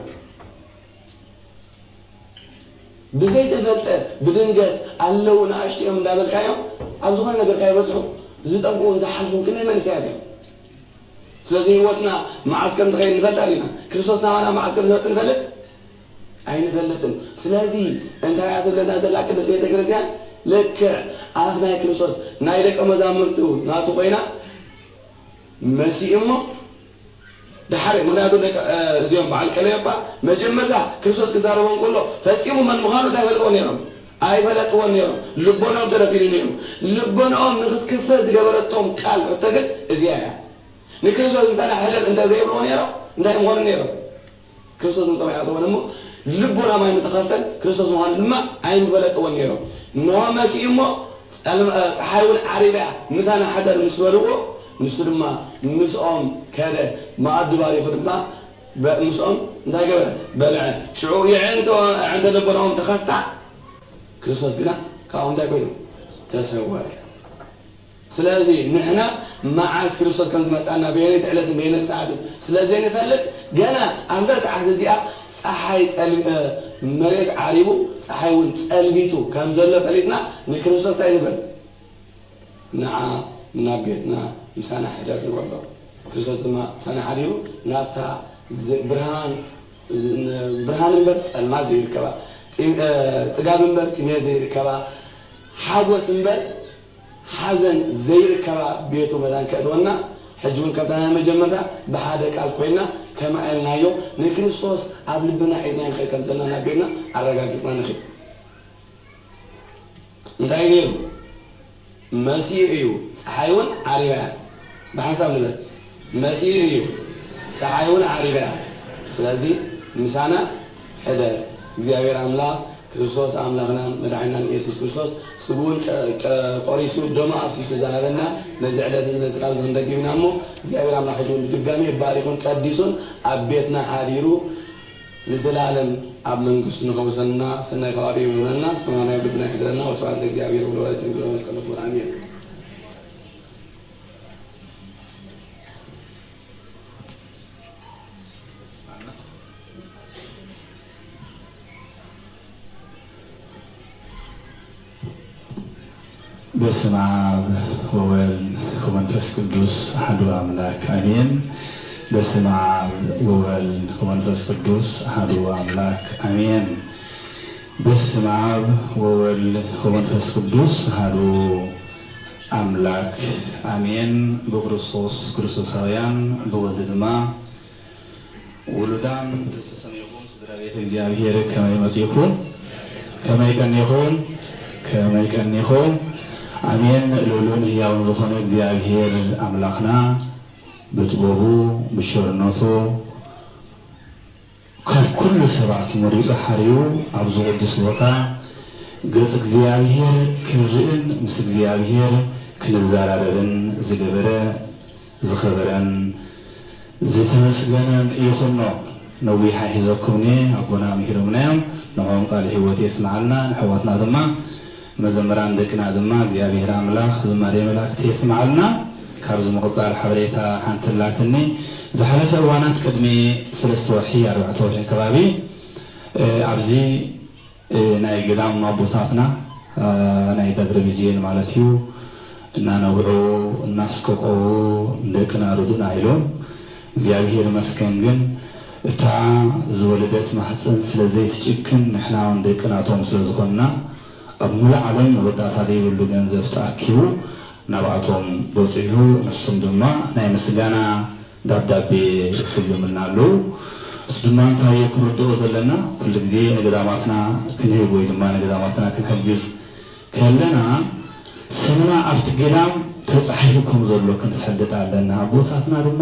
ብዘይተፈልጠ ብድንገት ኣለዉ ንኣሽቱ እዮም እንዳበልካዮም ኣብ ዝኾነ ነገር ካይበጽሑ ዝጠፍኡን ዝሓልፉን ክንደይ መንእሰያት እዮም። ስለዚ ህይወትና መዓስ ከም ትኸይድ ንፈልጥ ኣለና። ክርስቶስ ናባና መዓስ ከም ዝመጽእ ንፈልጥ ኣይንፈልጥን። ስለዚ እንታይ እያ ትብለና ዘላ ቅድስት ቤተ ክርስቲያን? ልክዕ ኣፍ ናይ ክርስቶስ ናይ ደቀ መዛሙርቱ ናቱ ኮይና መሲኡ እሞ ድሓር፣ ምኽንያቱ ደቂ፣ እ፣ እዚኦም በዓል ቀለዮጳ መጀመርታ ክርስቶስ ክዛረቦም ከሎ ፈጺሙ መን ምዃኑ እንታይ ፈልጥዎ ነይሮም? ኣይፈለጥዎን ነይሮም። ልቦናኦም ተደፊኑ ነይሩ። ልቦናኦም ንክትክፈት ዝገበረቶም ቃል ሕቶ ግን እዚኣ እያ። ንክርስቶስ ምሳና ሕደር እንተ ዘይብልዎ ነይሮም እንታይ ምኾኑ ነይሮም? ክርስቶስ ምሳኦም ኣይኣተወን እሞ ልቦና ማይ ምተኸፍተን ክርስቶስ ምዃኑ ድማ ኣይምፈለጥዎን ነይሮም። እንሆ መሲኡ እሞ ጸልም-፣ እ፣ ጸሓይ እውን ዓሪባ እያ፣ ምሳና ሕደር ምስ በልዎ ንሱ ድማ ምስኦም ከደ፣ መኣዲ ባሪኹ ድማ በ-፣ ምስኦም እንታይ ገበረ? በልዐ። ሽዑ የዕንቶ-፣ ኣዕንተ ልቦናኦም ተኸፍታ። ክርስቶስ ግና ካብኦም እንታይ ኮይኑ? ተሰወረ። ስለዚ ንሕና መዓስ ክርስቶስ ከም ዝመጽኣና፣ በየነይቲ ዕለትን በየነይቲ ሰዓትን ስለ ዘይንፈልጥ፣ ገና ኣብዛ ሰዓት እዚኣ ጸሓይ ጸልም-፣ እ፣ መሬት ዓሪቡ፣ ጸሓይ እውን ጸልሚቱ ከም ዘሎ ፈሊጥና ንክርስቶስ እንታይ ንበል? ንዓ ናብ ቤትና ምሳና ሕደር ንበሎ። ክርስቶስ ድማ ምሳና ሓዲሩ ናብታ ዝ-፣ ብርሃን ዝ-፣ ን-፣ ብርሃን እምበር ጸልማት ዘይርከባ፣ ጢም-፣ እ፣ ጽጋብ እምበር ጥሜት ዘይርከባ፣ ሓጎስ እምበር ሓዘን ዘይርከባ ቤቱ መታን ከእትወና፣ ሕጂ እውን ከምታ ናይ መጀመርታ ብሓደ ቃል ኮይና ከምኣ ኢልናዮ ንክርስቶስ ኣብ ልብና ሒዝና ንኽእል ከም ዘለና ናቢርና ኣረጋጊጽና ንኽእል። እንታይ ነይሩ? መሲኡ እዩ፣ ጸሓይ እውን ዓሪባ እያ። ብሓንሳብ ንበል፣ መሲኡ እዩ፣ ጸሓይ እውን ዓሪባ እያ። ስለዚ ምሳና ሕደር። እግዚኣብሔር ኣምላኽ ክርስቶስ ኣምላኽናን መድሓኒናን ኢየሱስ ክርስቶስ ስግኡን ቀ-፣ ቀ-፣ ቆሪሱ ደሙ ኣፍሲሱ ዝሃበና ነዚ ዕለት እዚ ነዚ ቃል እዚ ክንደግም ኢና እሞ እግዚኣብሔር ኣምላኽ ሕጂ እውን ብድጋሚ ባሪኹን ቀዲሱን ኣብ ቤትና ሓዲሩ ንዘለኣለም ኣብ መንግስቱ ንኸውሰና ሰናይ ፈቓዱ ይሁንና። ዝተማሃርናዮ ኣብ ልብና ይሕድረና። ወስብሐት ለእግዚኣብሔር ወለወላዲቱ ድንግል ወለመስቀሉ ክቡር። ኣሜን። በስመ አብ ወወልድ ወመንፈስ ቅዱስ አሐዱ አምላክ አሜን። በስመ አብ ወወልድ ወመንፈስ ቅዱስ አሐዱ አምላክ አሜን። በስመ አብ ወወልድ ወመንፈስ ቅዱስ አሐዱ አምላክ አሜን። ብክርስቶስ ክርስቶሳውያን፣ ብወልድ ድማ ውሉዳን፣ ርእሰ ሰማይኩም ስድራ ቤተ እግዚኣብሔር ከመይ መጺእኩም? ከመይ ቀኒኹም? ከመይ ቀኒኹም? ኣሜን። ልዑልን ህያውን ዝኾነ እግዚኣብሔር ኣምላኽና ብጥበቡ ብሸርነቱ ካብ ኩሉ ሰባት መሪጹ ሓርዩ ኣብዚ ቅዱስ ቦታ ገጽ እግዚኣብሔር ክንርእን ምስ እግዚኣብሔር ክንዘራረብን ዝገበረ ዝኸበረን ዝተመስገነን ይኹኖ። ነዊሕ ኣይሕዘኩምኒ፣ ኣቦና ምሂሮምና እዮም። ንዕኦም ቃል ህይወት የስምዓልና፣ ንሕዋትና ድማ መዘምራን ደቅና ድማ እግዚኣብሔር ኣምላኽ ዝማሬ መላእክቲ የስምዓልና። ካብዚ ምቕጻል ሓበሬታ ሓንቲ ኣላትኒ። ዝሓለፈ እዋናት ቅድሚ ሰለስተ ወርሒ፣ ኣርባዕተ ወርሒ ከባቢ፣ እ፣ ኣብዚ እ፣ ናይ ገዳም ኣቦታትና፣ እ፣ ናይ ደብረ ቢዜን ማለት እዩ፣ እናነብዑ፣ እናስቀቀዉ ንደቅና ርዱእና ኢሎም፣ እግዚኣብሔር ይመስገን ግን እታ ዝወለደት ማህፀን ስለ ዘይትጭክን ንሕና እውን ደቂ ናቶም ስለ ዝኾንና ኣብ ሙሉእ ዓለም መወዳእታ ዘይብሉ ገንዘብ ተኣኪቡ ናብኣቶም በፂሑ፣ ንሶም ድማ ናይ ምስጋና ደብዳቤ ሰጊሮምልና ኣለዉ። እሱ ድማ እንታይ እዩ ክንርድኦ ዘለና? ኩሉ ግዜ ንገዳማትና ክንህብ ወይ ድማ ንገዳማትና ክንሕግዝ ከለና ስምና ኣብቲ ገዳም ተጻሒፉ ከም ዘሎ ክንፈልጥ ኣለና። ኣቦታትና ድማ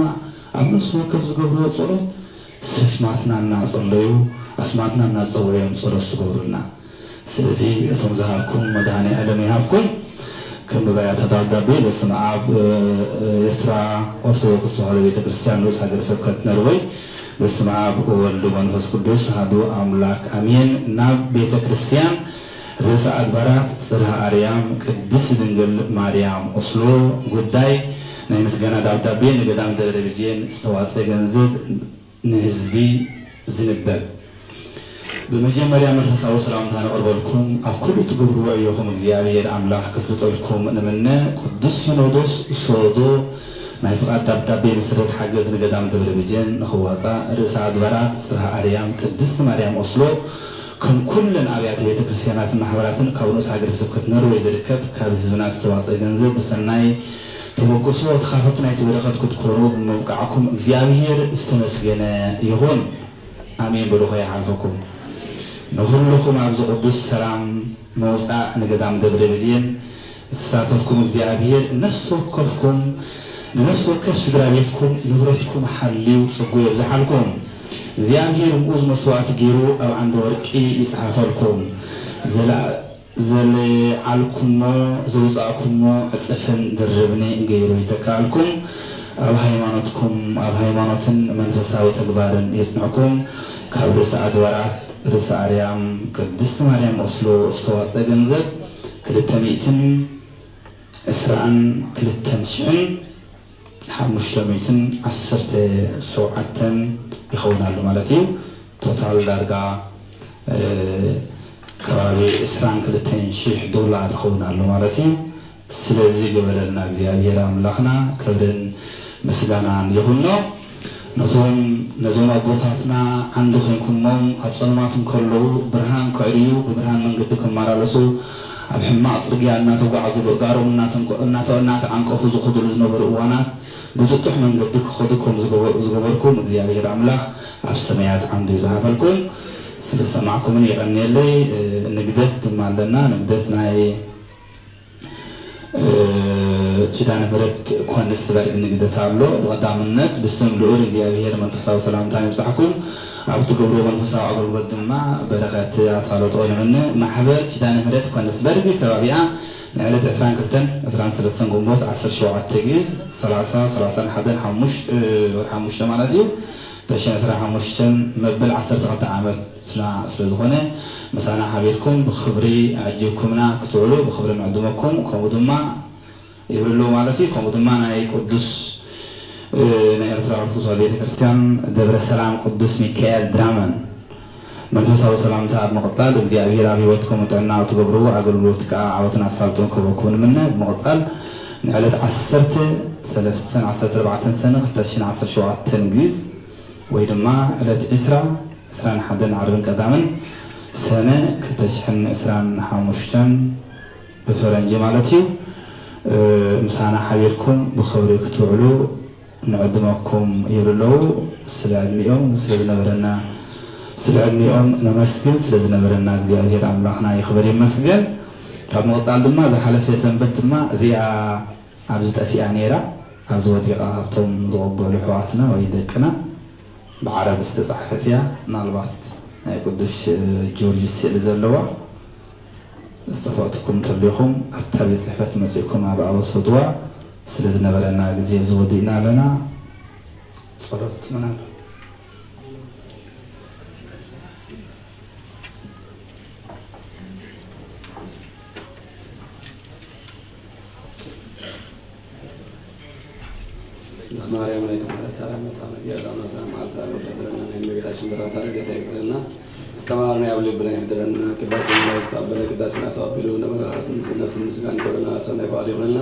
ኣብ ነፍሲ ወከፍ ዝገብርዎ ጸሎት ስማትና እናጸለዩ፣ ኣስማትና እናጸውዑ እዮም ጸሎት ዝገብሩልና። ስለዚ እቶም ዝሃብኩም መድኃኔ ዓለም ይሃብኩም። ከም መባያታ ደብዳቤ በስመ አብ፣ እ፣ እ፣ ኤርትራ ኦርቶዶክስ ተዋሕዶ ቤተ ክርስቲያን ንኡስ ሃገረ ስብከት ነርወይ። በስመ አብ ወወልድ ወመንፈስ ቅዱስ አሐዱ አምላክ አሜን። ናብ ቤተ ክርስቲያን ርእሰ አድባራት ጽርሐ አርያም ቅድስት ድንግል ማርያም ኦስሎ ጉዳይ ናይ ምስጋና ደብዳቤ ንገዳም ደብረ ቢዜን ዝተዋጸ ገንዘብ ንህዝቢ ዝንበብ። ብመጀመርያ መንፈሳዊ ሰላምታ ነቕርበልኩም፣ ኣብ ኩሉ እትገብርዎ ዕዮኹም እግዚኣብሔር ኣምላኽ ክፍልጠልኩም ንምነ። ቅዱስ ሲኖዶስ ሶዶ ናይ ፍቓድ ደብዳቤ መሰረት ሓገዝ ንገዳም ደብረ ቢዜን ንኽዋፃእ ርእሰ ኣድባራት ጽርሐ ኣርያም ቅድስት ማርያም ኦስሎ ከም ኩለን ኣብያተ ቤተ ክርስቲያናትን ማሕበራትን ካብ ንኡስ ሃገረ ስብከት ነርወይ ዝርከብ ካብ ህዝብና ዝተዋፀ ገንዘብ ብሰናይ ተበግሶ ተኻፈልቲ ናይቲ በረኸት ክትኮኑ ብምብቃዕኩም እግዚኣብሔር ዝተመስገነ ይኹን። ኣሜን በሉ ከይሓልፈኩም። ንኹልኹም ኣብዚ ቅዱስ ሰላም ምውፃእ ንገዳም ደብረ ቢዜን ዝተሳተፍኩም እግዚኣብሔር ነፍሲ ወከፍኩም ንነፍሲ ወከፍ ስድራ ቤትኩም ንብረትኩም ሓልዩ ጸጉ የብዝሓልኩም። እግዚኣብሔር ምኡዝ መስዋዕቲ ገይሩ ኣብ ዓንዲ ወርቂ ይጽሓፈልኩም። ዘላ-፣ ዘልዓልኩሞ ዘውጻእኩሞ ዕጽፍን ድርብን ገይሩ ይተካልኩም። ኣብ ሃይማኖትኩም፣ ኣብ ሃይማኖትን መንፈሳዊ ተግባርን የጽንዕኩም። ካብ ርእሰ ኣድባራት ርእሰ ኣርያም ቅድስት ማርያም ኦስሎ ዝተዋጸ ገንዘብ ክልተ ሚእትን ዕስራን ክልተን ሽሕን ሓሙሽተ ሚእትን ዓሰርተ ሸውዓተን ይኸውን ኣሎ ማለት እዩ። ቶታል ዳርጋ፣ እ፣ ከባቢ ዕስራን ክልተን ሽሕ ዶላር ይኸውን ኣሎ ማለት እዩ። ስለዚ ገበረልና እግዚኣብሔር ኣምላኽና ክብርን ምስጋናን ይኹኖ። ነቶም ነዞም ኣቦታትና ዓንዲ ኮይንኩሞም ኣብ ጸልማት እንከለዉ ብርሃን ከዕርዩ ብብርሃን መንገዲ ክመላለሱ ኣብ ሕማቕ ጽርግያ እናተጓዕዙ ብእጋሮም እናተንቆ- እናተ- እናተዓንቀፉ ዝኸዱሉ ዝነበሩ እዋናት ብጥጡሕ መንገዲ ክኸዱ ከም ዝገበ- ዝገበርኩም እግዚኣብሔር ኣምላኽ ኣብ ሰማያት ዓንዱ ይዝሃፈልኩም። ስለ ሰማዕኩምን የቐንየለይ። ንግደት ድማ ኣለና። ንግደት ናይ ኪዳነ ምሕረት ኮንስበርግ ንግደት ኣሎ። ብቐዳምነት ብስም ልኡል እግዚኣብሔር መንፈሳዊ ሰላምታ ይብጻሕኩም። ኣብ ትገብርዎ መንፈሳዊ ኣገልግሎት ድማ በረኸት ኣሳልጦ ንምነ። ማሕበር ኪዳነ ምሕረት ኮንስበርግ ከባቢኣ ንዕለት ዕስራን ክልተን ዕስራን ሰለስተን ግንቦት ዓሰርተ ሸውዓተ ግእዝ ሰላሳ ሰላሳን ሓደን ሓሙሽ- ወርሒ ሓሙሽተ ማለት እዩ። ተሽን ዕስራን ሓሙሽተን መበል ዓሰርተ ክልተ ዓመት ስለ ዝኾነ ምሳና ሓቢርኩም ብኽብሪ ዓጂብኩምና ክትውዕሉ ብኽብሪ ንዕድመኩም። ከምኡ ድማ ይብሉ ኣለዉ ማለት እዩ። ከምኡ ድማ ናይ ቅዱስ ናይ ኤርትራ ኦርቶዶክስ ተዋህዶ ቤተክርስትያን ደብረ ሰላም ቅዱስ ሚካኤል ድራመን መንፈሳዊ ሰላምታ ኣብ ምቕጻል እግዚኣብሔር ኣብ ህይወትኩም ጥዕና ትገብርዎ ኣገልግሎት ከዓ ዓወትን ኣሳልጦን ክህበኩም ንምነ። ብምቕጻል ንዕለት ዓሰርተ ሰለስተን ዓሰርተ ኣርባዕተን ሰነ ክልተ ሽሕን ዓሰርተ ሸውዓተን ግእዝ ወይ ድማ ዕለት ዕስራ ዕስራን ሓደን ዓርብን ቀዳምን ሰነ ክልተ ሽሕን ዕስራን ሓሙሽተን ብፈረንጂ ማለት እዩ። ምሳና ሓቢርኩም ብኽብሪ ክትውዕሉ ንዕድመኩም ይብሉ ኣለዉ። ስለ ዕድሚኦም ስለ ዝነበረና ስለ ዕድሚኦም ነመስግን። ስለ ዝነበረና እግዚኣብሔር ኣምላኽና ይኽበር ይመስገን። ካብ ምቕጻል ድማ ዝሓለፈ ሰንበት ድማ እዚኣ ኣብዚ ጠፊኣ ነይራ። ኣብዚ ወዲቓ ካብቶም ዝቕበሉ ኣሕዋትና ወይ ደቅና ብዓረብ ዝተጻሕፈት እያ። ምናልባት ናይ ቅዱስ ጊዮርጊስ ስእሊ ዘለዋ ዝጠፋእትኩም እንተሊኹም ኣብታ ቤት ጽሕፈት መጺእኩም ኣብኣ ውሰድዋ። ስለ ዝነበረና ግዜ ኣብዚ ወዲእና ኣለና። ጸሎት ምናልባት ቅድስት ማርያም ናይ ቅማረ ሳራ መጻ መዚያ ዳማ ሳራ መዓል ሳራ ተብለና ናይ እመቤታችን በረከት ረድኤታ ይክፈለና። ዝተማርና ኣብ ልብና ይሕድረና። ቅዳሴ ናይ ዝተቀበለ ቅዳሴና ተቀቢሉ ንበረከት ምስ ነፍስ ምስጋን ይገብረና። ሰናይ ፈቃድ ይኹነልና።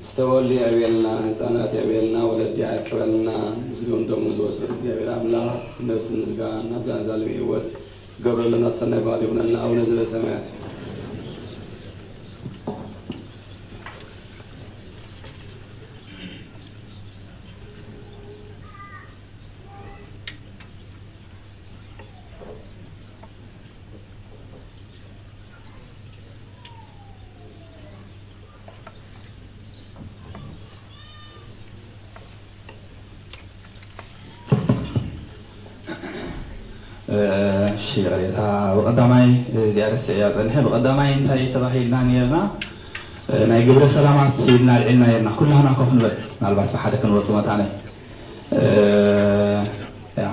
ዝተወልደ የዕብየልና፣ ህፃናት የዕብየልና፣ ወለዲ ያዕቅበልና። ምስሉን ደሙ ዝወሰዱ እግዚኣብሔር ኣምላኽ ነፍስ ምስጋን ናብዛ ንዛልሚ ህይወት ገብረልና። ሰናይ ፈቃድ ይኹነልና። ኣቡነ ዘበሰማያት እሺ፣ ይቕሬታ። ብቐዳማይ እዚኣ ረሲዐያ ጸኒሐ። ብቐዳማይ እንታይ ተባሂልና ነይርና? ናይ ግብረ ሰላማት ኢልና ኣልዒልና ነይርና። ኩላህና ኮፍ ንበል። ምናልባት ብሓደ ክንወጽእ መታነ። ያ፣